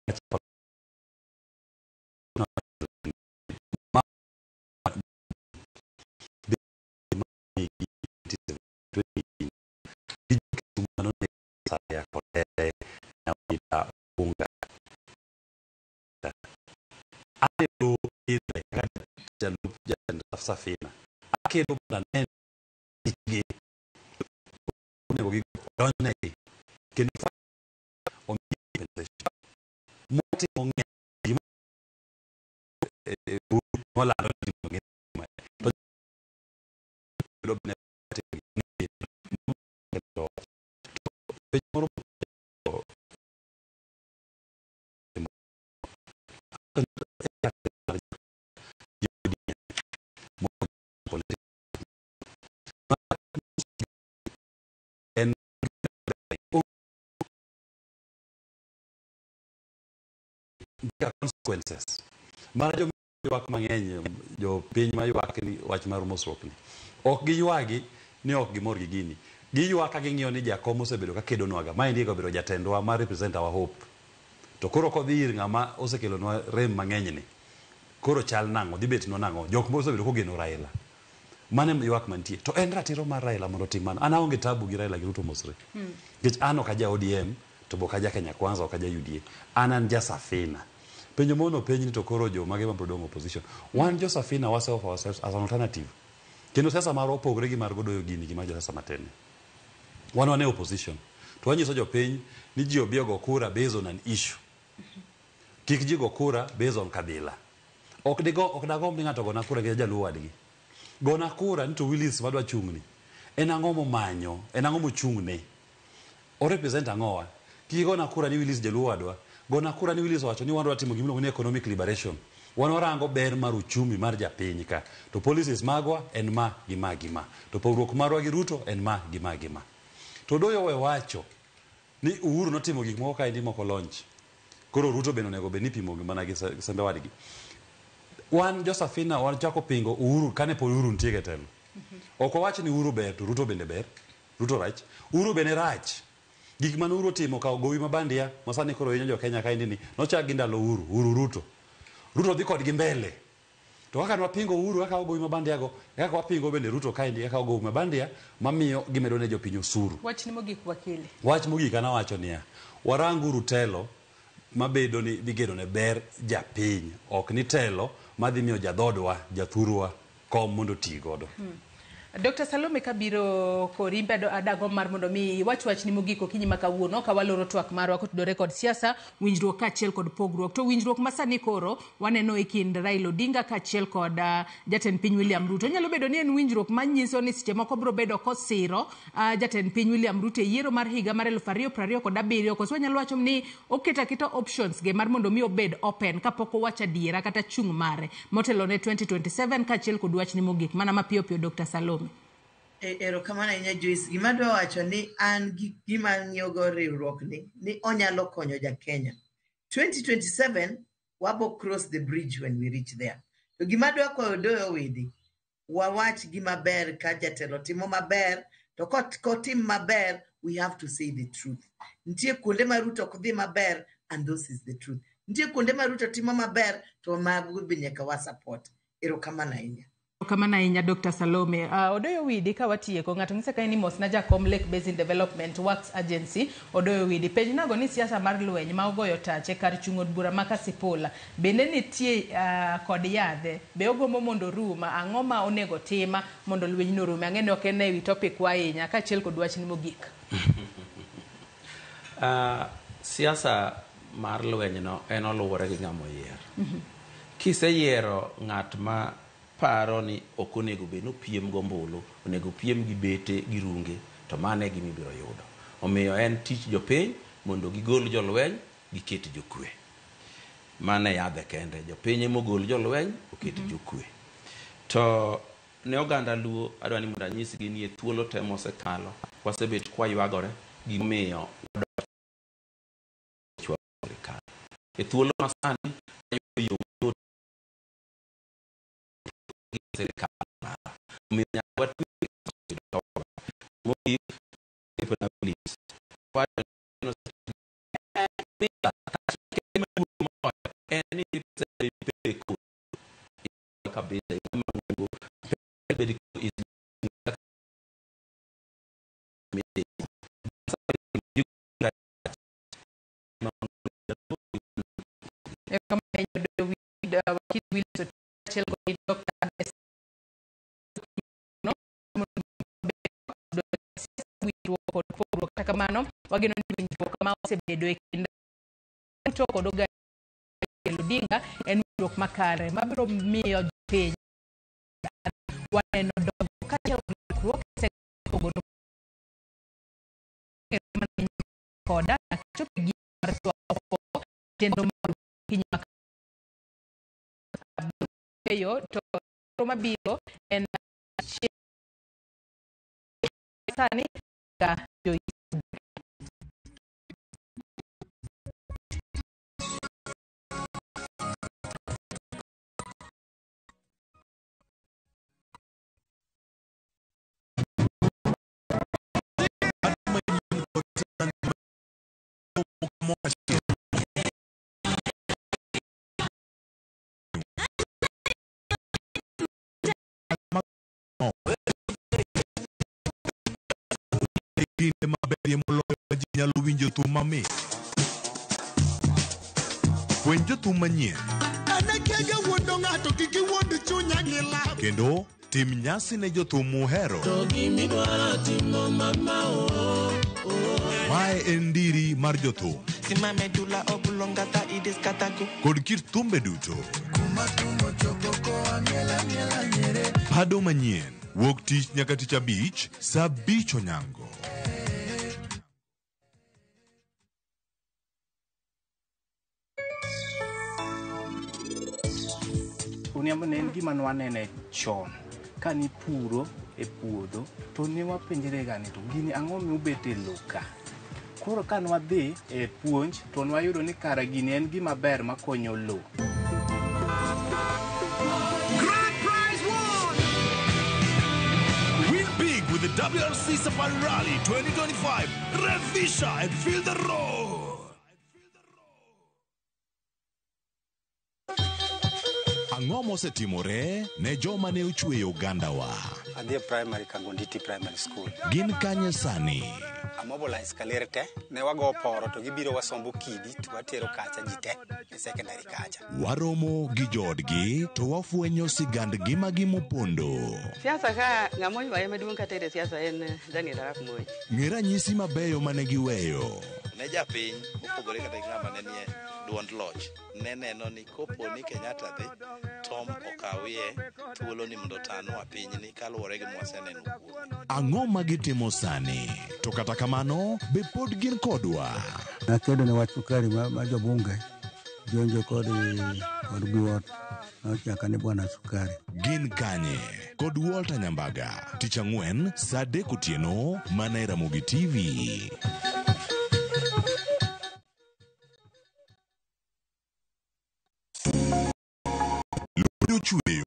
jalup jatend Safina akedo mondo ane gi onego gidonjnegi kendo omi compensation motimo ng'eny gima molando timo ng'eny to moro en consequences mar joma ywak mang'eny jopiny maywak ni wach mar mosruok ni ok giywagi ni ok gimor gi gini giywak ka ging'iyo ni jakom osebedo ka kedonwaga maendi eka obedo jatendwa ma represent our hope to koro kodhi ir ng'ama osekelonwa rem mang'eny ni koro chal nang'o dhi betnwa nang'o jok mosebedo kogeno Raila mano e ywak mantie to en ratiro mar Raila mondo otim mano an aonge tabu gi Raila gi Ruto mosre nikech an ok aja ODM to be ok aja Kenya Kwanza ok aja UDA an ja Safina penjo mono penj ni to koro jo mage mabiro dong' opposition wan jo Safina wase offer ourselves as an alternative kendo siasa marwa opogore gi mar Godoyo gini gi mar josiasa matene wan wan e opposition to wanyiso jopiny ni ji obi ogo kura based on an issue kik ji go kura based on kabila ok digo ok dagomb ni ng'ato ogona kura nikech jaluo wadgi gona kura ni to Willis madwa chung'ni en ang'o momanyo en ang'o mochung'ne o represent ang'owa kik igona kura ni Willis jaluo wadwa gona kura ni Willis owacho ni wan dwa timo gimiluongo ni economic liberation wan warango ber mar uchumi mar japiny ka to policies magwa en ma gi ma gi ma to pogruok marwa gi Ruto en ma gi ma gi ma to Odoyo we wacho ni Uhuru notimo gik moko kaendi moko launch koro Ruto bende onego bed ni ipimo mana gi sembe wadgi wan jo Safina wachako pingo Uhuru kane pod Uhuru nitie e telo ok wawach ni Uhuru ber to Ruto bende ber Ruto rach Uhuru bende rach gik mane Uhuru otimo kawo gowi mabandia ma sani koro hinyo jo Kenya kaendi ni nochak gi ndalo Uhuru Uhuru Ruto Ruto dhi kodgi mbele to kaka nwapingo Uhuru kaka gowi mabandia go e kaka wapingo bende Ruto kaendi kaka gowi mabandia mamiyo gimedo ne jopiny osuru Wachni mogik wakili. wach mogik an awacho niya waranguru telo mabedo ni dhi gedo ne ber japiny ok ni telo madhi miyo jadhodwa jathurwa kom mondo oti godo Dr. Salome kabiro kori bedo adago mar mondo mi iwach wachni mogik okinyi ma kawuono ka waloro twak marwa kotudore kod siasa, winjruok kaachiel kod pogruok. To winjruok ma sani koro waneno e kind Raila Odinga kaachiel kod jatend piny William Ruto. Nyalo bedo ni en winjruok manyiso ni seche moko biro bedo kosiro jatend piny William Ruto e yiero mar higa mar 2027 koso wanyalo wacho ni oketo aketa options ge mar mondo mi obed open kapok owacho adiera kata chung' mare motelo ne 2027 kaachiel kod wachni mogik mana mapiyo piyo Dr. Salome. Erokamano ahinya Joyce. Gima adwa wacho ni an gi gima ang'iyogo riwruokni ni onyalo konyo ja Kenya. 2027 wabo cross the bridge when we reach there. To gima adwa kwayo Odoyo Owidi, Wawach gima ber ka jatelo timo maber, to kotim maber, we have to say the truth. Nitie kuonde ma Ruto ok dhi maber, and this is the truth. Nitie kuonde ma Ruto timo maber, to mago be nyaka wa support. Erokamano ahinya. Kamano ahinya Dr. Salome. Odoyo Widi ka watieko ng'ato ng'ise ka ni mos na jakom Lake Basin Development Works Agency Odoyo Widi penj nago ni siasa mar lweny ma ogoyo tache kar chung' od bura ma Kasipul bende nitie kod yadhe be ogombo mondo rum ang'o ma onego tima mondo lweny no rum ang'e ni ok en e wi topic wa ahinya kaachiel kod wachni mogik. Siasa mar lweny no en oluwore gi ng'ama oyier. Kiseyiero ng'at ma paro ni ok onego bed ni opiem gombulu, onego opiem gi bete gi runge, to mano e gima ibiro yudo. Omiyo en tich jopiny mondo gigol jolweny giket jokwe. Mano e yadhe kende. Jopiny ema ogol jolweny oket jokwe. To ne oganda Luo adwa ni mondo anyisgi ni e thuolo te mosekalo wasebet kwaywagore gimomiyo wadok sirikal. E thuolo masani wayudo yo mayot gi sirikal mara. Omiyo nyaka watwe mogik please. En ni kabisa Kamano wageno ni winjruok ma osebedo e kind Ruto kod Oginga Odinga en winjruok makare mabiro miyo jopiny waneno dongruok kaachiel kod lokruok e sekta koda nyaka chop e giko mar twak chenro mar okinyi ma to mabiro en sani ka jo Kinde maberie moloyo ma ji nyalo winjo thum mamit. Fweny jothum manyien. Kendo tim nyasi ne jothum muhero. Mae en ndiri mar jothum. Kod kit thumbe duto. Pado manyien. Wuok tich nyaka tich abich, saa 5 onyango. Uniambo ne en gima nwanene chon ka nipuro e puodho to ne wapenjre ga ni to gini ang'o miubet e lowo ka. Koro ka nwadhi e puonj to nwayudo ni kara gini en gima ber makonyo lowo. Grand prize won! Win big with the WRC Safari Rally 2025. Revisha and feel the road. Ang'o mosetimore ne joma ne ochweyo ogandawa? Adhi e primary Kangonditi Primary School. Gin kanye sani? Amobilize kaler te, ne wago poro to gibiro wasombo kidi to watero kacha ji te e secondary kacha. Waromo gi joodgi to wafwenyo sigand ngimagi mopondo. Siasa ka ng'ama oywaye maduong' kata e siasa en Daniel Arap Moi. Ng'e ranyisi mabeyo mane giweyo. Ne japiny mopogore kata gi ng'ama ne nie duond loch ne neno ni kopo ni Kenyatta dhi Tom okawie thuolo ni mondo otanwa pinyni kaluwore gi mwaseneno kuome. Ang'o ma gitimo sani? To kata kamano, be pod gin kodwa? Nakedo ne wach sukari ma jobunge jonjo kod biwot nochaka ni bwana sukari. Gin kanye? Kod Walter Nyambaga, tich ang'wen saa 3 otieno mana e Ramogi TV. Chweyo.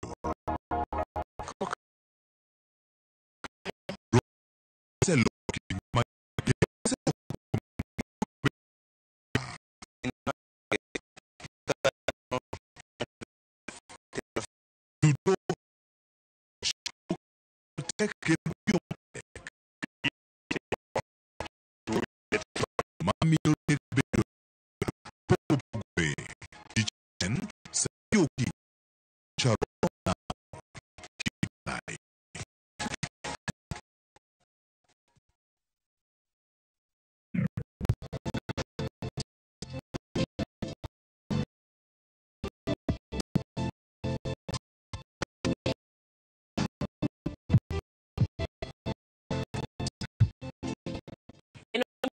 matek kendo tiyo matek mamiyo lek bedo opogore. Tich en saa ariyo okinyi Sharona Kitai.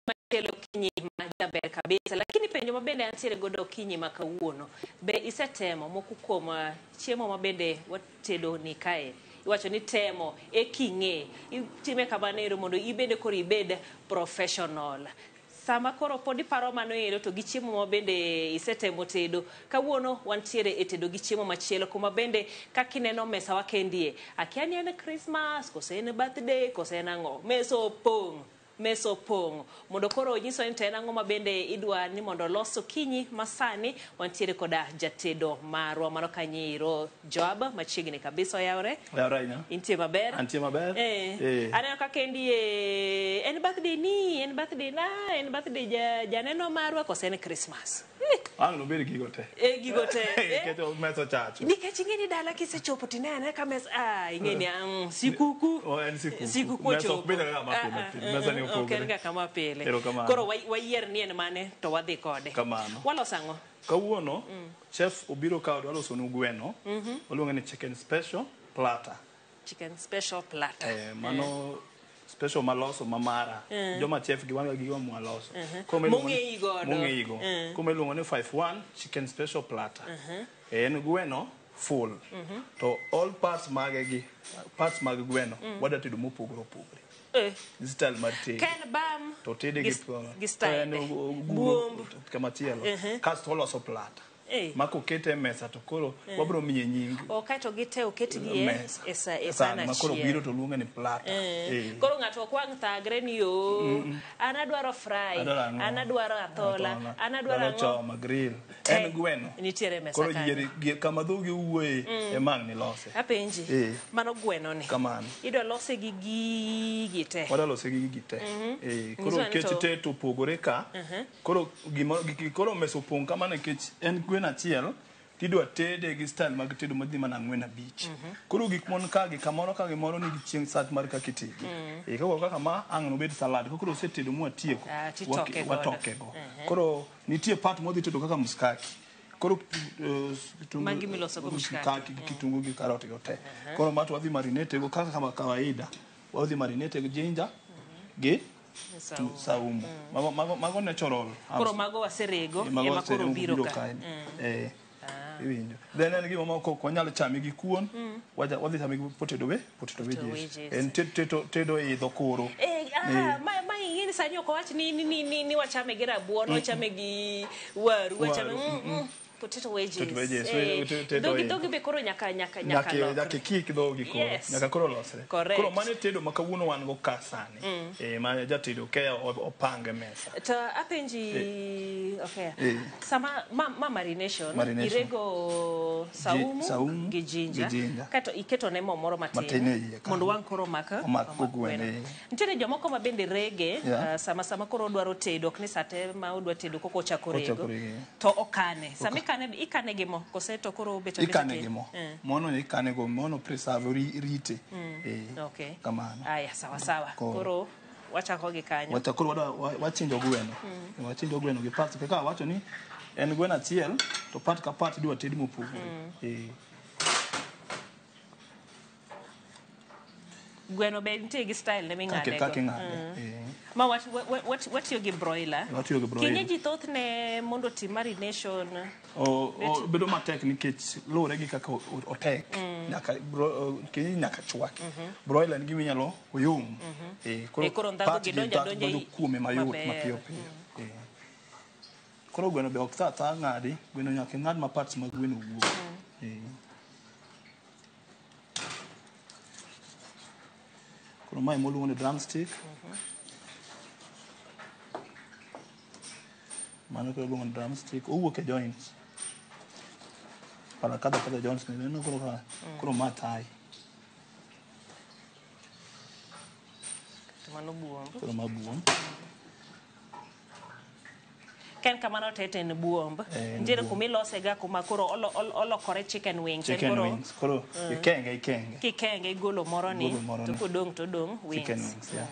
Machielo okinyi ma jaber kabisa, lakini penjo ma bende antiere godo okinyi ma kawuono, be isetemo moko kuom chiemo ma bende watedo ni kae? Iwacho ni temo e king'e itime kamano ero mondo ibende koro ibed professional. Sama koro pod iparo mano ero to gi chiemo ma bende isetemo tedo, kawuono wantiere e tedo gi chiemo machielo kuma bende kaka ineno mesa wa kendie, akia ni en Christmas kose en birthday kose en ang'o, mesa opong'. Mesa opong' mondo koro nyiso ni to en ang'o ma bende idwa ni mondo olos okinyi masani. Wantiere koda jatedo marwa mano kanyo Joab machiegni kabisa. Oyawre? Oyawre ahinya. Intie maber? Antie maber. Aneno ka kendi en birthday ni, en birthday na, en birthday janeno marwa kose en Christmas? Ang' nobed gigo te. Gigo te. Nikech mesa ochacho. Nikech ing'e ni dala kisechopo tineno anena ka mesa, ing'e ni sikuku. Oh, en sikuku. Sikuku Mesa ochopo. ok bed kaka mapile pile. Mesa ni Ok opogore. en kaka mapile. Erokamano. Koro wayier ni en mane to wadhi kode. Kamano. Waloso ang'o? Kawuono, chef obiro ka odwa losonu gweno. Waluonge ni chicken special platter. Chicken special platter. Mano special maloso mamara. Joma chef gi wan gi gigo mwaloso. Koro miluongo ni- Mong'eyi godo. Mong'eyigo. Koro iluongo ni 5-1 chicken special platter. En gweno full. To all parts mage gi, parts mag gweno, wadwa tedo mopogore opogore. Gi style mar tedo. Ken bam To tede gi gi gi style. to en Buomb. Kamachielo. Kasto oloso platter. Ma kokete e mesa to koro wabiro miye nying. O kaeto gite oketgi e Mesa. e sa e San san ma koro achiel. biro to luonge ni platter. Koro ng'ato ok wang' thagre ni yo, an adwaro fry, Adwaro ang'o? an adwaro athola, an adwaro ang'o. Choma grill. Te. En gweno. Nitiere e mesa Koro kanyo. yier kama dhogi owuoye ema ang' nilose. Apenji, mano gweno ni. Kamano. Idwa lose gi gigi te. Wadwa lose gi gigi te. Koro Nyiso ni nikech te to opogore ka. Koro gima koro mesa opong' kamano nikech en gweno achiel tidwa tede gi style mag tedo madhi mana 4-5. Koro gik mon ka gi kamoro ka gimoro nigi chieng' sat mar kaka itede. Kaka kaka ma ang' nobed salad. Koro osetedo mwatieko. Titoke godo. Watoke go. Koro nitie part modhi tedo kaka mskaki. Koro kitungu Magi miloso go mshikaki. gi kitungu gi karot go te. Koro ma to wadhi marinate go kaka kama kawaida. Wadhi marinate gi ginger gi Saumu. saumu. Mago natural. Koro mago waserego Mago ema koro waserego biro biro ka. kae. Iwinjo. Then en gima moko ok wanyal chame gi kuon, wadhi chame gi potato potato wedges. Wedges. En tedo idho koro. Ma ing'e ni sani ok owach ni wachame gi rabuon, wachame gi waru, wachame potato wedges. Potato wedges, tedo idho. Dhogi be koro nyaka lokre. Nyaka ikik dhogi koro. Yes. Nyaka koro losre. Correct. Koro mano e tedo ma kawuono wan go ka sani. Ma jatedo Keya opange mesa. To apenji, okay. Sama ma marination, irego saumu, gi ginger, gi ginger. Kaeto iketo ne mo moro matin, Matin e iye kanyo. mondo wang' koro omak Omak go gweno. Nitiere jomoko ma bende rege Yeah. sama koro odwaro tedo, ok ni sate ma odwa tedo koko ochako Ochako rego, rego. to okane. Sama ikane gi mo kose to koro obet abeta Ikane tin? gi mo. Mono ikane go, mono preserve rite. Okay. Kamano. Aya, sawa sawa. Koro. Koro wachako gi kanyo. Wacha koro wachinjo gweno. Wachinjo gweno gi parts kaka awacho ni en gweno achiel to part ka part idwa ted mopogore. Gweno be nitie gi style ne ming'ade go. Kaka ing'ade. Ma watiyo gi broiler. Watiyo gi broiler. Kienyeji thothne mondo otim marination. Bedo matek nikech luwore gi kaka otek. Nyaka kienyeji nyaka chwaki. Broiler en gima inyalo oyom. Koro ndhadhu Part gi gi donjo ndhadhu adonja donjo kuome mayot maber. mapiyo piyo. Koro gweno be ok tha atha ng'adi, gweno nyaka ing'ad ma parts mag gweno wuog. Koro mae moluongo ni drumstick. Mano koro iluongo ni drumstick. Owuok e joints. Para kadho kadho joints ni neno koro ka koro ma thigh. Mano buomb. Koro ma buomb. Ka en kamano to en buomb. En Nitiere buomb. kuma ilose ga kuma koro olokore chicken wings. En Chicken koro- wings. Koro ikenge ikenge. Kikenge igolo moro ni Igolo moro to ni. kodong' to odong' wings. Chicken wings, yeah.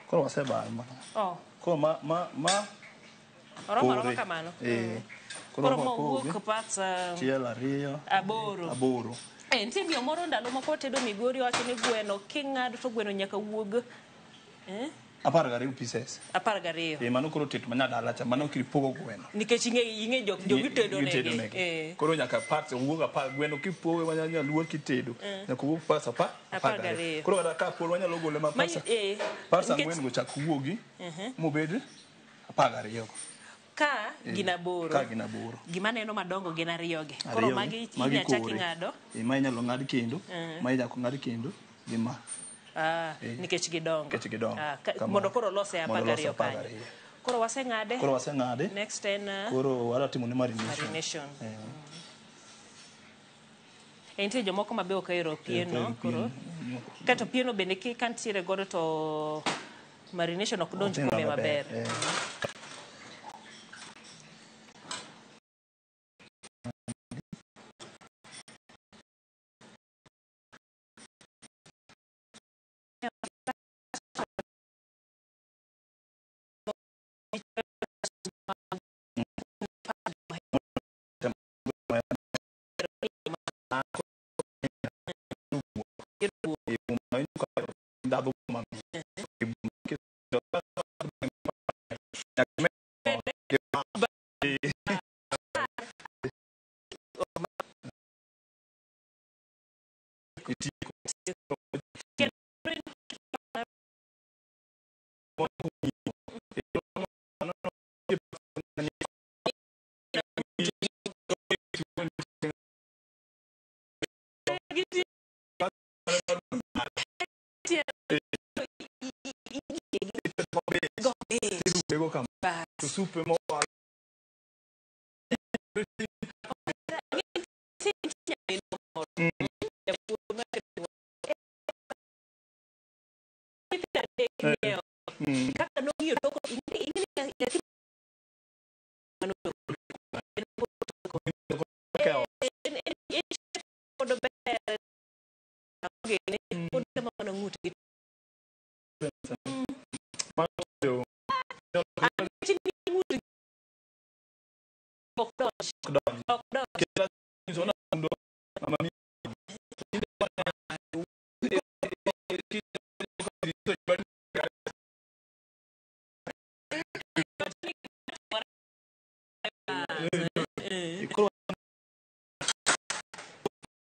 Koro wasebaro mana. Oh, Koro ma oromo aroma pore. kamano. Eh. Koro ma mowuok poge. parts Achiel, ariyo, aboro. aboro. Nitie miyo moro ndalo moko tedo migori owacho ni gweno king'ado to gweno nyaka wuog 12 pieces. 12. Mano koro tet ma nyadala cha, mano kipogo gweno. Nikech ing'e jok jomitedo Itedo negi. negi. Koro nyaka parts owuog apar gweno kipoge ma nyaluo kitedo. Nyaka owuog parts apar 12. Koro kata ka pod wanyalo gole ma parts parts ang'wen go chak wuogi mobed 12 go. Ka gin aboro. Ka gin aboro. Gima neno madongo gin ariyo gi. Koro Ariyo magi magi inya chak kore. ing'ado. Ma inyalo ng'ad kendo, ma inyalo ng'ad kendo gi ma. Nikech gidongo. Nikech gidongo. Kamano. Mondo koro lose Mondo apar lose gariyo apar kanyo. gariyo. Koro waseng'ade. Koro waseng'ade. Next en Koro wadwa timo ne marination. marination. Nitie jomoko ma be ok ohero pieno. Ok ohero Koro pieno. kato pieno bende ka nitiere godo to marination ok donj Otimo kuome maber. To supe mowal. Kaka nong'iyo toko ing'e nyathi pod ber ogene pod temo mana ng'utgi. Ok donj. Ok donj.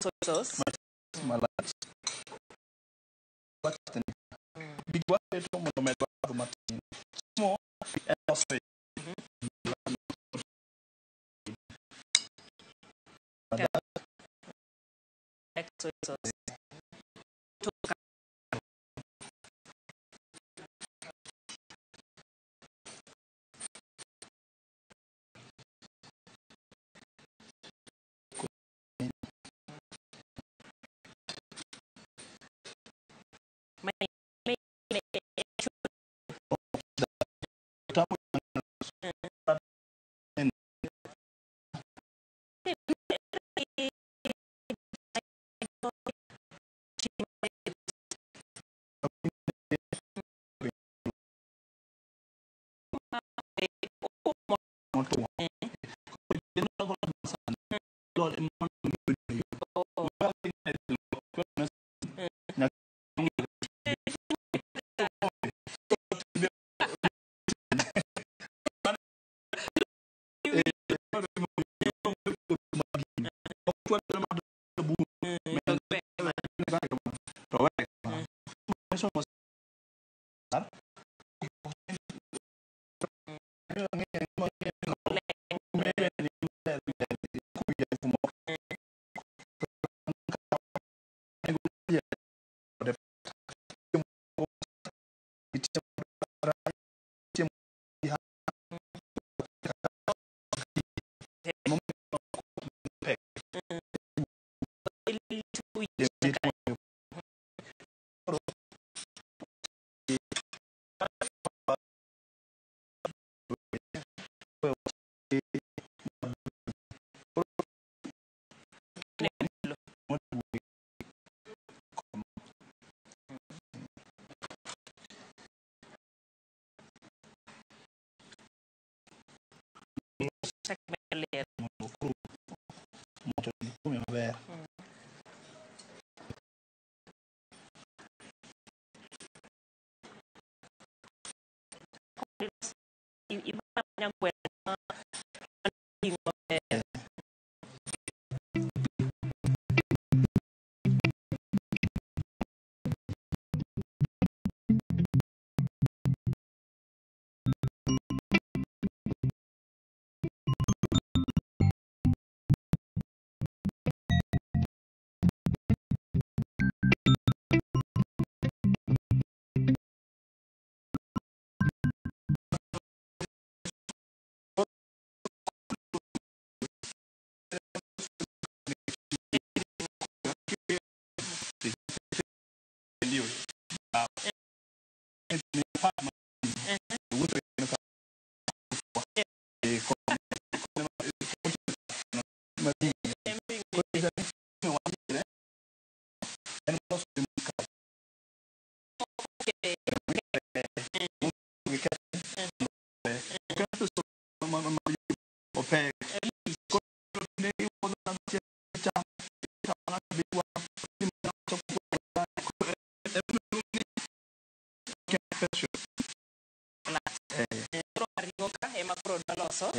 Soy sauce. Malach. Gik waketo mondo omed ladha matin. Chiemo en ose. Like soy sauce. Maber.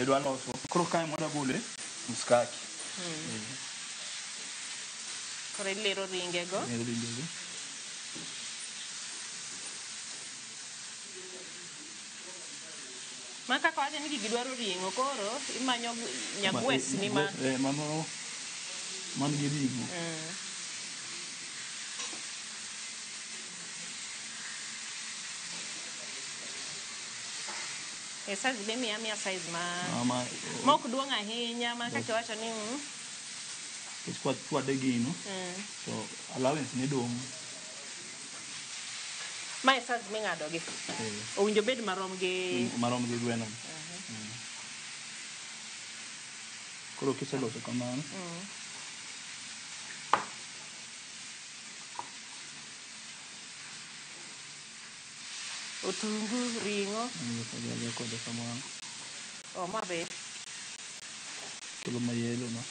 Idwa loso. Koro kae mwadwa gole mskaki. Koro ilero ringe go. Ilero ringe go. Ma kaka wacho ni gigi dwaro ring'o, koro imanyo nyagwes ni ma. Mano man gi ring'o. E size be miya miya size ma ma ok duong' ahinya ma kaka iwacho ni Nikech kwa chwade gino to allowance ne dong'. Ma e size ming'ado gi. Owinjo bed marom gi marom gi gweno. Koro kiseloso kamano. Otungu, ring'o. Kode kamano. Oh, ma be. Kelo mayelo no.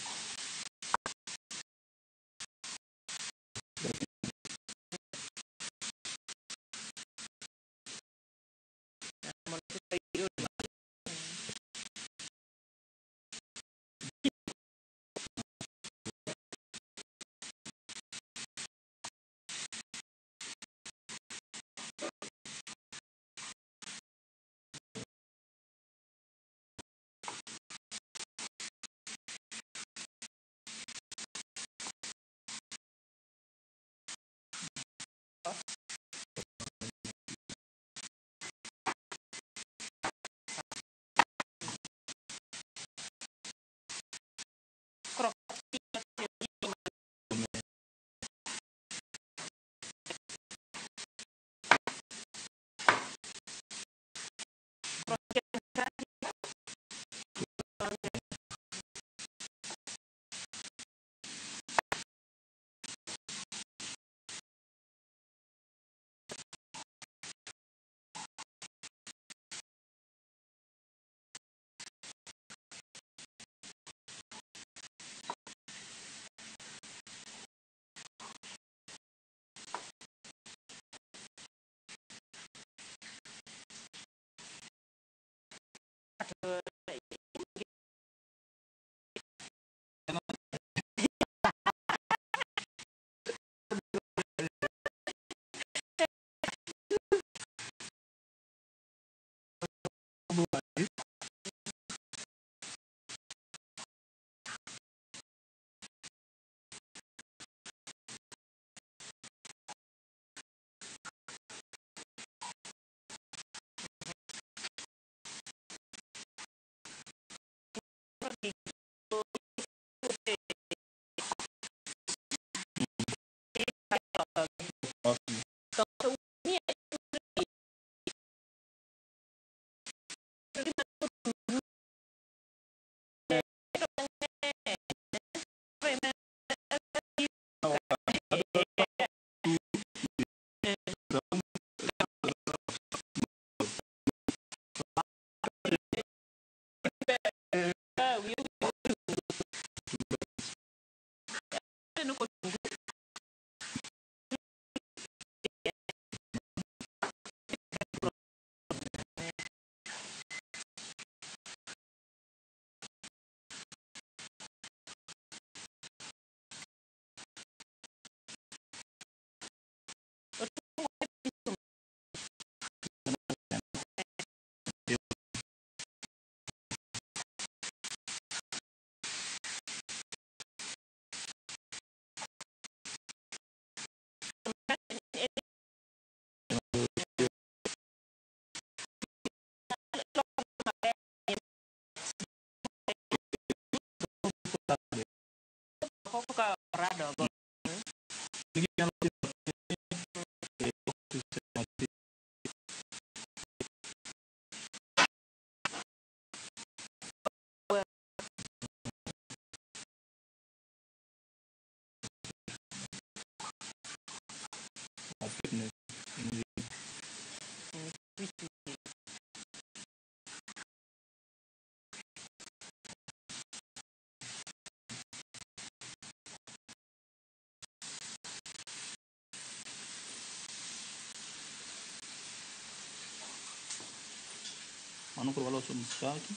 Mano koro waloso mshikaki.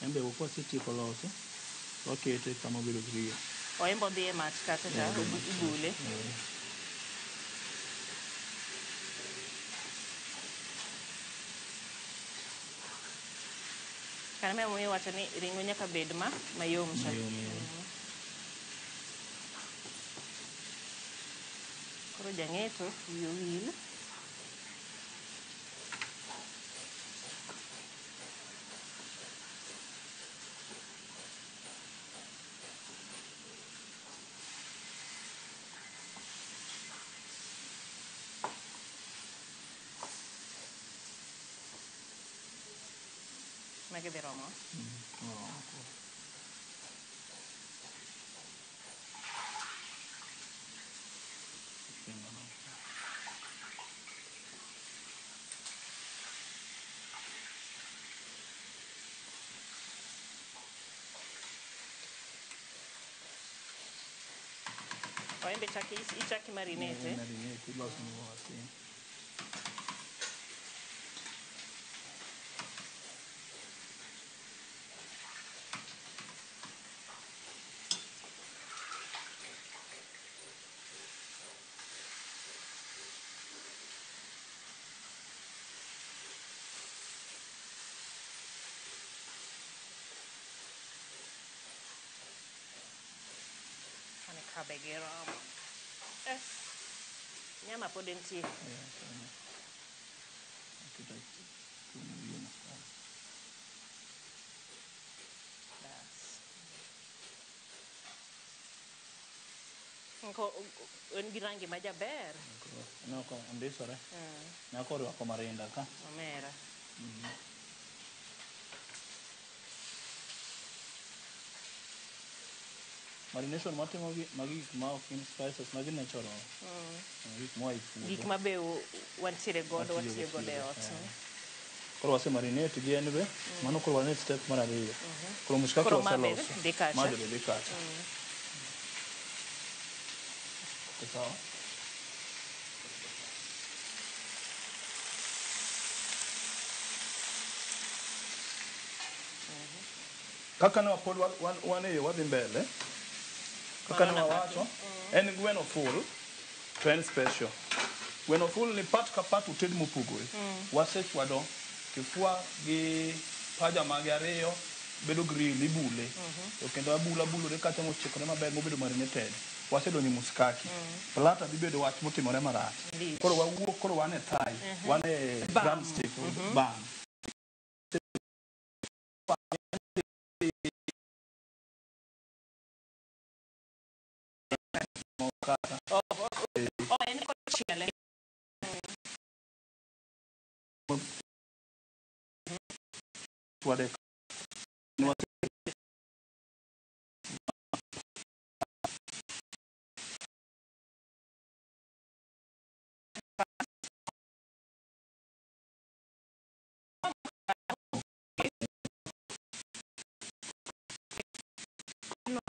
Embe kwasetieko loso, wakete kama obedo grill. Oembo dhi e mach kata cha ibule. Kana me moyo wacho ni ring'o nyaka bed ma mayom cha. Koro jang'eto wiye owil. Magi dhi romo? Oembe chaki ichaki marinate. Marinate iloso mo matin. Kabe gi romo. Nyama pod nitie. Ko en gi rangi ma jaber. Noko ondisore. Nyako orwako marinda ka. Omera. Marination matimo gi magi gik ma ok gin spices, magi natural. Gik moa e puodho. Gik ma be wantiere godo, watiyo godo e ot. Koro wase marinate gi en be, mano koro wan e step mar ariyo. Koro mshikaki waseloso. Dhi kacha. Ma be dhi kacha. Sawa. Kaka ne wapod wan e yo wadhi mbele. Kaka ne wawacho, en gweno full to en special. Gweno full ni part ka part oted mopogore. Wasechwado kifua gi paja mage ariyo bedo grill ibule. To kendo abula bulore kacha mochikore maber mobedo marinated. Wasedonjo e mshikaki. Plata dhi bedo wach motimore marach. Koro wawuok koro wan e thigh, wan e drumstick, bam. kata. Oh, en kochiele. Chwade.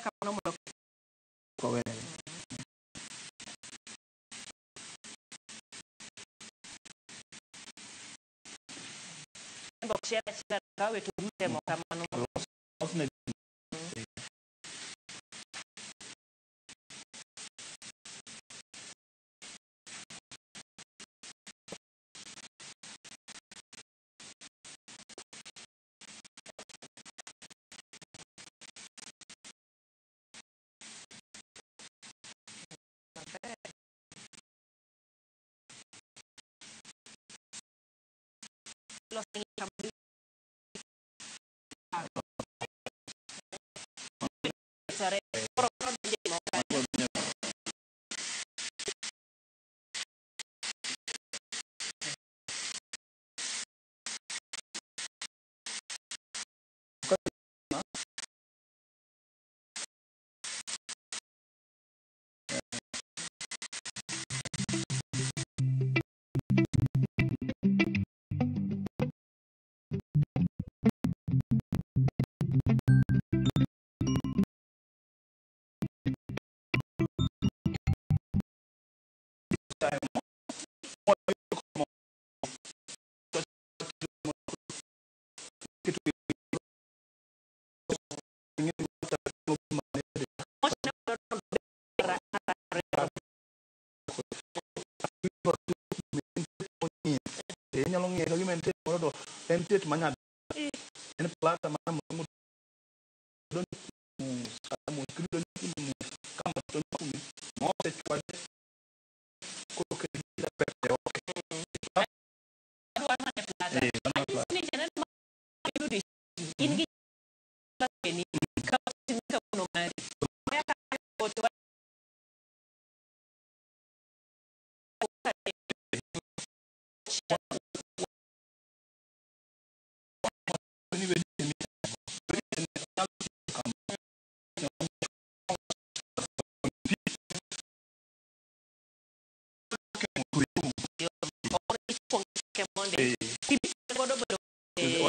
Kamano mondo Kowene. En be ok chiel achiela kawe to rute mo kamano. Losne. Los Sare. Koro donje mo kanyo. Inyalo ng'iye ka gima en tet moro to en tet manya en plata ma mo donjo mos kata mos kidonjo mos kama donjo kume mosechwade koro ket gi pepper ok. Adwa mana plata. Eh, mano plata. Ni janeno ma yudo in gi ni ka kawuono mari.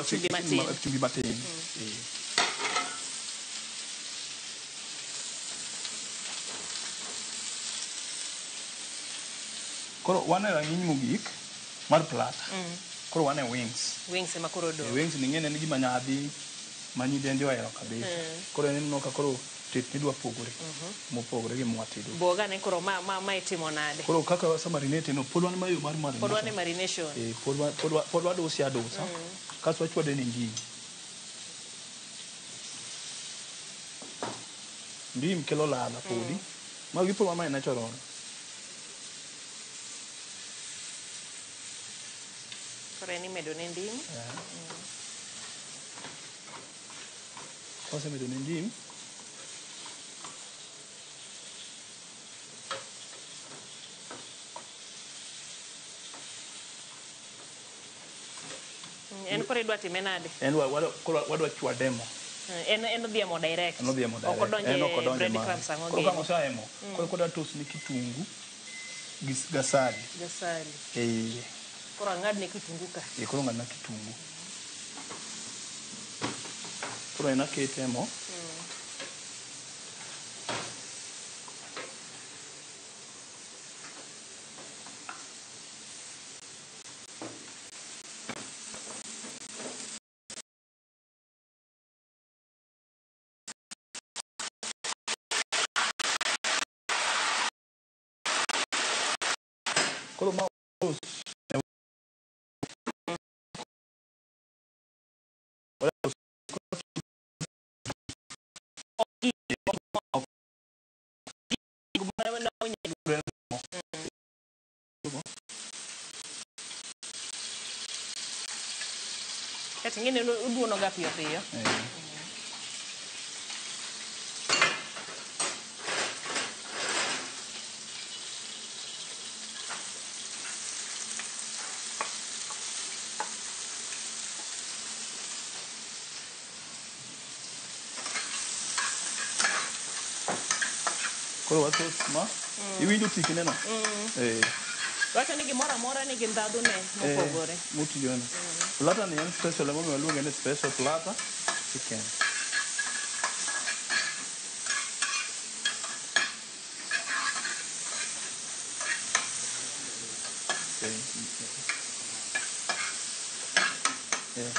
Chumbi matin. Chumbi matin. Koro wan e rang'iny mogik mar plata. Koro wan e wings. Wings ema koro odong'. Wings ni ng'ene en gima nyadhi ma nyidendi ohero kabisa. Koro en ineno ka koro tet ni dwa pogore. Mopogore gi mwatedo. Buoga ne koro ma itimo nade? Koro kaka wase marinate no, pod wan ma yo mar marination. Pod wan e marination. Pod waduse adusa. Kasto wachwade ne ndim. Ndim kelo ladha podi. Magi pod wan ma e natural. Koro en imedo ne ndim. Wasemedo ne ndim. En koro idwa time nade? En wadwa chwade mo. En odhi e mo direct. En odhi e mo direct. Ok odonje En ok odonje bread ma. crumbs ang'o Koro ka gini. osea e mo, koro kodwa toast ne kitungu gi gasali. Gasali. Eh. Koro ang'adne kitungu ka. Koro ng'adna kitungu. Koro en akete e mo. Koro ma Kata ing'e ni oduono ga piyo piyo. Koro watos ma. Iwinjo tikne no? Eh. Wacho ni gimoro amora nigi ndhadhu ne mopogore. Motiyone. Platter ni en special emomiyo waluonge ni special platter chicken. Yeah.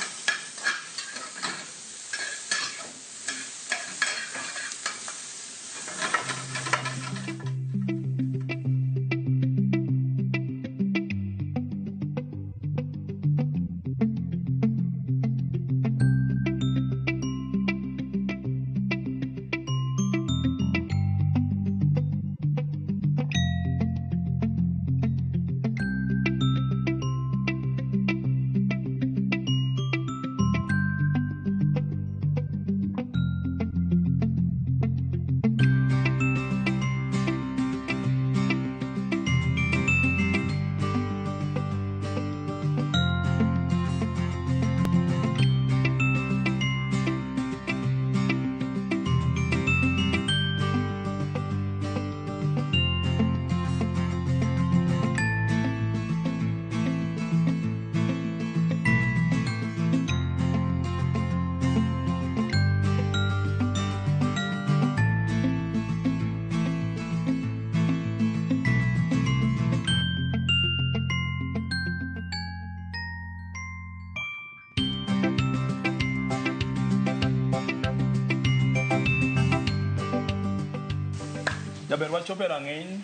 Jaber wachopo e rang'iny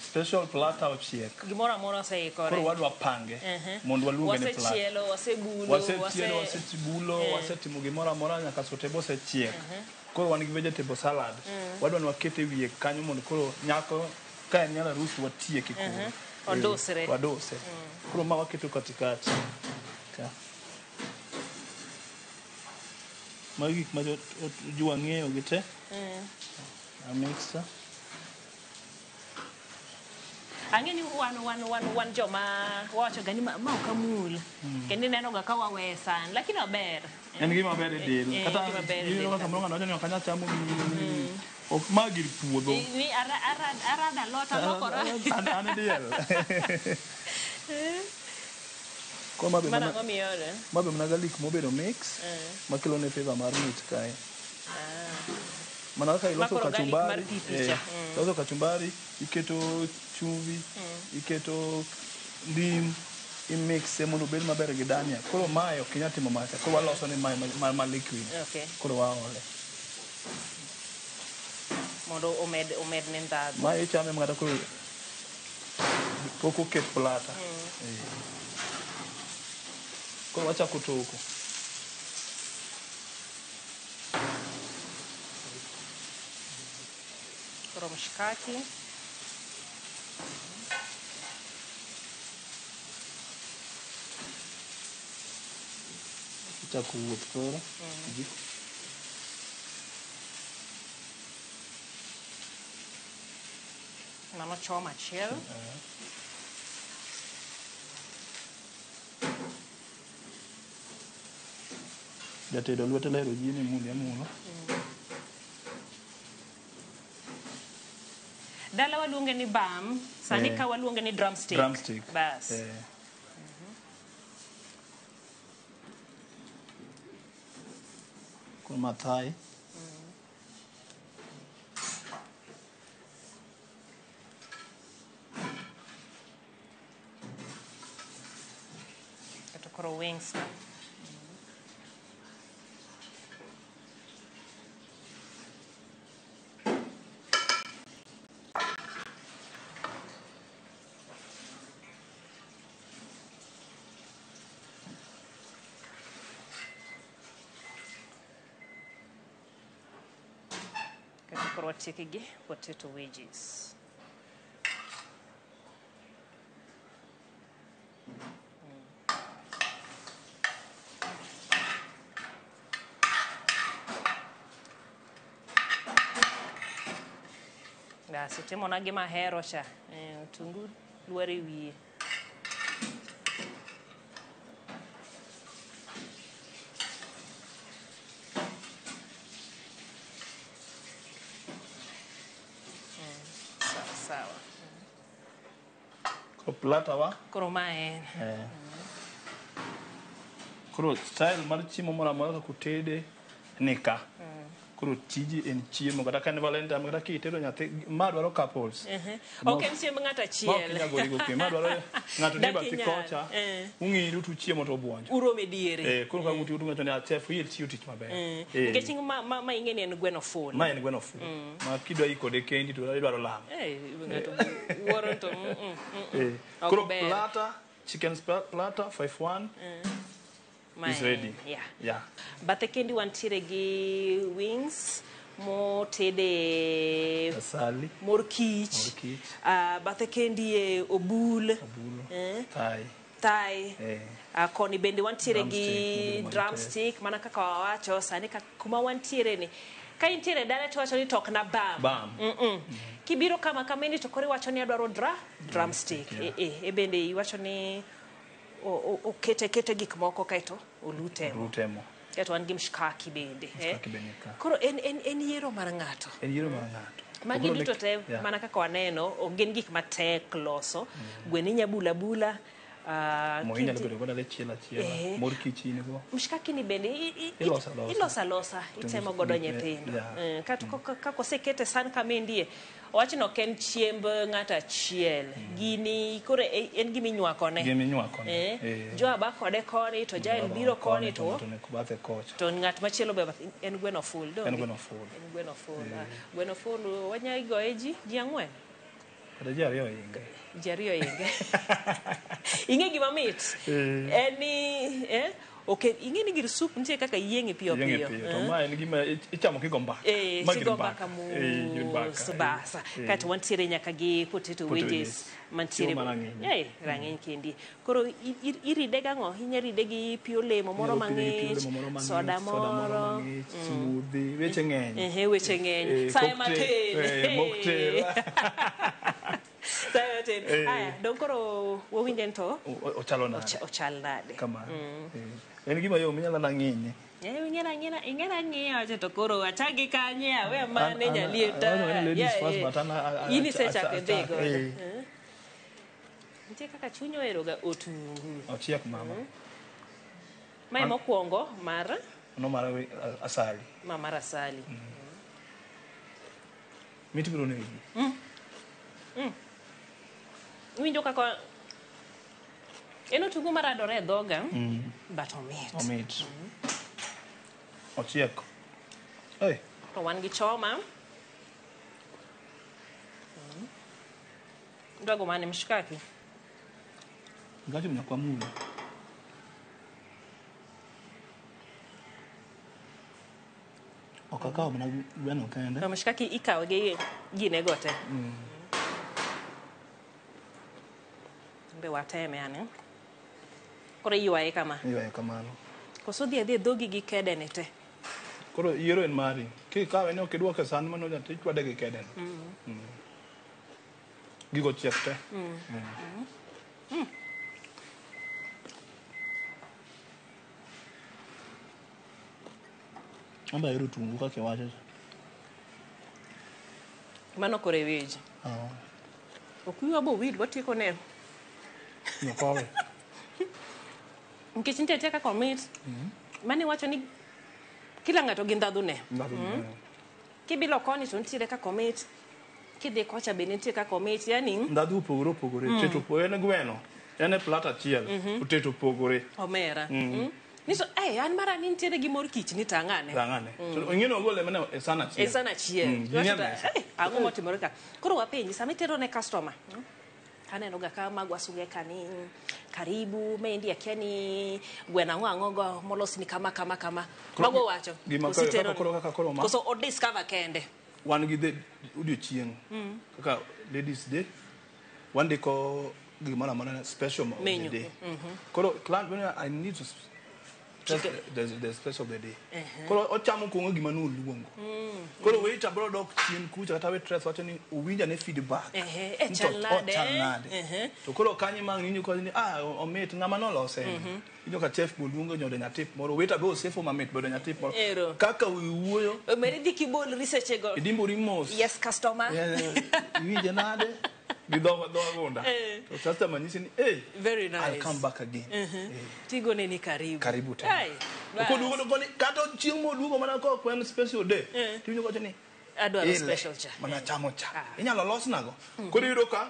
special platter ochiek. Gimoro amora oseikore. Koro wadwa pange mondo waluonge ni platter. Wasechielo, wasebulo, Wasechielo, wasebulo, wasetimo gimoro amora nyaka sote osechiek. Koro wan gi vegetable salad. Wadwa ni waket e wiye kanyo mondo koro nyako ka en nyar arus watieke koro. Odusre. Waduse. Koro ma waketo katikati. Ka. Magi gik ma ji wang'eyo gi te. A mixer. Ang'e ni wan joma wawacho ga ni ma ok amul. Kendo ineno ga ka wawe san, lakini ober. En gima ber e del. Kata gima ber e del iyudo ka samoro ng'ato wacho ni ok anyal chamo gini. Ok ma gir puodho. Ni arada alot alokora. An e diel. Koro ma be Mano mana ang'o miole? ma be mana garlic mobedo mix makelo ne flavor mar mit kae. Mana kaka iloso Makoro garlic mar kachumbari, pi picha. Iloso kachumbari, iketo chumvi, iketo ndim, imixe mondo obed maber gi dania. Koro mae ok inyal timo macha. Koro waloso ne mae ma liquid. Okay. Koro waole. Mondo omed ne ndhadhu. Mae ichame makata koro pok oket platter. Koro wachako toko. Koro mshikaki. Ichako wuoth koro. Kijiko. Mano choma achiel. Jatedo lwete lero gini muli amulo. Dala waluonge ni bam, sani ka waluonge ni drumstick. Drumstick. Bas. Koro mathai. Kato koro wings na. Kato koro watieke gi potato wedges. Bas, itimona gima ahero cha. Otungu lwar e wiye. Koro plata wa. Koro ma en. Koro style mar chiemo moro amora kaka otede ni ka. Koro tiji en chiemo kata ka en Valentine kata kitero nyathi ma dwaro couples. Ok en chiemb ng'ato Ma ok achiel. inyal gori gokinyi. Ma dwaro ng'ato ni Dak bathi inyal. kocha. Ung'iru to uchiemo to ubuonjo. Uromo e diere. Koro ka uti ng'ato ni "Ah, chef il tiyo tich maber." Nikech ma ing'e ni en gweno full. Ma en gweno full. Ma kidwa iko kode kendi to idwaro lamo. Ng'ato wuoro to Ok Koro ber. platter, chicken platter 51 Ma is ready. Yeah. Yeah. Bathe kendi wantiere gi wings motede Asali. mor kich. Mor kich. Bathe kendi e obul. Thai. Thai. Koni bende wantiere gi Drumstick, drumstick mana kaka wawacho sani ka kuma wantiere ni ka intiere dala to wacho ni tokna bam. Bam. Kibiro kama kama to koro iwacho ni adwaro drumstick. E bende iwacho ni okete kete gik moko kaeto olutemo. Olutemo. Kaeto wan gi mshkaki bende. Mshkaki bende ka. Koro en yiero mar ng'ato. En yiero mar ng'ato. Magi Koro duto te mana kaka waneno ok gin gik matek loso. Gweno inya bula bula. Mo inyalo bedo godo achiel achiel. Mor kich in go. Mshkaki ni bende Iloso alosa. iloso alosa, itemo godo nyithindo. Kato kaka osekete san kama endie, owach ni ok en chiemb ng'ato achiel. Gini koro en gima inywakone. Gima inywakone. Joa ba kode koni to Jael biro koni to bathe kocha. To ng'at machielo be en gweno full. En gweno full. En gweno full. Gweno full wanya goye ji 4. Kata ji 2 ohinge. Ji 2 ohinge. Ing'e gima mit? En ni ok ing'e ni gir sup nitie kaka yieng'e piyo piyo. To ma en gima ichamo kigo mbaka. Kigo mbaka mos basa. Kaeto wantiere nyaka gi potato wedges mantiere rang'iny kendi. Koro iride gang'o? Inya ride gi pi olemo moro mang'ich, soda moro, smoothie, weche ng'eny. Weche ng'eny. Saye matin. Mocktail. Saye matin. Aya, dong koro wawinje to ochalo nade? Ochal nade. Kamano. En gima yom inyalo mana ng'inye. Ing'e ng'iyo to koro achagi kanye awe mane nyalieta. In isechako idhi godo. Nitie kaka chuny oheroga otungu. Ochiek mama. Mae mokwongo mar? Mano mar asali. Ma mar asali. Mit biro negi. Iwinjo kaka en otungu maradore e dhoga, but omit. Omit. Ochiek. To wan gi choma. Idwago mane mshikaki? Ngacho mnyakwa mulo. Ok akawo mana gweno kende. To mshikaki ikawo gi gine go te. Be wateme ane. Koro iywaye kama. Iywaye kamano. Koso dhi adhi e dhogi gi kede ni te. Koro yiero en mari. Kikawe ni ok idwoke e san mano to ichwade gi kede no. Gigo chiek te. An be ahero otungu kaka iwacho cha. Mano koro e weche. Ok wiwa bo wil watieko ne. Nyokowe. Nikech nitie atia kaka omit. Mane iwacho ni kila ng'ato gi ndhadhu ne. Ndhadhu ne. Kibilo koni to nitiere kaka omit. Kidhi kocha be nitie kaka omit. Yani Ndhadhu opogore opogore. Teto opogore. En gweno. En e plat achiel. To teto opogore. Omera. Niso, an mara ni nitiere gi mor kich ni tang'ane. Tang'ane. To ing'e ni ogole mana e san achiel. E san achiel. Ginie mesa. Ang'o motimore ka? Koro wapenji, sama itero ne customer, aneno ga ka magwa suge ka ni karibu maendi akia ni gweno ang'o ang'o go molos ni kama kama kama. Mago wacho. Gima koro kaka koro ma. Koso o discover kende. Wan gi odiochieng'. Kaka Ladies Day. Wandiko gimoro amora special menu. Day. Koro client when I need to test the special of the day. Koro ochamo kuongo gima noluongo. Koro waiter bro dok chien kucha kata waitress wacho ni owinja ne feedback. Chal nade. Chal nade. To koro kanyo mang' ninyo koni ni omit ng'ama nolose. Inyo ka chef bo luongo nyode nyatip moro waiter be osefo mamit bedo nyatip moro. Kaka iwuoyo. Omeri dhi kibolri seche go. Idimbori mos. Yes customer. Iwinje nade. Gi dho agunda. Eh. To customer nyisi ni, "Hey, Very nice. I'll come back again." Tigo ne ni karibu. Karibu tena. Ai, To bas. koduogo to koni kata chieng' moduogo mana ka ok en special day. Tiwinjo kowacho ni Adwaro "Ile, special cha. Mana chamo cha. Inyalo los nago. Koro iyudo ka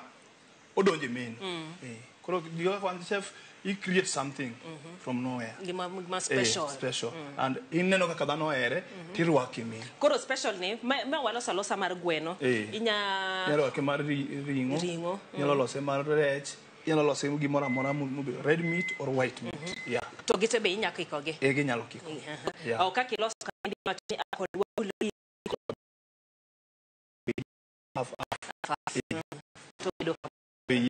odonjo e menu. Eh, Koro gigo kaka wan chef, i create something from nowhere. Gima special. Eh, special. And ineno kaka dhano ohere, tirwake e menu. Koro special ni ma waloso alosa mar gweno. Eh. Inya Inyalo rwake mar ring'o. Ring'o, Inyalo lose mar rech. Inyalo lose gimoro amora mobedo red meat or white meat. Yeah. To gite be inya kikogi. Eh, ginyalo kiko. Yeah. Ok kaka iloso kamandi wacho ni ah, kod walu Half, half. half. To bedo Eh.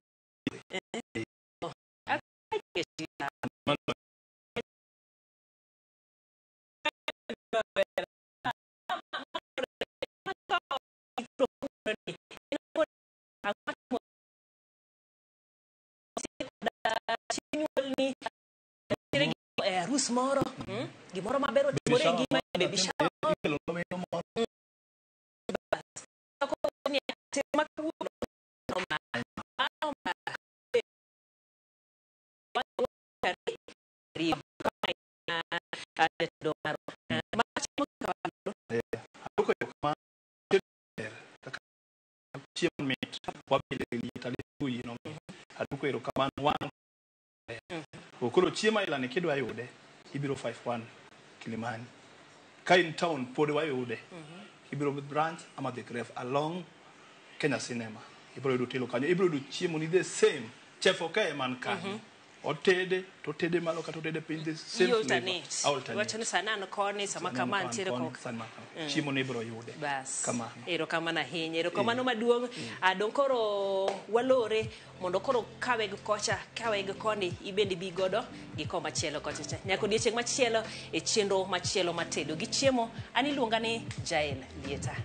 E arus moro gimoro maber otimore e ngima baby shower Ikelo wendo moro. Aduoko erokamano ber kaka chiemo mit wabile liet ade no aduoko erokamano wan koro chiemo aila ni kidwa yude ibiro 51 Kilimani ka in town pod wayude ibiro branch ama the grave along Kenya Cinema ibiro yudo telo kanyo ibiro yudo chiemo ni the same chef ok man kanyo otede to otede malo kata otede piny the same flavor. Alternate. Alternate. Wacho ni sani an koni sama Sani kama an antiere koni, kok sani ma kama. Chiemo ni ibiro yude Bas. kamano Erokamano ahinya. Erokamano maduong'. Dong' koro walore mondo koro kawe gi kocha, kawe gi koni, ibende bi godo gi komachielo kocha cha. Nyaka odiechieng' machielo e chenro machielo matedo gi chiemo. An iluonga ni Jael Lieta.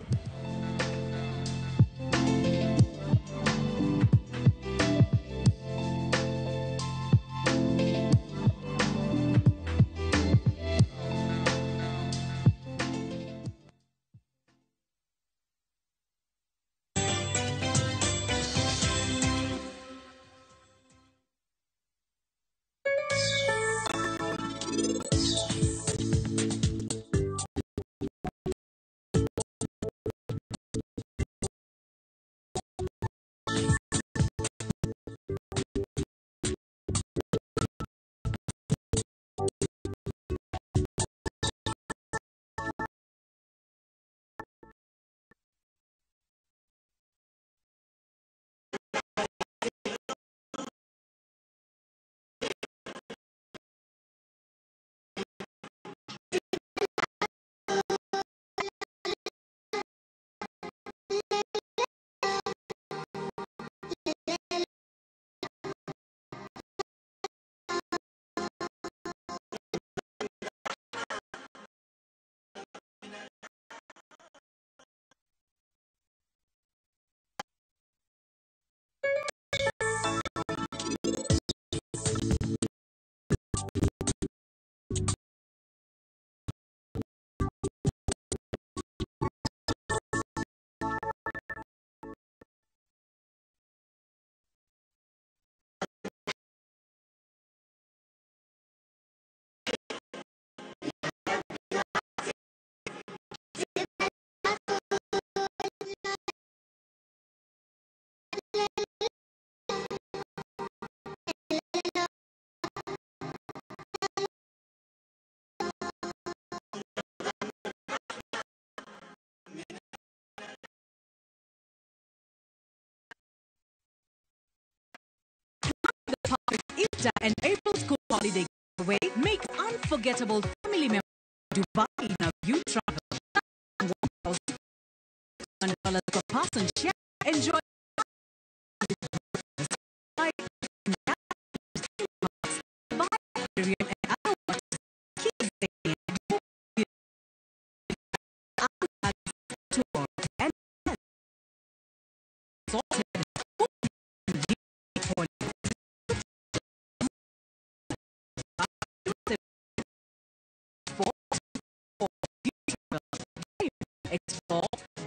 Easter and April school holiday giveaway. Make unforgettable family memories in Dubai in a view travel. $1,100 per person share. Enjoy tour and explore,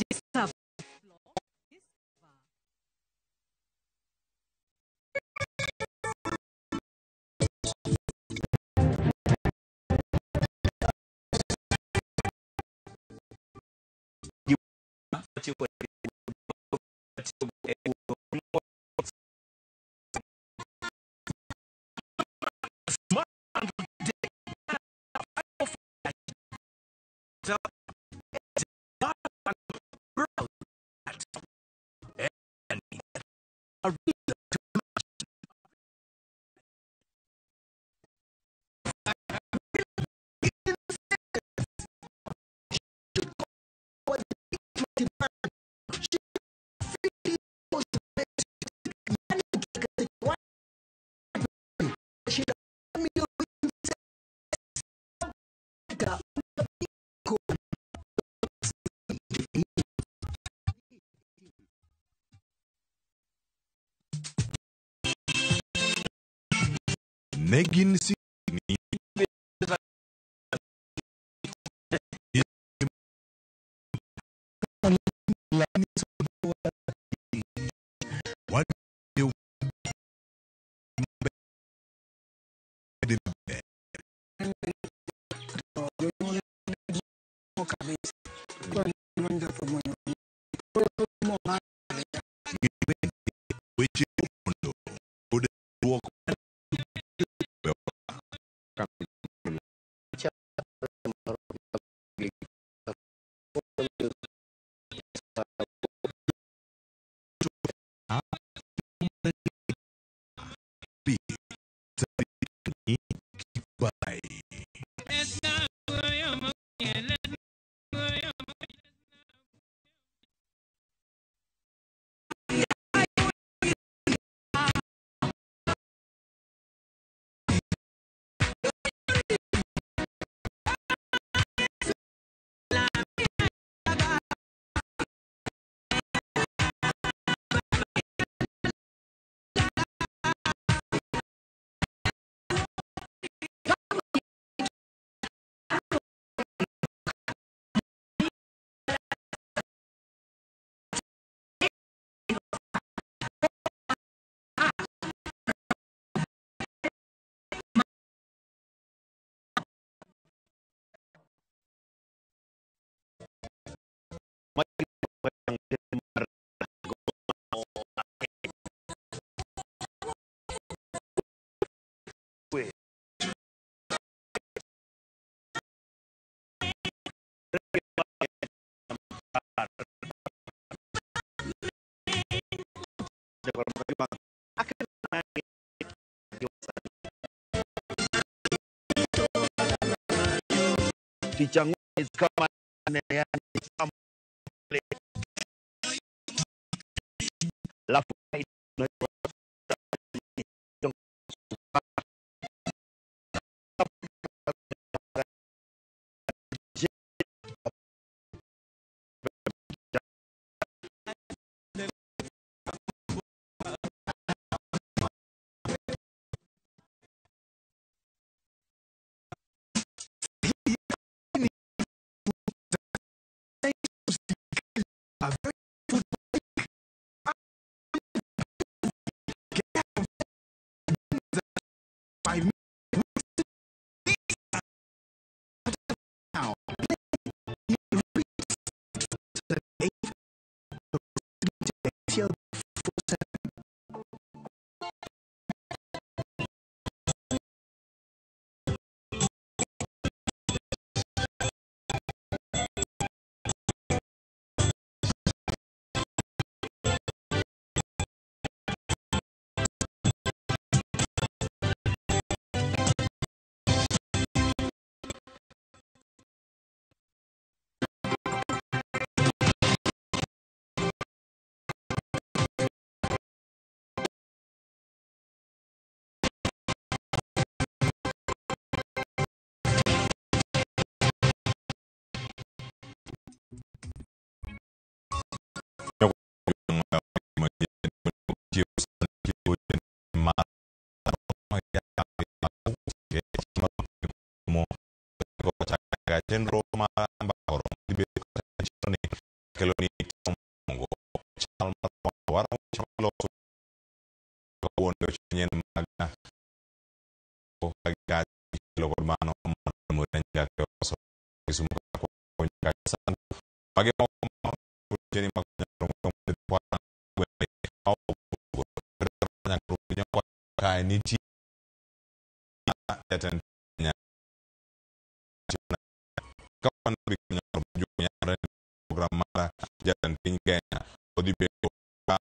discover. Ne gin signi weche mondo kod duoko. Bye. Chenro mar kelo ni chal mar loso nyien mag kelo kod mano Otieno kae nitie jatend Kenya program mar jatend piny Kenya odhi bedo ka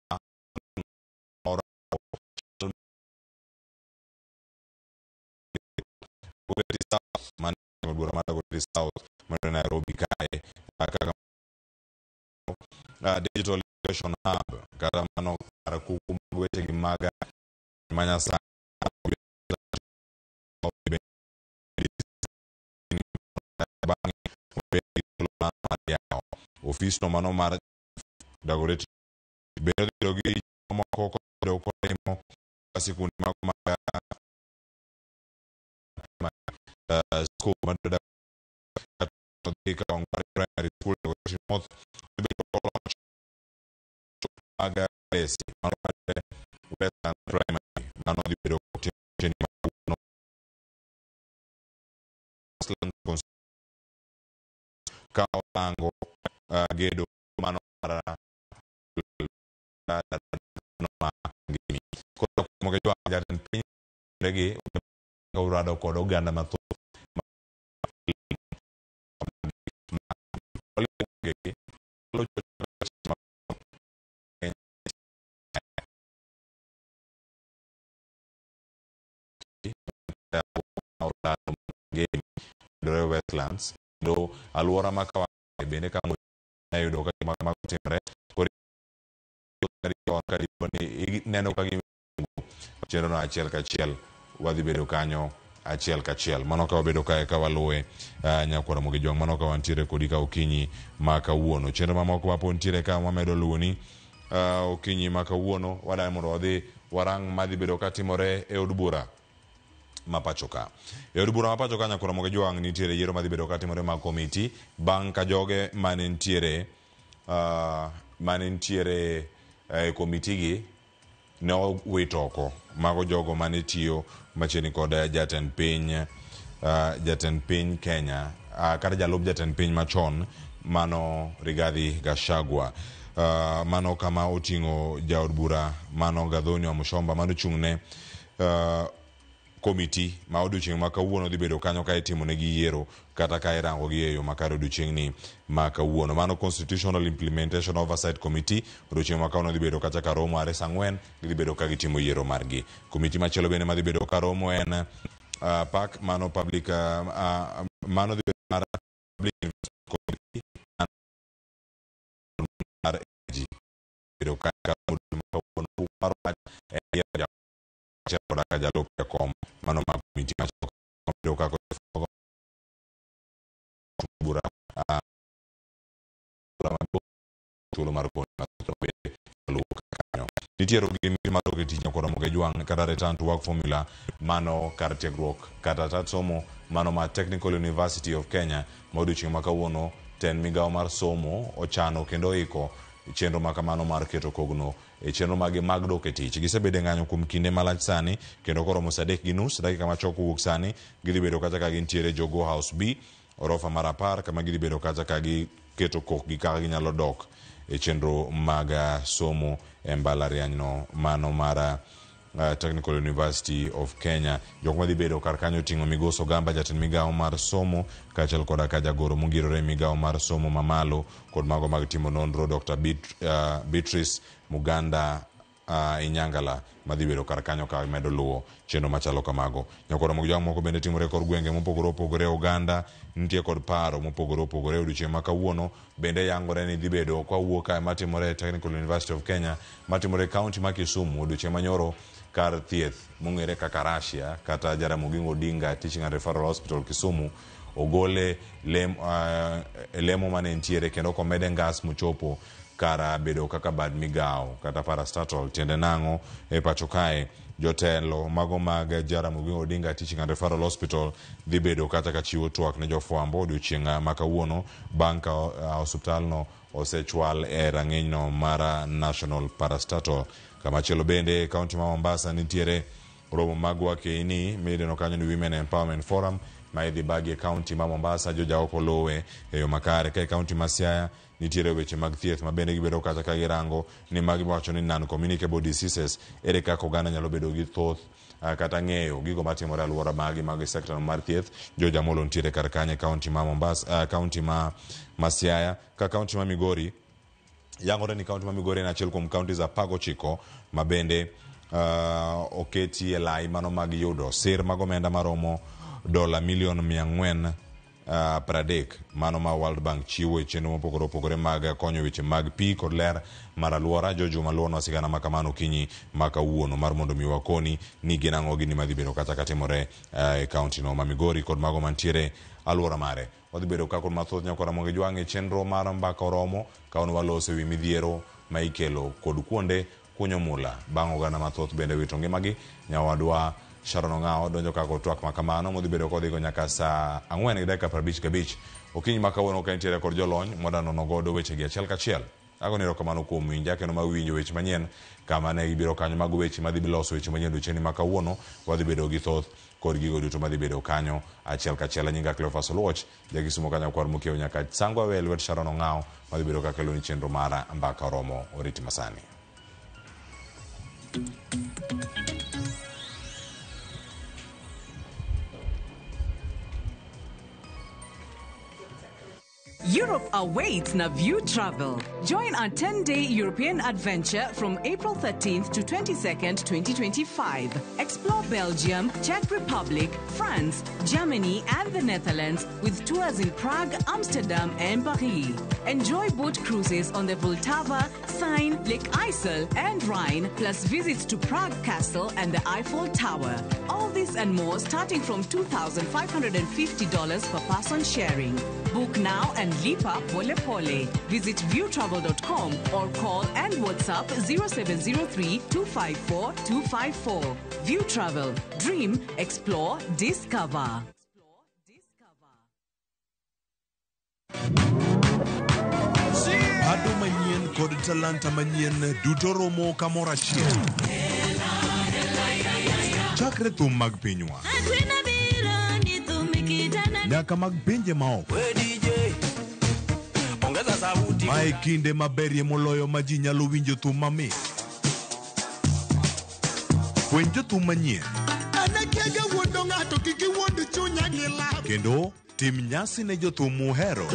Dagoretti South mane od bura mar Dagoretti South maneno Nairobi kae kaka Digital Education Hub kata mano kar kuku mag wechegi mag manyasani ofis no mano mar Dagoretti bende odhi bedo gi moko kobedo kolimo sikunde mago mag school madhi Kawangware Primary School Dagoretti North odhi bedo koloch mag Kalesi mano mar Western Primary mano dhi bedo kotimo ma kawuono ka orango gedo mano mar ma koro kuom jatend piny gi urado kod oganda mathoth Westlands kendo alwora ma kawaida bende kama yudo ka gima kamago timore koro ineno ka chenro no achiel kachiel wadhi bedo kanyo achiel kachiel mano ka wabedo kae ka waluwe nyakwar Ramogi Jwang' mano ka wantiere kodi ka okinyi ma kawuono chenro mamoko ma pod ntiere ka wamedo luwoni okinyi ma kawuono wadwa mondo wadhi warang madhi bedo katimore e od bura ma pacho ka. E od bura ma pacho ka nyakwar Ramogi Jwang' nitiere yiero madhi bedo katimore mag komiti bang' ka joge mane nitiere e komiti gi ne owito oko mago jogo mane tiyo machiegni kod jatend piny Kenya kata jalup jatend piny machon mano Rigathi Gachagua mano kama oting'o jaod bura mano Gathoni Wamuchomba mano ochung'ne komiti ma odiochieng' ma kawuono dhi bedo kanyo ka itimo negi yiero kata ka irango gi e yo makare odiochieng'ni ma kawuono. Mano Constitutional Implementation Oversight Committee odiochieng' ma kawuono dhi bedo kacha ka romo are saa 4 gidhi bedo ka gitimo yiero margi. Komiti machielo bende madhi bedo ka romo en PAC mano public mano dhi bedo mar Public Investment Committee mar energy bedo ka kawuono mar wach en yiero koda ka jalup jakom mano mar komiti machielo bedo ka bura thuolo mar luwo kanyo. Nitiere gima mar dok e tich nyakwar Ramogi Jwang' kata return to work formula mano kar tiegruok kata tat somo mano mar Technical University of Kenya ma odiochieng' ma kawuono tend migawo mar somo ochano kendo oiko chenro ma kamano mar keto kogno e chenro mage mag dok e tich. Gisebedo e ng'anyo kuom kinde malach sani kendo koromo saa 3:30 dakika machok wuok sani gidhi bedo kacha ka gintiere Jogoo House B orofa mar 10 kama gidhi bedo kacha ka giketo kokgi kaka ginyalo dok e chenro mag somo e mbalariany no mano mar Technical University of Kenya. Jok madhi bedo kar kanyo oting'o Migosi Ogamba jatend migawo mar somo kaachiel koda ka jagoro mongirore migawo mar somo mamalo kod mago mag timo nonro Dr. Beatrice Muganda Inyangala madhi bedo kar kanyo ka medo luwo chenro machalo kamago. Nyakwar Ramogi Jwang' moko bende timore kor gwenge mopogore opogore oganda nitie kod paro mopogore opogore odiochieng' ma kawuono bende yangore ni dhi bedo kwa wuok kae matimore e Technical University of Kenya matimore e kaunti ma Kisumu odiochieng' manyoro kar thieth mong'ere kaka Russia kata Jaramogi Odinga Teaching and Referral Hospital Kisumu ogole lemo mane nitiere kendo komede ngas mochopo kara bedo kaka bad migawo kata parastatal. Tiende nang'o e pacho kae jotelo mago mag Jaramogi Odinga Teaching and Referral Hospital dhi bedo kata ka chiwo twak ne jofwambo odiochieng' ma kawuono bang' ka osiptalno osechwal e rang'iny mar National Parastatal. Kamachielo bende e kaunti ma Mombasa nitiere romo mag wakeini mideno kanyo ni Women Empowerment Forum ma idhi bagi e kaunti ma Mombasa. Joja ok olowe e yo makare. Ka e kaunti ma Siaya nitiere weche mag thieth ma bende gibedo kacha ka girango ni magi wacho ni non communicable diseases, ere kaka oganda nyalo bedo gi thoth kata ng'eyo gigo matimore alwora magi mag sekta mar thieth. George Amolo nitiere kar kanyo e kaunti ma Mombasa, kaunti ma Siaya. Ka kaunti ma Migori yangore ni kaunti ma Migori en achiel kuom counties 19 ma bende oketi e lai mano mag yudo sir mag omenda maromo dola milion 430 mano ma World Bank chiwo e chenro mopogore opogore mag konyo weche mag pi kod ler mar alwora. Jojo maluono sigana ma kamano okinyi ma kawuono mar mondo mi wakoni ni gin ang'o gini madhi bedo kata katimore e kaunti no ma Migori kod mago mantiere alwora mare. Wadhi bedo ka kod mathoth nyakora mondo jwang' e chenro mar mbaka oromo ka waloso ewi midhiero ma ikelo kod kuonde kunyo mula bang' oganda mathoth bende wito ngimagi. Nyawadwa Sharon Ong'ao donjo kaka twak ma kamano modhi bedo kodhigo nyaka saa 4:55 okinyi ma kawuono ka entiere kod jolony moda nono godo wechegi achiel kachiel. Agoni erokamano kuom winja kendo ma winjo weche manyien kama ne gibiro kanyo mago weche madhi loso weche manyien odiochieng'ni ma kawuono. Wadhi bedo gi thoth kod gigo duto madhi bedo kanyo achiel kachiel. Nyinga Cleophas Oluoch, jakisumo kanyo kwar mokiewo nyaka Sangwa we lwet Sharon Ong'ao madhi bedo kakelo ni chenro mar mbaka oromo oriti masani. Europe awaits Naview Travel. Join our 10-day European adventure from April 13th to 22nd, 2025. Explore Belgium, Czech Republic, France, Germany, and the Netherlands with tours in Prague, Amsterdam, and Paris. Enjoy boat cruises on the Vltava, Seine, Lake Isel, and Rhine, plus visits to Prague Castle and the Eiffel Tower. All this and more starting from $2,550 per person sharing. Book now and lipa pole pole. Visit viewtravel.com or call and WhatsApp 0703 254 254. View Travel. Dream, explore, discover. Ado manyien kod talanta manyien duto romo kamoro achiel. Chakre thum mag pinywa nyaka mag pinje maoko. Mae kinde maberie moloyo ma ji nyalo winjo thum mamit. Fweny jothum manyien kendo tim nyasi ne jothum muhero.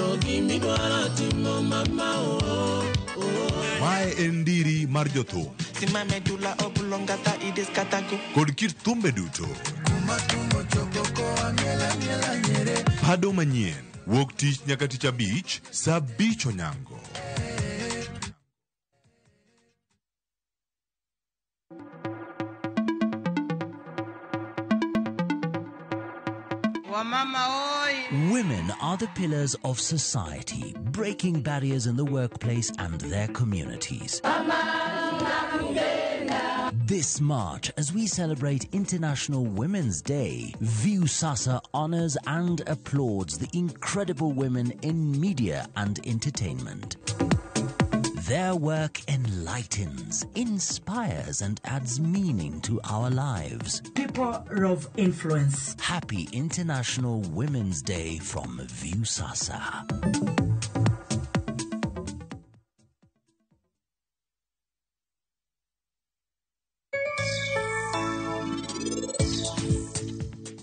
Mae en ndiri mar jothum kod kit thumbe duto. Pado manyien wuok tich nyaka tich abich saa 5 onyango. Women are the pillars of society, breaking barriers in the workplace and their communities. This March, as we celebrate International Women's Day, Viusasa honors and applauds the incredible women in media and entertainment. Their work enlightens, inspires, and adds meaning to our lives. People of influence. Happy International Women's Day from Viusasa.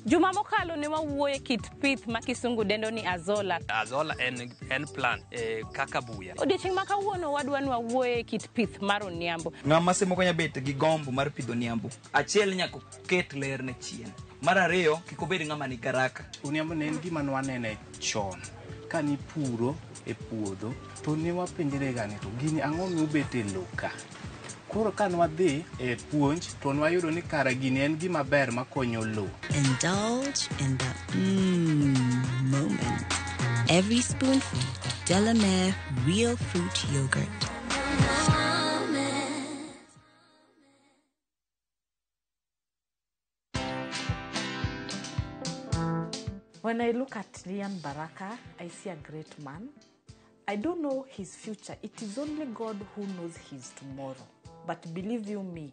Juma mokalo ne wawuoye kit pith ma kisungu dendo ni azola. Azola en plant kaka buya. Odiochieng' ma kawuono wadwa ni wawuoye kit pith mar oniambo. Ng'ama semoko nya bet gi gombo mar pidho oniambo. Achiel nyaka oket ler ne chien. Mar ariyo kik obed ng'ama ni garaka. Oniambo ne en gima nwanene chon. Ka nipuro e puodho to ne wapenjre ga ni to gini ang'o miubet e lowo ka. Koro ka nwadhi e puonj to nwayudo ni kara gini en gima ber makonyo lowo. Indulge in the moment. Every spoonful of Delamere Real Fruit Yogurt. When I look at Lian Baraka, I see a great man. I don't know his future. It is only God who knows his tomorrow. But believe you me,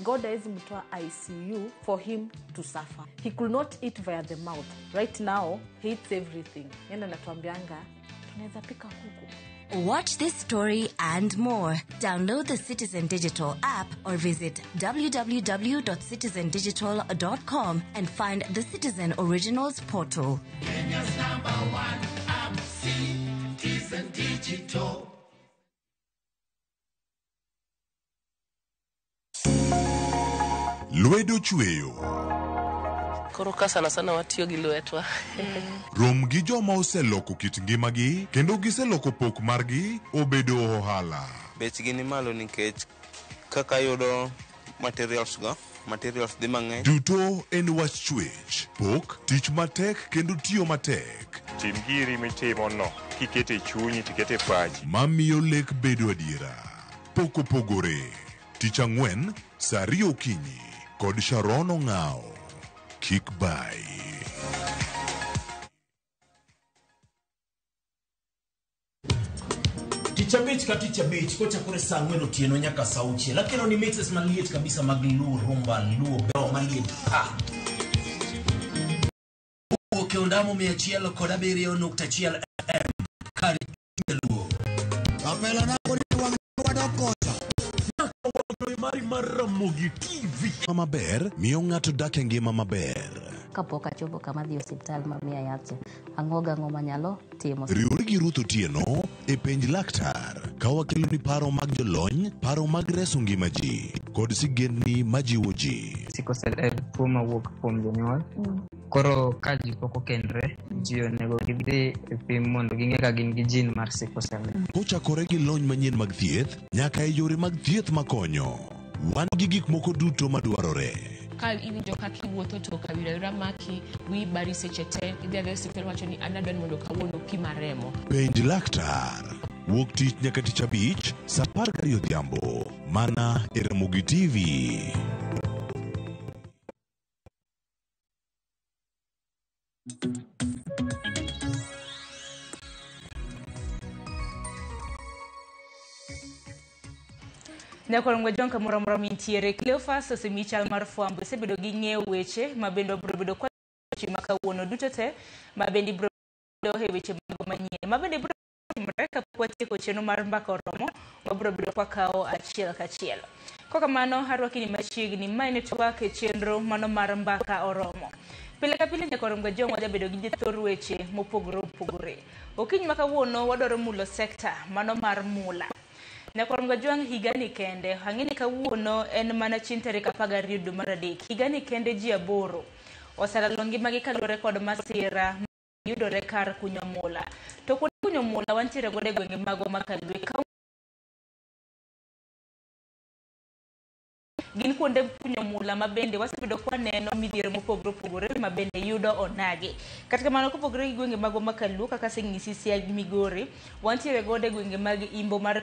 God hawezi mtoa ICU for him to suffer. He could not eat via the mouth. Right now, he eats everything. Yenda anatuambianga, tunaweza pika kuku. Watch this story and more. Download the Citizen Digital app or visit www.citizendigital.com and find the Citizen Originals portal. Kenya's number one app, Citizen Digital. Lwedo chweyo. Koro ka sana sana watiyo gi lwetwa. Rom gi joma oseloko kit ngimagi kendo giseloko pok margi obedo ohala. Bechgi ni malo nikech kaka yudo materials go, materials dhi mang'eny. Duto en wach chwech, pok, tich matek kendo tiyo matek. Tim giri mitimo no kikete chunyi tikete pachi. Mamiyo lek bedo adiera. Pok opogore. Tich ang'wen, saa ariyo okinyi kod Sharon Ong'ao. Kik bai. Tich abich ka tich abich kochakore saa ang'wen otieno nyaka saa auchiel akelo ni mixes maliet kabisa mag Luo rumba, Luo beo maliet pa. Wuok e ondamo 107.1 FM kar Luo. Kapelo na koni wang' wadok kocha. Mari mar Ramogi TV. Maber miyo ng'ato dak e ngima maber. Kapok achopo kama dhi osiptal mamiya yath cha, ang'o gang'o manyalo timo. Riwri gi Ruth Otieno e penj laktar ka wakeloni paro mag jolony, paro mag reso ngima ji kod sigendni majiwo ji. Sickle cell en tuo mawuok kuom jonyuol. Koro ka ji pok okendre, ji onego gidhi e pim mondo ging'e ka gin gi gene mar sickle cell. Kochakore gi lony manyien mag thieth nyaka e yore mag thieth makonyo. Wan gi gik moko duto madwarore. Ka iwinjo kaka iwuotho to kawira awira maki, wiyi bari seche te, idhi adhiya e osiptal wacho ni an adwa ni mondo kawuono pima remo. Penj laktar. Wuok tich nyaka tich abich saa 12 odhiambo mana e Ramogi TV. Nyakwar Ngwejong kamoro amora mintiere, Cleophas osemiyi chal mar fwambo, isebedo gi ng'eyo weche ma bende wabiro bedo kwa weche ma kawuono duto te ma bende ibiro bedo e weche mago manyien ma bende ibiro timore kapok watieko chenro mar mbaka oromo, wabiro bedo kwakawo achiel kachiel. Kokamano arwaki ni machiegni, mae ne twak e chenro mano mar mbaka oromo. Pile ka pile nyakwar Ngwejong wajabedo gi jothor weche mopogore opogore. Okinyi ma kawuono wadwaro mulo sekta mano mar mula. Nyakwar Ngwejong higani kende, ang'e ni kawuono en mana chieng' tarik 12 dwe mar adek. Higani kende ji 8 oselalo ngimagi kaluwore kod masira yudore kar kunyo mula. To kuonde kunyo mula wantiere godo e gwenge magwa ma Kalwe. Gin kuonde kunyo mula ma bende wasebedo kwaneno midhiero mopogore opogore ma bende yudo onagi. Kata kamano kopogore gi gwenge magwa ma Kalwe kaka aseng'isi Siaya gi Migori, wantiere godo e gwenge mag Imbo mar